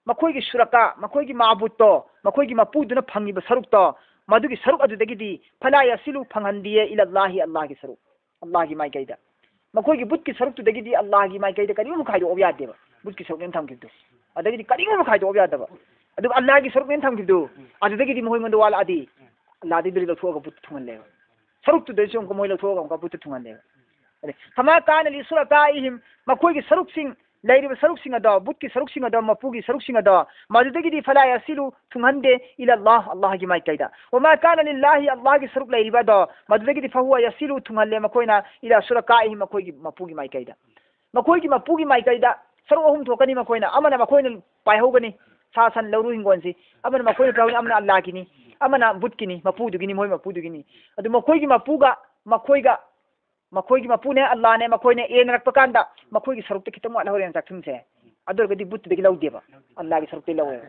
ꯃꯈꯣꯏꯒꯤ ꯁꯨꯔꯀꯥ, ꯃꯈꯣꯏꯒꯤ ꯃꯥꯕꯨꯠꯇꯣ, ꯃꯈꯣꯏꯒꯤ ꯃꯄꯨꯗꯨꯅ ꯐꯪꯉꯤꯕ ꯁꯔꯨꯛꯇꯣ, ꯃꯗꯨꯒꯤ ꯁꯔꯨꯛ ꯑꯗꯨꯗꯒꯤꯗꯤ ꯐꯂꯥ ꯌꯥꯁꯤꯂꯨ, ꯐꯪꯍꯟꯗꯤꯌꯦ, ꯏꯂꯜꯂꯥꯍꯤ, ꯑꯜꯂꯥꯍꯒꯤ ꯁꯔꯨꯛ, ꯑꯜꯂꯥꯍꯒꯤ ꯃꯥꯏꯀꯩꯗ꯫ ꯃꯈꯣꯏꯒꯤ ꯕꯨꯠꯀꯤ ꯁꯔꯨꯛꯇꯨꯗꯒꯤꯗꯤ ꯑꯜꯂꯥꯍꯒꯤ ꯃꯥꯏꯀꯩꯗ ꯀꯔꯤꯒꯨꯝꯕ ꯈꯥꯏꯗꯣꯛꯑꯕ ꯌꯥꯗꯦꯕ꯫ ꯕꯨꯠꯀꯤ ꯁꯔꯨꯛꯅꯦꯅ ꯊꯝꯈꯤꯕꯗꯣ, ꯑꯗꯒꯤꯗꯤ ꯀꯔꯤꯒꯨꯝꯕ ꯈꯥꯏꯗꯣꯛꯑꯕ ꯌꯥꯗꯕ꯫ ꯑꯗꯨꯒ ꯑꯜꯂꯥꯍꯒꯤ ꯁꯔꯨꯛꯅꯦꯅ ꯊꯝꯈꯤꯕꯗꯣ, ꯑꯗꯨꯗꯒꯤꯗꯤ ꯃꯈꯣꯏꯉꯣꯟꯗ ꯋꯥꯠꯂꯛꯑꯗꯤ ꯑꯜꯂꯥꯍꯗꯒꯤ ꯂꯧꯊꯣꯛꯑꯒ ꯕꯨꯠꯇ ꯊꯨꯡꯍꯜꯂꯦꯕ꯫ ꯁꯔꯨꯛꯇꯨꯗꯩꯁꯨ ꯑꯃꯨꯛꯀ ꯃꯣꯏ ꯂꯧꯊꯣꯛꯑꯒ ꯑꯃꯨꯛꯀ ꯕꯨꯠꯇ ꯊꯨꯡꯍꯜꯂꯦꯕ꯫ ꯑꯗꯩ, ꯐꯃꯥ ꯀꯥꯅ ꯂꯤꯁꯨꯔꯀꯥꯏꯍꯤꯝ, ꯃꯈꯣꯏꯒꯤ ꯁꯔꯨꯛꯁꯤꯡ, ꯂꯩꯔꯤꯕ ꯁꯔꯨꯛꯁꯤꯡ ꯑꯗꯣ, ꯕꯨꯠꯀꯤ ꯁꯔꯨꯛꯁꯤꯡ ꯑꯗꯣ, ꯃꯄꯨꯒꯤ ꯁꯔꯨꯛꯁꯤꯡ ꯑꯗꯣ, ꯃꯗꯨꯗꯒꯤꯗꯤ ꯐꯂꯥ ꯌꯥꯁꯤꯂꯨ, ꯊꯨꯡꯍꯟꯗꯦ, ꯏꯂꯜꯂꯥꯍ, ꯑꯜꯂꯥꯍꯒꯤ ꯃꯥꯏꯀꯩꯗ꯫ ꯋꯃꯥ ꯀꯥꯅ ꯂꯤꯜꯂꯥꯍꯤ, ꯑꯜꯂꯥꯍꯒꯤ ꯁꯔꯨꯛ ꯂꯩꯔꯤꯕ ꯑꯗꯣ, ꯃꯗꯨꯗꯒꯤꯗꯤ ꯐꯍꯨꯋ ꯌꯥꯁꯤꯂꯨ, ꯊꯨꯡꯍꯜꯂꯦ ꯃꯈꯣꯏꯅ, ꯏꯂꯥ ꯁꯨꯔꯀꯥꯏꯍꯤꯝ, ꯃꯈꯣꯏꯒꯤ ꯃꯄꯨꯒꯤ ꯃꯥꯏꯀꯩꯗ꯫ ꯃꯈꯣꯏꯒꯤ ꯃꯄꯨꯒꯤ ꯃꯥꯏꯀꯩꯗ ꯁꯔꯨꯛ ꯑꯍꯨꯝ ꯊꯣꯛꯀꯅꯤ ꯃꯈꯣꯏꯅ꯫ ꯑꯃꯅ ꯃꯈꯣꯏꯅ ꯄꯥꯏꯍꯧꯒꯅꯤ, ꯁꯥ ꯁꯟ, ꯂꯧꯔꯨ ꯍꯤꯡꯒꯣꯜꯁꯤ꯫ ꯑꯃꯅ ꯃꯈꯣꯏꯅ ꯄꯥꯏꯍꯧꯒꯅꯤ, ꯑꯃꯅ ꯑꯜꯂꯥꯍꯒꯤꯅꯤ꯫ ꯑꯃꯅ ꯕꯨꯠꯀꯤꯅꯤ, ꯃꯄꯨꯗꯨꯒꯤꯅꯤ, ꯃꯈꯣꯏ ꯃꯄꯨꯗꯨꯒꯤꯅꯤ꯫ ꯑꯗꯨ ꯃꯈꯣꯏꯒꯤ ꯃꯄꯨꯒ ꯃꯈꯣꯏꯒ ꯃꯈꯣꯏꯒꯤ ꯃꯄꯨꯅꯦ ꯑꯜꯂꯥꯅꯦ, ꯃꯈꯣꯏꯅ ꯌꯦꯟꯅꯔꯛꯄ ꯀꯥꯟꯗ ꯃꯈꯣꯏꯒꯤ ꯁꯔꯨꯛꯇ ꯈꯤꯇꯪ ꯋꯥꯠꯍꯧꯔꯦꯅ ꯆꯥꯛꯊꯨꯝꯁꯦ, ꯑꯗꯨ ꯑꯣꯏꯔꯒꯗꯤ ꯕꯨꯠꯇꯨꯗꯒꯤ ꯂꯧꯗꯦꯕ, ꯑꯜꯂꯥꯒꯤ ꯁꯔꯨꯛꯇꯒꯤ ꯂꯧꯋꯦꯕ꯫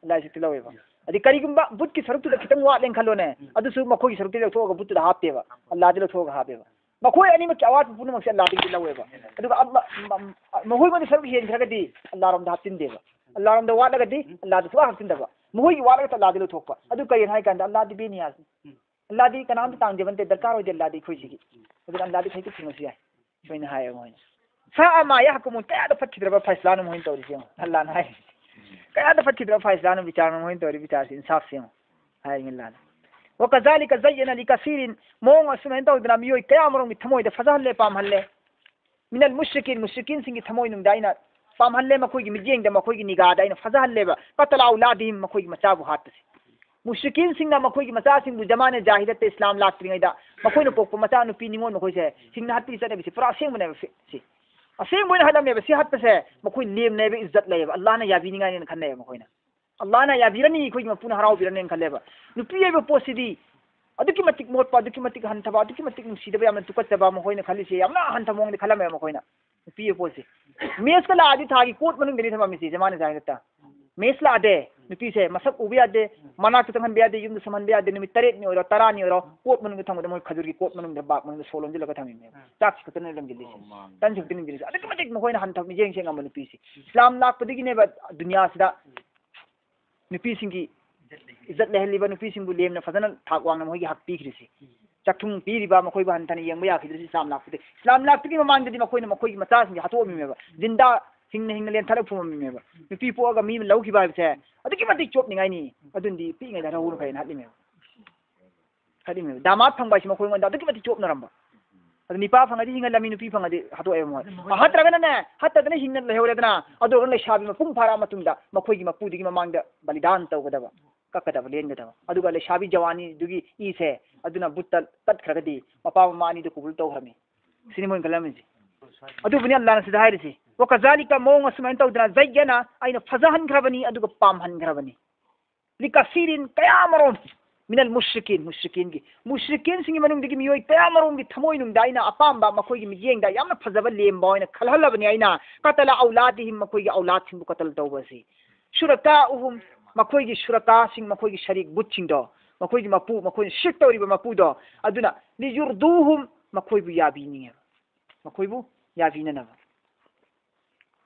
ꯑꯜꯂꯥꯒꯤ ꯁꯔꯨꯛꯇꯒꯤ ꯂꯧꯋꯦꯕ꯫ ꯑꯗꯩ ꯀꯔꯤꯒꯨꯝꯕ ꯕꯨꯠꯀꯤ ꯁꯔꯨꯛꯇꯨꯗ ꯈꯤꯇꯪ ꯋꯥꯠꯂꯦꯅ ꯈꯜꯂꯣꯅꯦ, ꯑꯗꯨꯁꯨ ꯃꯈꯣꯏꯒꯤ ꯁꯔꯨꯛꯇꯒꯤ ꯂꯧꯊꯣꯛꯑꯒ ꯕꯨꯠꯇꯨꯗ ꯍꯥꯞꯇꯦꯕ, ꯑꯜꯂꯥꯗ ꯂꯧꯊꯣꯛꯑꯒ ꯍꯥꯞꯄꯦꯕ꯫ ꯃꯈꯣꯏ ꯑꯅꯤꯃꯛꯀꯤ ꯑꯋꯥꯠꯄ ꯄꯨꯝꯅꯃꯛꯁꯦ ꯑꯜꯂꯥꯗꯒꯤ ꯂꯧꯋꯦꯕ꯫ ꯑꯗꯨꯒ ꯑꯃ-, ꯃ-, ꯃ-, ꯃꯈꯣꯏꯉꯣꯟꯗ ꯁꯔꯨꯛ ꯍꯦꯟꯈ꯭ꯔꯒꯗꯤ ꯑꯜꯂꯥꯔꯣꯝꯗ ꯍꯥꯞꯆꯤꯟꯗꯦꯕ꯫ ꯑꯜꯂꯥꯔꯣꯝꯗ ꯋꯥꯠꯂꯒꯗꯤ ꯑꯜꯂꯥꯗ ꯁꯨꯡꯍꯥꯞ ꯍꯥꯞꯆꯤꯟꯗꯕ꯫ ꯃꯈꯣꯏꯒꯤ ꯋꯥꯠꯂꯒ ꯑꯜꯂꯥꯗ ꯂꯧꯊꯣꯛꯄ꯫ ꯑꯗꯨ ꯀꯔꯤꯅꯣ ꯍꯥꯏ ꯀꯥꯟꯗ ꯑꯜꯂꯥꯗꯤ ꯕꯦꯅꯤꯌꯥꯁꯅꯤ꯫ ꯑꯜꯂꯥꯗꯤ ꯀꯅꯥꯝꯇ ꯇꯥꯡꯖꯕ ꯅꯠꯇꯦ, ꯗꯔꯀꯥꯔ ꯑꯣꯏꯗꯦ ꯑꯜꯂꯥꯗꯤ ꯑꯩꯈꯣꯏ ꯁꯤꯒꯤ꯫ ꯑꯗꯨꯅ ꯑꯜꯂꯥꯗꯤ ꯈꯖꯤꯛꯇ ꯊꯤꯡꯉꯁꯨ ꯌꯥꯏ꯫ ꯁꯨꯃꯥꯏꯅ ꯍꯥꯏꯌꯦꯕ ꯃꯣꯏꯅ꯫ ꯁꯥ ꯑꯃ ꯌꯥꯍꯀꯨꯃꯨꯟ, ꯀꯌꯥꯗ ꯐꯠꯈꯤꯗ꯭ꯔꯕ ꯐꯩꯁꯂꯥꯅꯣ ꯃꯣꯏꯅ ꯇꯧꯔꯤꯁꯦ ꯌꯦꯡꯉꯣ꯫ ꯑꯜꯂꯥꯅ ꯍꯥꯏ꯫ ꯀꯌꯥꯗ ꯐꯠꯈꯤꯗ꯭ꯔꯕ ꯐꯩꯁꯂꯥꯅꯣ ꯕꯤꯆꯥꯔꯅꯣ ꯃꯣꯏꯅ ꯇꯧꯔꯤ ꯕꯤꯆꯥꯔꯁꯤ, ꯏꯟꯁꯥꯐꯁꯤ ꯌꯦꯡꯉꯣ꯫ ꯍꯥꯏꯔꯤ ꯑꯜꯂꯥꯅ꯫ ꯋꯀꯖꯥꯂꯤꯀ ꯖꯌ꯭ꯌꯅ ꯂꯤꯀꯁꯤꯔꯤꯟ, ꯃꯑꯣꯡ ꯑꯁꯨꯃꯥꯏꯅ ꯇꯧꯗꯅ ꯃꯤꯑꯣꯏ ꯀꯌꯥ ꯑꯃꯔꯣꯝꯒꯤ ꯊꯃꯣꯏꯗ ꯐꯖꯍꯜꯂꯦ, ꯄꯥꯝꯍꯜꯂꯦ꯫ ꯃꯤꯅꯜ ꯃꯨꯁ꯭ꯔꯤꯀꯤꯟ, ꯃꯨꯁ꯭ꯔꯤꯀꯤꯟꯁꯤꯡꯒꯤ ꯊꯃꯣꯏꯅꯨꯡꯗ ꯑꯩꯅ ꯄꯥꯝꯍꯜꯂꯦ, ꯃꯈꯣꯏꯒꯤ ꯃꯤꯠꯌꯦꯡꯗ, ꯃꯈꯣꯏꯒꯤ ꯅꯤꯒꯥꯗ ꯑꯩꯅ ꯐꯖꯍꯜꯂꯦꯕ꯫ ꯀꯇꯂ ꯑꯧꯂꯥꯗꯤꯍꯤꯝ, ꯃꯈꯣꯏꯒꯤ ꯃꯆꯥꯕꯨ ꯍꯥꯠꯄꯁꯦ꯫ ꯃꯨꯁ꯭ꯔꯤꯀꯤꯟꯁꯤꯡꯅ ꯃꯈꯣꯏꯒꯤ ꯃꯆꯥꯁꯤꯡꯕꯨ ꯖꯃꯥꯅꯦ ꯖꯥꯍꯤꯂꯠꯇ ꯏꯁꯂꯥꯝ ꯂꯥꯛꯇ꯭ꯔꯤꯉꯩꯗ ꯃꯈꯣꯏꯅ ꯄꯣꯛꯄ ꯃꯆꯥ ꯅꯨꯄꯤ ꯅꯤꯉꯣꯜ ꯃꯈꯣꯏꯁꯦ ꯍꯤꯡꯅ ꯍꯥꯠꯄꯒꯤ ꯆꯠꯅꯕꯤꯁꯦ ꯄꯨꯔꯥ ꯑꯁꯦꯡꯕꯅꯦꯕ ꯁꯤ, ꯁꯤ꯫ ꯑꯁꯦꯡꯕ ꯑꯣꯏꯅ ꯍꯥꯠꯂꯝꯃꯦꯕ꯫ ꯁꯤ ꯍꯥꯠꯄꯁꯦ ꯃꯈꯣꯏ ꯂꯦꯝꯅꯦꯕ, ꯏꯖꯠ ꯂꯩꯌꯦꯕ, ꯑꯜꯂꯥꯍꯅ ꯌꯥꯕꯤꯅꯤꯡꯉꯥꯏꯅꯦꯅ ꯈꯟꯅꯩꯌꯦꯕ ꯃꯈꯣꯏꯅ꯫ ꯑꯜꯂꯥꯍꯅ ꯌꯥꯕꯤꯔꯅꯤ, ꯑꯩꯈꯣꯏꯒꯤ ꯃꯄꯨꯅ ꯍꯔꯥꯎꯕꯤꯔꯅꯤꯅ ꯈꯜꯂꯦꯕ꯫ ꯅꯨꯄꯤ ꯍꯥꯏꯕ ꯄꯣꯠꯁꯤꯗꯤ ꯑꯗꯨꯛꯀꯤ ꯃꯇꯤꯛ ꯃꯣꯠꯄ, ꯑꯗꯨꯛꯀꯤ ꯃꯇꯤꯛ ꯍꯟꯊꯕ, ꯑꯗꯨꯛꯀꯤ ꯃꯇꯤꯛ ꯅꯨꯡꯁꯤꯗꯕ, ꯌꯥꯝꯅ ꯇꯨꯀꯠꯆꯕ ꯃꯈꯣꯏꯅ ꯈꯜꯂꯤꯁꯦ, ꯌꯥꯝꯅ ꯍꯟꯊꯕ ꯃꯑꯣꯡꯗ ꯈꯜꯂꯝꯃꯦꯕ ꯃꯈꯣꯏꯅ꯫ ꯅꯨꯄꯤ ꯍꯥꯏꯕ ꯄꯣꯠꯁꯦ꯫ ꯃꯦꯁꯀ ꯂꯥꯛꯑꯗꯤ ꯊꯥꯒꯤ ꯀꯣꯠ ꯃꯅꯨꯡꯗꯅꯤ ꯊꯝꯃꯝꯃꯤꯁꯦ ꯖꯃꯥꯅꯦ ꯖꯥꯍꯤꯂꯠꯇ꯫ ꯃꯦꯁ ꯂꯥꯛꯑꯗꯤ ꯅꯨꯄꯤꯁꯦ ꯃꯁꯛ ꯎꯕ ꯌꯥꯗꯦ, ꯃꯅꯥꯛꯇ ꯆꯪꯍꯟꯕ ꯌꯥꯗꯦ, ꯌꯨꯝꯗ ꯁꯝꯍꯟꯕ ꯌꯥꯗꯦ, ꯅꯨꯃꯤꯠ ꯇꯔꯦꯠꯅꯤ ꯑꯣꯏꯔꯣ, ꯇꯔꯥꯅꯤ ꯑꯣꯏꯔꯣ, ꯀꯣꯠ ꯃꯅꯨꯡꯗ ꯊꯝꯕꯗ ꯃꯣꯏ ꯈꯖꯨꯔꯒꯤ ꯀꯣꯠ ꯃꯅꯨꯡꯗ, ꯕꯥꯒ ꯃꯅꯨꯡꯗ ꯁꯣ ꯂꯣꯟꯁꯤꯜꯂꯒ ꯊꯝꯃꯤꯅꯦꯕ꯫ ꯆꯥꯛꯁꯤ ꯈꯛꯇꯅꯦ ꯂꯝꯁꯤꯜꯂꯤꯁꯦ꯫ ꯇꯟꯁꯤ ꯈꯛꯇꯅꯦ ꯂꯝꯁꯤꯜꯂꯤꯁꯦ꯫ ꯑꯗꯨꯛꯀꯤ ꯃꯇꯤꯛ ꯃꯈꯣꯏꯅ ꯍꯟꯊꯕ ꯃꯤꯠꯌꯦꯡ ꯁꯦꯡꯉꯝꯕ ꯅꯨꯄꯤꯁꯦ꯫ ꯏꯁꯂꯥꯝ ꯂꯥꯛꯄꯗꯒꯤꯅꯦꯕ ꯗꯨꯅꯤꯌꯥꯁꯤꯗ ꯅꯨꯄꯤꯁꯤꯡꯒꯤ ꯏꯖꯠ ꯂꯩꯍꯜꯂꯤꯕ, ꯅꯨꯄꯤꯁꯤꯡꯕꯨ ꯂꯦꯝꯅ ꯐꯖꯅ ꯊꯥꯛ ꯋꯥꯡꯅ ꯃꯈꯣꯏꯒꯤ ꯍꯛ ꯄꯤꯈ꯭ꯔꯤꯁꯤ꯫ ꯆꯥꯛꯊꯨꯡ ꯄꯤꯔꯤꯕ ꯃꯈꯣꯏꯕꯨ ꯍꯟꯊꯅ ꯌꯦꯡꯕ ꯌꯥꯈꯤꯗ꯭ꯔꯤꯁꯤ ꯏꯁꯂꯥꯝ ꯂꯥꯛꯄꯗꯒꯤ꯫ ꯏꯁꯂꯥꯝ ꯂꯥꯛꯇ꯭ꯔꯤꯉꯩ ꯃꯃꯥꯡꯗꯗꯤ ꯃꯈꯣꯏꯅ ꯃꯈꯣꯏꯒꯤ ꯃꯆꯥꯁꯤꯡꯁꯦ ꯍꯥꯠꯇꯣꯛꯑꯝꯃꯤꯃꯦꯕ, ꯖꯤꯟꯗꯥ ꯍꯤꯡꯅ ꯍꯤꯡꯅ ꯂꯦꯟꯊꯔꯒ ꯐꯨꯝꯃꯝꯃꯤꯃꯦꯕ꯫ ꯅꯨꯄꯤ ꯄꯣꯛꯑꯒ ꯃꯤ ꯑꯃ ꯂꯧꯈꯤꯕ ꯍꯥꯏꯕꯁꯦ ꯑꯗꯨꯛꯀꯤ ꯃꯇꯤꯛ ꯆꯣꯞꯅꯤꯡꯉꯥꯏꯅꯤ꯫ ꯑꯗꯨꯅꯗꯤ ꯄꯤꯛꯏꯉꯩꯗ ꯍꯔꯧꯅ ꯐꯩꯅ ꯍꯥꯠꯂꯤꯃꯦꯕ꯫ ꯍꯥꯏꯗꯤ ꯗꯥꯃꯥꯠ ꯐꯪꯕ ꯍꯥꯏꯁꯤ ꯃꯈꯣꯏꯉꯣꯟꯗ ꯑꯗꯨꯛꯀꯤ ꯃꯇꯤꯛ ꯆꯣꯞꯅꯔꯝꯕ꯫ ꯑꯗꯨ ꯅꯤꯄꯥ ꯐꯪꯉꯗꯤ ꯍꯤꯡꯍꯜꯂꯝꯃꯤ, ꯅꯨꯄꯤ ꯐꯪꯉꯗꯤ ꯍꯥꯠꯇꯣꯛꯑꯦꯕ ꯃꯣꯏ꯫ ꯑꯗꯨ ꯃꯈꯣꯏ ꯍꯥꯠꯇ꯭ꯔꯒꯅꯅꯦ, ꯍꯥꯠꯇꯗꯅ ꯍꯤꯡꯅ ꯂꯩꯍꯧꯔꯦꯗꯅ, ꯑꯗꯨ ꯑꯣꯏꯔꯒ ꯂꯩꯁꯥꯕꯤ ꯃꯄꯨꯡ ꯐꯥꯔꯛꯑ ꯃꯇꯨꯡꯗ ꯃꯈꯣꯏꯒꯤ ꯃꯄꯨꯗꯨꯒꯤ ꯃꯃꯥꯡꯗ ꯕꯂꯤꯗꯥꯟ ꯇꯧꯒꯗꯕ, ꯀꯛꯀꯗꯕ, ꯂꯦꯟꯒꯗꯕ꯫ ꯑꯗꯨꯒ ꯂꯩꯁꯥꯕꯤ ꯖꯋꯥꯅꯤꯗꯨꯒꯤ ꯏꯁꯦ ꯑꯗꯨꯅ ꯕꯨꯠꯇ ꯇꯠꯈ꯭ꯔꯒꯗꯤ ꯃꯄꯥ ꯃꯃꯥ ꯑꯅꯤꯗꯨ ꯀꯨꯕꯨꯜ ꯇꯧꯈ꯭ꯔꯃꯤ꯫ ꯁꯤꯅꯤ ꯃꯣꯏꯅ ꯈꯜꯂꯝꯃꯤꯁꯦ꯫ ꯑꯗꯨꯕꯨꯅꯤ ꯑꯜꯂꯥꯅ ꯁꯤꯗ ꯍꯥꯏꯔꯤꯁꯤ, "ꯋꯀꯖꯥꯂꯤꯀ", ꯃꯑꯣꯡ ꯑꯁꯨꯃꯥꯏꯅ ꯇꯧꯗꯅ, "ꯖꯌ꯭ꯌꯅ", ꯑꯩꯅ ꯐꯖꯍꯟꯈ꯭ꯔꯕꯅꯤ, ꯑꯗꯨꯒ ꯄꯥꯝꯍꯟꯈ꯭ꯔꯕꯅꯤ꯫ ꯂꯤꯀꯥꯁꯤꯔꯤꯟ ꯀꯌꯥ ꯑꯃꯔꯣꯝ ꯃꯤꯅꯜ ꯃꯨꯁ꯭ꯔꯤꯀꯤꯟ, ꯃꯨꯁ꯭ꯔꯤꯀꯤꯟꯒꯤ, ꯃꯨꯁ꯭ꯔꯤꯀꯤꯟꯁꯤꯡꯒꯤ ꯃꯅꯨꯡꯗꯒꯤ ꯃꯤꯑꯣꯏ ꯀꯌꯥ ꯑꯃꯔꯣꯝꯒꯤ ꯊꯃꯣꯏꯅꯨꯡꯗ ꯑꯩꯅ ꯑꯄꯥꯝꯕ, ꯃꯈꯣꯏꯒꯤ ꯃꯤꯠꯌꯦꯡꯗ ꯌꯥꯝꯅ ꯐꯖꯕ ꯂꯦꯝꯕ ꯑꯣꯏꯅ ꯈꯜꯍꯜꯂꯕꯅꯤ ꯑꯩꯅ꯫ ꯀꯇꯂ ꯑꯧꯂꯥꯗꯤꯍꯤꯝ, ꯃꯈꯣꯏꯒꯤ ꯑꯧꯂꯥꯗꯁꯤꯡꯕꯨ ꯀꯇꯜ ꯇꯧꯕ ꯑꯁꯤ꯫ ꯁꯨꯔꯀꯥꯎꯍꯨꯝ, ꯃꯈꯣꯏꯒꯤ ꯁꯨꯔꯀꯥꯁꯤꯡ, ꯃꯈꯣꯏꯒꯤ ꯁꯔꯤꯛ ꯕꯨꯠꯁꯤꯡꯗꯣ, ꯃꯈꯣꯏꯒꯤ ꯃꯄꯨ, ꯃꯈꯣꯏꯅ ꯁꯤꯔꯛ ꯇꯧꯔꯤꯕ ꯃꯄꯨꯗꯣ, ꯑꯗꯨꯅ ꯂꯤꯌꯨꯔꯗꯨꯍꯨꯝ, ꯃꯈꯣꯏꯕꯨ ꯌꯥꯕꯤꯅꯤꯡꯉꯦꯕ, ꯃꯈꯣꯏꯕꯨ ꯌꯥꯕꯤꯅꯅꯕ꯫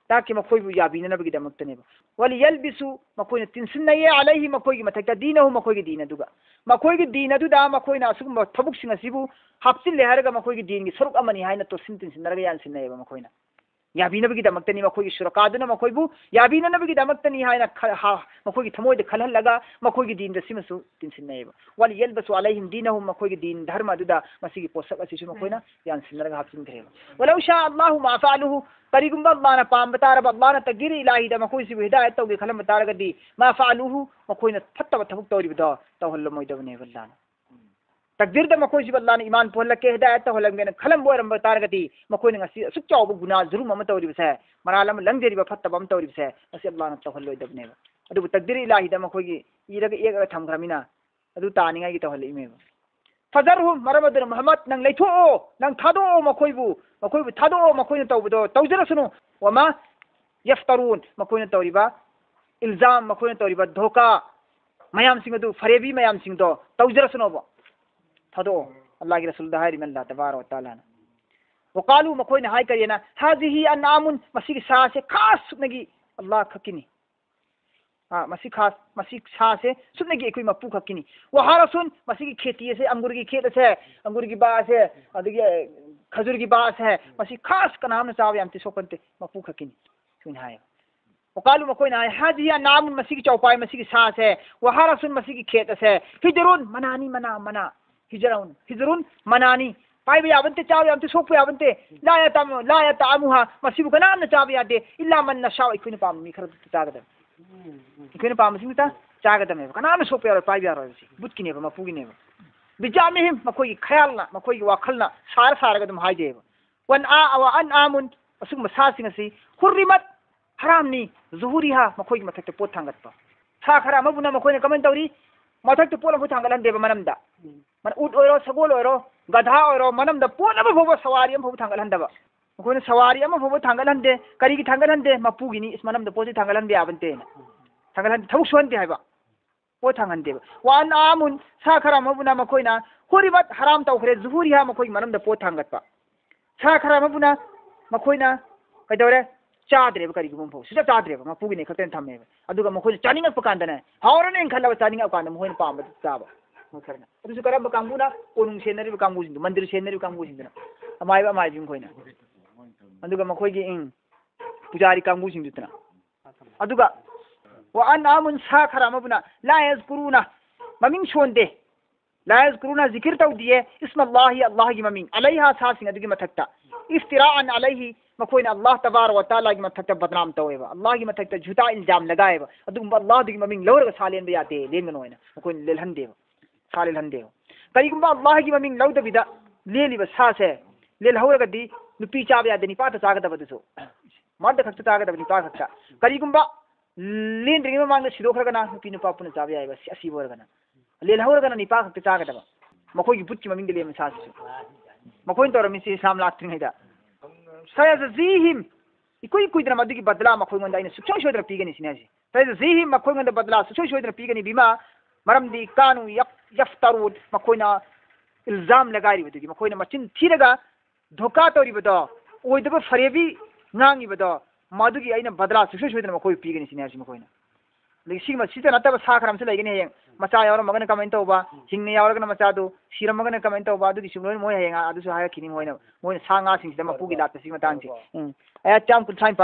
ꯇꯥꯛꯀꯤ ꯃꯈꯣꯏꯕꯨ ꯌꯥꯕꯤꯅꯅꯕꯒꯤꯗꯃꯛꯇꯅꯦꯕ꯫ ꯋꯥꯂꯤꯌꯜꯕꯤꯁꯨ, ꯃꯈꯣꯏꯅ ꯇꯤꯟꯁꯤꯟꯅꯩꯌꯦ, ꯑꯂꯩꯍꯤ, ꯃꯈꯣꯏꯒꯤ ꯃꯊꯛꯇ, ꯗꯤꯅꯍꯨꯝ, ꯃꯈꯣꯏꯒꯤ ꯗꯤꯟ ꯑꯗꯨꯒ꯫ ꯃꯈꯣꯏꯒꯤ ꯗꯤꯟ ꯑꯗꯨꯗ ꯃꯈꯣꯏꯅ ꯑꯁꯤꯒꯨꯝꯕ ꯊꯕꯛꯁꯤꯡ ꯑꯁꯤꯕꯨ ꯍꯥꯞꯆꯤꯜꯂꯦ ꯍꯥꯏꯔꯒ ꯃꯈꯣꯏꯒꯤ ꯗꯤꯟꯒꯤ ꯁꯔꯨꯛ ꯑꯃꯅꯤ ꯍꯥꯏꯅ ꯇꯣꯠꯁꯤꯟ ꯇꯤꯟꯁꯤꯟꯅꯔꯒ ꯌꯥꯟꯁꯤꯟꯅꯩꯌꯦꯕ ꯃꯈꯣꯏꯅ꯫ ꯌꯥꯕꯤꯅꯕꯒꯤꯗꯃꯛꯇꯅꯤ, ꯃꯈꯣꯏꯒꯤ ꯁꯨꯔꯀꯥꯗꯨꯅ ꯃꯈꯣꯏꯕꯨ ꯌꯥꯕꯤꯅꯅꯕꯒꯤꯗꯃꯛꯇꯅꯤ ꯍꯥꯏꯅ ꯈ-, ꯍꯥ-, ꯃꯈꯣꯏꯒꯤ ꯊꯃꯣꯏꯗ ꯈꯜꯍꯜꯂꯒ ꯃꯈꯣꯏꯒꯤ ꯗꯤꯟꯗ ꯁꯤꯃꯁꯨ ꯇꯤꯟꯁꯤꯟꯅꯩꯌꯦꯕ꯫ ꯋꯥꯂꯤꯌꯜꯕꯁꯨ ꯑꯂꯩꯍꯤꯝ ꯗꯤꯅꯍꯨꯝ, ꯃꯈꯣꯏꯒꯤ ꯗꯤꯟ ꯙꯔꯃ ꯑꯗꯨꯗ ꯃꯁꯤꯒꯤ ꯄꯣꯠꯁꯛ ꯑꯁꯤꯁꯨ ꯃꯈꯣꯏꯅ ꯌꯥꯟꯁꯤꯟꯅꯔꯒ ꯍꯥꯞꯆꯤꯟꯈ꯭ꯔꯦꯕ꯫ ꯋꯂꯧ ꯁꯥ ꯑꯜꯂꯥꯍꯨ ꯃꯥ ꯐꯥꯂꯨꯍꯨ, ꯀꯔꯤꯒꯨꯝꯕ ꯑꯜꯂꯥꯍꯅ ꯄꯥꯝꯕ ꯇꯥꯔꯕ, ꯑꯜꯂꯥꯍꯅ ꯇꯛꯗꯤꯔ ꯏꯂꯥꯍꯤꯗ ꯃꯈꯣꯏꯁꯤꯕꯨ ꯍꯤꯗꯥꯌꯠ ꯇꯧꯒꯦ ꯈꯜꯂꯝꯕ ꯇꯥꯔꯒꯗꯤ, ꯃꯥ ꯐꯥꯂꯨꯍꯨ, ꯃꯈꯣꯏꯅ ꯐꯠꯇꯕ ꯊꯕꯛ ꯇꯧꯔꯤꯕꯗꯣ ꯇꯧꯍꯜꯂꯝꯃꯣꯏꯗꯕꯅꯦꯕ ꯑꯜꯂꯥꯍꯅ꯫ ꯇꯛꯗꯤꯔꯗ ꯃꯈꯣꯏꯁꯤꯕꯨ ꯑꯜꯂꯥꯍꯅ ꯏꯃꯥꯟ ꯄꯨꯍꯜꯂꯛꯀꯦ, ꯍꯤꯗꯥꯌꯠ ꯇꯧꯍꯜꯂꯝꯒꯦꯅ ꯈꯜꯂꯝꯕ ꯑꯣꯏꯔꯝꯕ ꯇꯥꯔꯒꯗꯤ, ꯃꯈꯣꯏꯅ ꯉꯁꯤ ꯑꯁꯨꯛ ꯆꯥꯎꯕ ꯒꯨꯅꯥ ꯖꯨꯔꯨꯝ ꯑꯃ ꯇꯧꯔꯤꯕꯁꯦ, ꯃꯔꯥꯜ ꯑꯃ ꯂꯪꯖꯔꯤꯕ ꯐꯠꯇꯕ ꯑꯃ ꯇꯧꯔꯤꯕꯁꯦ, ꯉꯁꯤ ꯑꯜꯂꯥꯍꯅ ꯇꯧꯍꯜꯂꯣꯏꯗꯕꯅꯦꯕ꯫ ꯑꯗꯨꯕꯨ ꯇꯛꯗꯤꯔ ꯏꯂꯥꯍꯤꯗ ꯃꯈꯣꯏꯒꯤ ꯏꯔꯒ ꯌꯦꯛꯑꯒ ꯊꯝꯈ꯭ꯔꯃꯤꯅ, ꯑꯗꯨ ꯇꯥꯅꯤꯡꯉꯥꯏꯒꯤ ꯇꯧꯍꯜꯂꯛꯏꯃꯦꯕ꯫ ꯐꯖꯔꯍꯨꯝ, ꯃꯔꯝ ꯑꯗꯨꯅ ꯃꯨꯍꯝꯃꯗ, ꯅꯪ ꯂꯩꯊꯣꯛꯑꯣ, ꯅꯪ ꯊꯥꯗꯣꯛꯑꯣ ꯃꯈꯣꯏꯕꯨ, ꯃꯈꯣꯏꯕꯨ ꯊꯥꯗꯣꯛꯑꯣ, ꯃꯈꯣꯏꯅ ꯇꯧꯕꯗꯣ ꯇꯧꯖꯔꯁꯅꯨ꯫ ꯋꯃꯥ ꯌꯐꯇꯔꯨꯟ, ꯃꯈꯣꯏꯅ ꯇꯧꯔꯤꯕ ꯏꯜꯖꯥꯝ, ꯃꯈꯣꯏꯅ ꯇꯧꯔꯤꯕ ꯙꯣꯀꯥ ꯃꯌꯥꯝꯁꯤꯡ ꯑꯗꯨ, ꯐꯔꯦꯕꯤ ꯃꯌꯥꯝꯁꯤꯡꯗꯣ ꯇꯧꯖꯔꯁꯅꯣꯕ꯫ ꯊꯥꯗꯣꯛꯑꯣ, ꯑꯜꯂꯥꯍꯒꯤ ꯔꯁꯨꯜꯗ ꯍꯥꯏꯔꯤꯕ ꯑꯜꯂꯥꯍ ꯇꯕꯥꯔꯛ ꯋ ꯇꯥꯂꯥꯅ꯫ ꯋꯀꯥꯂꯨ, ꯃꯈꯣꯏꯅ ꯍꯥꯏ ꯀꯔꯤꯅ, ꯍꯥꯖꯤꯍꯤ ꯑꯟꯑꯥꯃꯨꯟ, ꯃꯁꯤꯒꯤ ꯁꯥꯁꯦ ꯈꯥꯁ ꯁꯨꯞꯅꯒꯤ ꯑꯜꯂꯥꯍ ꯈꯛꯀꯤꯅꯤ꯫ ꯑꯥ, ꯃꯁꯤ ꯈꯥꯁ, ꯃꯁꯤ ꯁꯥꯁꯦ ꯁꯨꯞꯅꯒꯤ ꯑꯩꯈꯣꯏ ꯃꯄꯨ ꯈꯛꯀꯤꯅꯤ꯫ ꯋꯍꯥꯔꯁꯨꯟ, ꯃꯁꯤꯒꯤ ꯈꯦꯇꯤ ꯑꯁꯦ, ꯑꯪꯒꯨꯔꯒꯤ ꯈꯦꯠ ꯑꯁꯦ, ꯑꯪꯒꯨꯔꯒꯤ ꯕꯥ ꯑꯁꯦ, ꯑꯗꯒꯤ, ꯑꯦ, ꯈꯖꯨꯔꯒꯤ ꯕꯥ ꯑꯁꯦ, ꯃꯁꯤ ꯈꯥꯁ ꯀꯅꯥꯝꯅ ꯆꯥꯕ ꯌꯥꯝ ꯁꯣꯛꯄ ꯅꯠꯇꯦ, ꯃꯄꯨ ꯈꯛꯀꯤꯅꯤ꯫ ꯁꯨꯃꯥꯏꯅ ꯍꯥꯏꯌꯦ꯫ ꯋꯀꯥꯂꯨ, ꯃꯈꯣꯏꯅ ꯍꯥꯏ, ꯍꯥꯖꯤꯍꯤ ꯑꯟꯑꯥꯃꯨꯟ, ꯃꯁꯤꯒꯤ ꯆꯧꯄꯥꯏ, ꯃꯁꯤꯒꯤ ꯁꯥꯁꯦ, ꯋꯍꯥꯔꯁꯨꯟ, ꯃꯁꯤꯒꯤ ꯈꯦꯠ ꯑꯁꯦ, ꯍꯤꯖꯔꯨꯟ, ꯃꯅꯥꯅꯤ, ꯃꯅꯥ, ꯃꯅꯥ, ꯍꯤꯖꯔꯨꯟ, ꯍꯤꯖꯔꯨꯟ, ꯃꯅꯥꯅꯤ, ꯄꯥꯏꯕ ꯌꯥꯕ ꯅꯠꯇꯦ, ꯆꯥꯕ ꯌꯥꯕ ꯅꯠꯇꯦ, ꯁꯣꯛꯄ ꯌꯥꯕ ꯅꯠꯇꯦ, ꯂꯥ ꯌꯇꯥꯝ-, ꯂꯥ ꯌꯇꯥꯑꯃꯨꯍꯥ, ꯃꯁꯤꯕꯨ ꯀꯅꯥꯝꯅ ꯆꯥꯕ ꯌꯥꯗꯦ, ꯏꯜꯂꯥ ꯃꯟ ꯅꯁꯥꯎ, ꯑꯩꯈꯣꯏꯅ ꯄꯥꯝꯕ ꯃꯤ ꯈꯔ ꯆꯥꯒꯗꯕꯅꯤ꯫ ꯑꯩꯈꯣꯏꯅ ꯄꯥꯝꯕꯁꯤꯡꯗꯨꯇ ꯆꯥꯒꯗꯕꯅꯦꯕ, ꯀꯅꯥꯝꯅ ꯁꯣꯛꯄ ꯌꯥꯔꯣꯏ, ꯄꯥꯏꯕ ꯌꯥꯔꯣꯏ, ꯍꯥꯏꯕꯁꯤ ꯕꯨꯠꯀꯤꯅꯦꯕ, ꯃꯄꯨꯒꯤꯅꯦꯕ꯫ ꯕꯤꯖꯥꯃꯤꯍꯤꯝ, ꯃꯈꯣꯏꯒꯤ ꯈꯌꯥꯜꯅ, ꯃꯈꯣꯏꯒꯤ ꯋꯥꯈꯜꯅ ꯁꯥꯔ ꯁꯥꯔꯒ ꯑꯗꯨꯝ ꯍꯥꯏꯗꯦꯕ꯫ ꯋꯟ ꯑꯥ, ꯋ ꯑꯟ ꯑꯥꯃꯨꯟ, ꯑꯁꯤꯒꯨꯝꯕ ꯁꯥꯁꯤꯡ ꯑꯁꯤ ꯍꯨꯔꯤꯃꯠ, ꯍꯔꯥꯝꯅꯤ, ꯖꯨꯍꯨꯔꯤꯍꯥ, ꯃꯈꯣꯏꯒꯤ ꯃꯊꯛꯇ ꯄꯣꯠ ꯊꯥꯡꯒꯠꯄ꯫ ꯁꯥ ꯈꯔ ꯑꯃꯕꯨꯅ ꯃꯈꯣꯏꯅ ꯀꯃꯥꯏꯅ ꯇꯧꯔꯤ? ꯃꯊꯛꯇ ꯄꯣꯠ ꯑꯃꯐꯥꯎ ꯊꯥꯡꯒꯠꯍꯟꯗꯦꯕ ꯃꯅꯝꯗ꯫ ꯎꯝ꯫ ꯃꯅ-, ꯎꯠ ꯑꯣꯏꯔꯣ, ꯁꯒꯣꯜ ꯑꯣꯏꯔꯣ, ꯒꯙꯥ ꯑꯣꯏꯔꯣ, ꯃꯅꯝꯗ ꯄꯣꯠ ꯑꯃ ꯐꯥꯎꯕ, ꯁꯋꯥꯔꯤ ꯑꯃ ꯐꯥꯎꯕ ꯊꯥꯡꯒꯠꯍꯟꯗꯕ꯫ ꯃꯈꯣꯏꯅ ꯁꯋꯥꯔꯤ ꯑꯃ ꯐꯥꯎꯕ ꯊꯥꯡꯒꯠꯍꯟꯗꯦ꯫ ꯀꯔꯤꯒꯤ ꯊꯥꯡꯒꯠꯍꯟꯗꯦ? ꯃꯄꯨꯒꯤꯅꯤ, ꯏꯁ, ꯃꯅꯝꯗ ꯄꯣꯠꯁꯤ ꯊꯥꯡꯒꯠꯍꯟꯕ ꯌꯥꯕ ꯅꯠꯇꯦꯅ꯫ ꯊꯥꯡꯒꯠꯍꯟꯗꯦ, ꯊꯕꯛ ꯁꯨꯍꯟꯗꯦ ꯍꯥꯏꯕ꯫ ꯄꯣꯠ ꯊꯥꯡꯍꯟꯗꯦꯕ꯫ ꯋꯥ ꯑꯟ ꯑꯥꯃꯨꯟ, ꯁꯥ ꯈꯔ ꯑꯃꯕꯨꯅ ꯃꯈꯣꯏꯅ ꯍꯨꯔꯤꯃꯠ, ꯍꯔꯥꯝ ꯇꯧꯈ꯭ꯔꯦ, ꯖꯨꯍꯨꯔꯤꯍꯥ, ꯃꯈꯣꯏꯒꯤ ꯃꯅꯝꯗ ꯄꯣꯠ ꯊꯥꯡꯒꯠꯄ꯫ ꯁꯥ ꯈꯔ ꯑꯃꯕꯨꯅ ꯃꯈꯣꯏꯅ ꯀꯩꯗꯧꯔꯦ? ꯆꯥꯗ꯭ꯔꯦꯕ, ꯀꯔꯤꯒꯨꯝꯕ ꯑꯃ ꯐꯥꯎ ꯁꯨꯡꯆꯥ ꯆꯥꯗ꯭ꯔꯦꯕ, ꯃꯄꯨꯒꯤꯅꯦ ꯈꯛꯇꯅ ꯊꯝꯃꯦꯕ꯫ ꯑꯗꯨꯒ ꯃꯈꯣꯏꯅ ꯆꯥꯅꯤꯡꯉꯛꯄ ꯀꯥꯟꯗꯅꯦ, ꯍꯥꯎꯔꯅꯦꯅ ꯈꯜꯂꯕ, ꯆꯥꯅꯤꯡꯉꯛꯄ ꯀꯥꯟꯗ ꯃꯈꯣꯏꯅ ꯄꯥꯝꯕꯗꯨ ꯆꯥꯕ꯫ ꯃꯣꯏ ꯈꯔꯅ꯫ ꯑꯗꯨꯁꯨ ꯀꯔꯝꯕ ꯀꯥꯡꯕꯨꯅ? ꯀꯣꯅꯨꯡ ꯁꯦꯟꯅꯔꯤꯕ ꯀꯥꯡꯕꯨꯁꯤꯡꯗꯣ, ꯃꯟꯗꯤꯔ ꯁꯦꯟꯅꯔꯤꯕ ꯀꯥꯡꯕꯨꯁꯤꯡꯗꯨꯅ, ꯑꯃꯥꯏꯕ ꯑꯃꯥꯏꯕꯤ ꯃꯈꯣꯏꯅ꯫ ꯑꯗꯨꯒ ꯃꯈꯣꯏꯒꯤ, ꯎꯝ, ꯄꯨꯖꯥꯔꯤ ꯀꯥꯡꯕꯨꯁꯤꯡꯗꯨꯗꯅ꯫ ꯑꯗꯨꯒ ꯋꯥ ꯑꯟ ꯑꯥꯃꯨꯟ, ꯁꯥ ꯈꯔ ꯑꯃꯕꯨꯅ ꯂꯥ ꯌꯖꯀꯨꯔꯨꯅ, ꯃꯃꯤꯡ ꯁꯣꯟꯗꯦ, ꯂꯥ ꯌꯖꯀꯨꯔꯨꯅ, ꯖꯤꯀꯤꯔ ꯇꯧꯗꯤꯌꯦ, ꯏꯁꯃꯜꯂꯥꯍꯤ, ꯑꯜꯂꯥꯍꯒꯤ ꯃꯃꯤꯡ, ꯑꯂꯩꯍꯥ, ꯁꯥꯁꯤꯡ ꯑꯗꯨꯒꯤ ꯃꯊꯛꯇ, ꯏꯐꯇꯤꯔꯥꯑꯟ ꯑꯂꯩꯍꯤ, ꯃꯈꯣꯏꯅ ꯑꯜꯂꯥꯍ ꯇꯕꯥꯔꯛ ꯋ ꯇꯥꯂꯥꯒꯤ ꯃꯊꯛꯇ ꯕꯗꯅꯥꯝ ꯇꯧꯋꯦꯕ, ꯑꯜꯂꯥꯍꯒꯤ ꯃꯊꯛꯇ ꯖꯨꯇꯥ ꯏꯜꯖꯥꯝ ꯂꯒꯥꯏꯌꯦꯕ꯫ ꯑꯗꯨꯒꯨꯝꯕ ꯑꯜꯂꯥꯍꯗꯨꯒꯤ ꯃꯃꯤꯡ ꯂꯧꯔꯒ ꯁꯥ ꯂꯦꯟꯕ ꯌꯥꯗꯦ, ꯂꯦꯟꯒꯅꯨ ꯍꯥꯏꯅ ꯃꯈꯣꯏꯅ ꯂꯦꯜꯍꯟꯗꯦꯕ, ꯁꯥ ꯂꯦꯜꯍꯟꯗꯦꯕ꯫ ꯀꯔꯤꯒꯨꯝꯕ ꯑꯜꯂꯥꯍꯒꯤ ꯃꯃꯤꯡ ꯂꯧꯗꯕꯤꯗ ꯂꯦꯜꯂꯤꯕ ꯁꯥꯁꯦ ꯂꯦꯜꯍꯧꯔꯒꯗꯤ, ꯅꯨꯄꯤ ꯆꯥꯕ ꯌꯥꯗꯦ, ꯅꯤꯄꯥ ꯈꯛꯇ ꯆꯥꯒꯗꯕꯗꯨꯁꯨ, ꯃꯥꯗ ꯈꯛꯇ ꯆꯥꯒꯗꯕ, ꯅꯤꯄꯥ ꯈꯛꯇ꯫ ꯀꯔꯤꯒꯨꯝꯕ ꯂꯦꯟꯗ꯭ꯔꯤꯉꯩ ꯃꯃꯥꯡꯗ ꯁꯤꯗꯣꯛꯈ꯭ꯔꯒꯅ ꯅꯨꯄꯤ ꯅꯨꯄꯥ ꯄꯨꯟꯅ ꯆꯥꯕ ꯌꯥꯏꯑꯕ, ꯑꯁꯤ-, ꯑꯁꯤꯕ ꯑꯣꯏꯔꯒꯅ꯫ ꯂꯦꯜꯍꯧꯔꯒꯅ ꯅꯤꯄꯥ ꯈꯛꯇ ꯆꯥꯒꯗꯕ꯫ ꯃꯈꯣꯏꯒꯤ ꯕꯨꯠꯀꯤ ꯃꯃꯤꯡꯗ ꯂꯦꯝꯕ ꯁꯥꯁꯤꯁꯨ꯫ ꯃꯈꯣꯏꯅ ꯇꯧꯔꯝꯃꯤꯁꯤ ꯏꯁꯂꯥꯝ ꯂꯥꯛꯇ꯭ꯔꯤꯉꯩꯗ꯫ ꯁꯌꯖꯖꯤꯍꯤꯝ, ꯏꯀꯨꯏ ꯀꯨꯏꯗꯅ ꯃꯗꯨꯒꯤ ꯕꯗꯂꯥ ꯃꯈꯣꯏꯉꯣꯟꯗ ꯑꯩꯅ ꯁꯨꯡꯁꯣꯏ ꯁꯣꯏꯗꯅ ꯄꯤꯒꯅꯤ ꯁꯤꯅꯤ ꯍꯥꯏꯁꯦ꯫ ꯁꯌꯖꯖꯤꯍꯤꯝ, ꯃꯈꯣꯏꯉꯣꯟꯗ ꯕꯗꯂꯥ ꯁꯨꯡꯁꯣꯏ ꯁꯣꯏꯗꯅ ꯄꯤꯒꯅꯤ꯫ ꯕꯤꯃꯥ, ꯃꯔꯝꯗꯤ ꯀꯥꯅꯨ ꯌꯐ-, ꯌꯐꯇꯔꯨꯟ, ꯃꯈꯣꯏꯅ ꯏꯜꯖꯥꯝ ꯂꯒꯥꯏꯔꯤꯕꯗꯨꯒꯤ, ꯃꯈꯣꯏꯅ ꯃꯆꯤꯟ ꯊꯤꯔꯒ ꯙꯣꯀꯥ ꯇꯧꯔꯤꯕꯗꯣ, ꯑꯣꯏꯗꯕ ꯐꯔꯦꯕꯤ ꯉꯥꯡꯉꯤꯕꯗꯣ, ꯃꯗꯨꯒꯤ ꯑꯩꯅ ꯕꯗꯂꯥ ꯁꯨꯡꯁꯣꯏ ꯁꯣꯏꯗꯅ ꯃꯈꯣꯏꯕꯨ ꯄꯤꯒꯅꯤ ꯁꯤꯅꯤ ꯍꯥꯏꯁꯤ ꯃꯈꯣꯏꯅ꯫ ꯑꯗꯒꯤ ꯁꯤꯒꯤ ꯃꯁꯤꯗ ꯅꯠꯇꯕ ꯁꯥ ꯈꯔ ꯑꯃꯁꯨ ꯂꯩꯒꯅꯤ ꯍꯌꯦꯡ꯫ ꯃꯆꯥ ꯌꯥꯎꯔꯝꯃꯒꯅ ꯀꯃꯥꯏꯅ ꯇꯧꯕ? ꯍꯤꯡꯅ ꯌꯥꯎꯔꯒꯅ ꯃꯆꯥꯗꯨ, ꯁꯤꯔꯝꯃꯒꯅ ꯀꯃꯥꯏꯅ ꯇꯧꯕ? ꯑꯗꯨꯒꯤꯁꯨ ꯂꯣꯏꯅ ꯃꯣꯏ ꯍꯌꯦꯡ ꯑꯗꯨꯁꯨ ꯍꯥꯏꯔꯛꯈꯤꯅꯤ ꯃꯣꯏꯅ꯫ ꯃꯣꯏꯅ ꯁꯥ ꯉꯥꯁꯤꯡꯁꯤꯗ ꯃꯄꯨꯒꯤ ꯂꯥꯛꯄꯁꯤꯒꯤ ꯃꯇꯥꯡꯁꯦ꯫ ꯎꯝ꯫ ꯑꯌꯥꯠ ꯆꯥꯝ ꯀꯨꯟꯊ꯭ꯔꯥ ꯅꯤꯄꯥꯟ꯫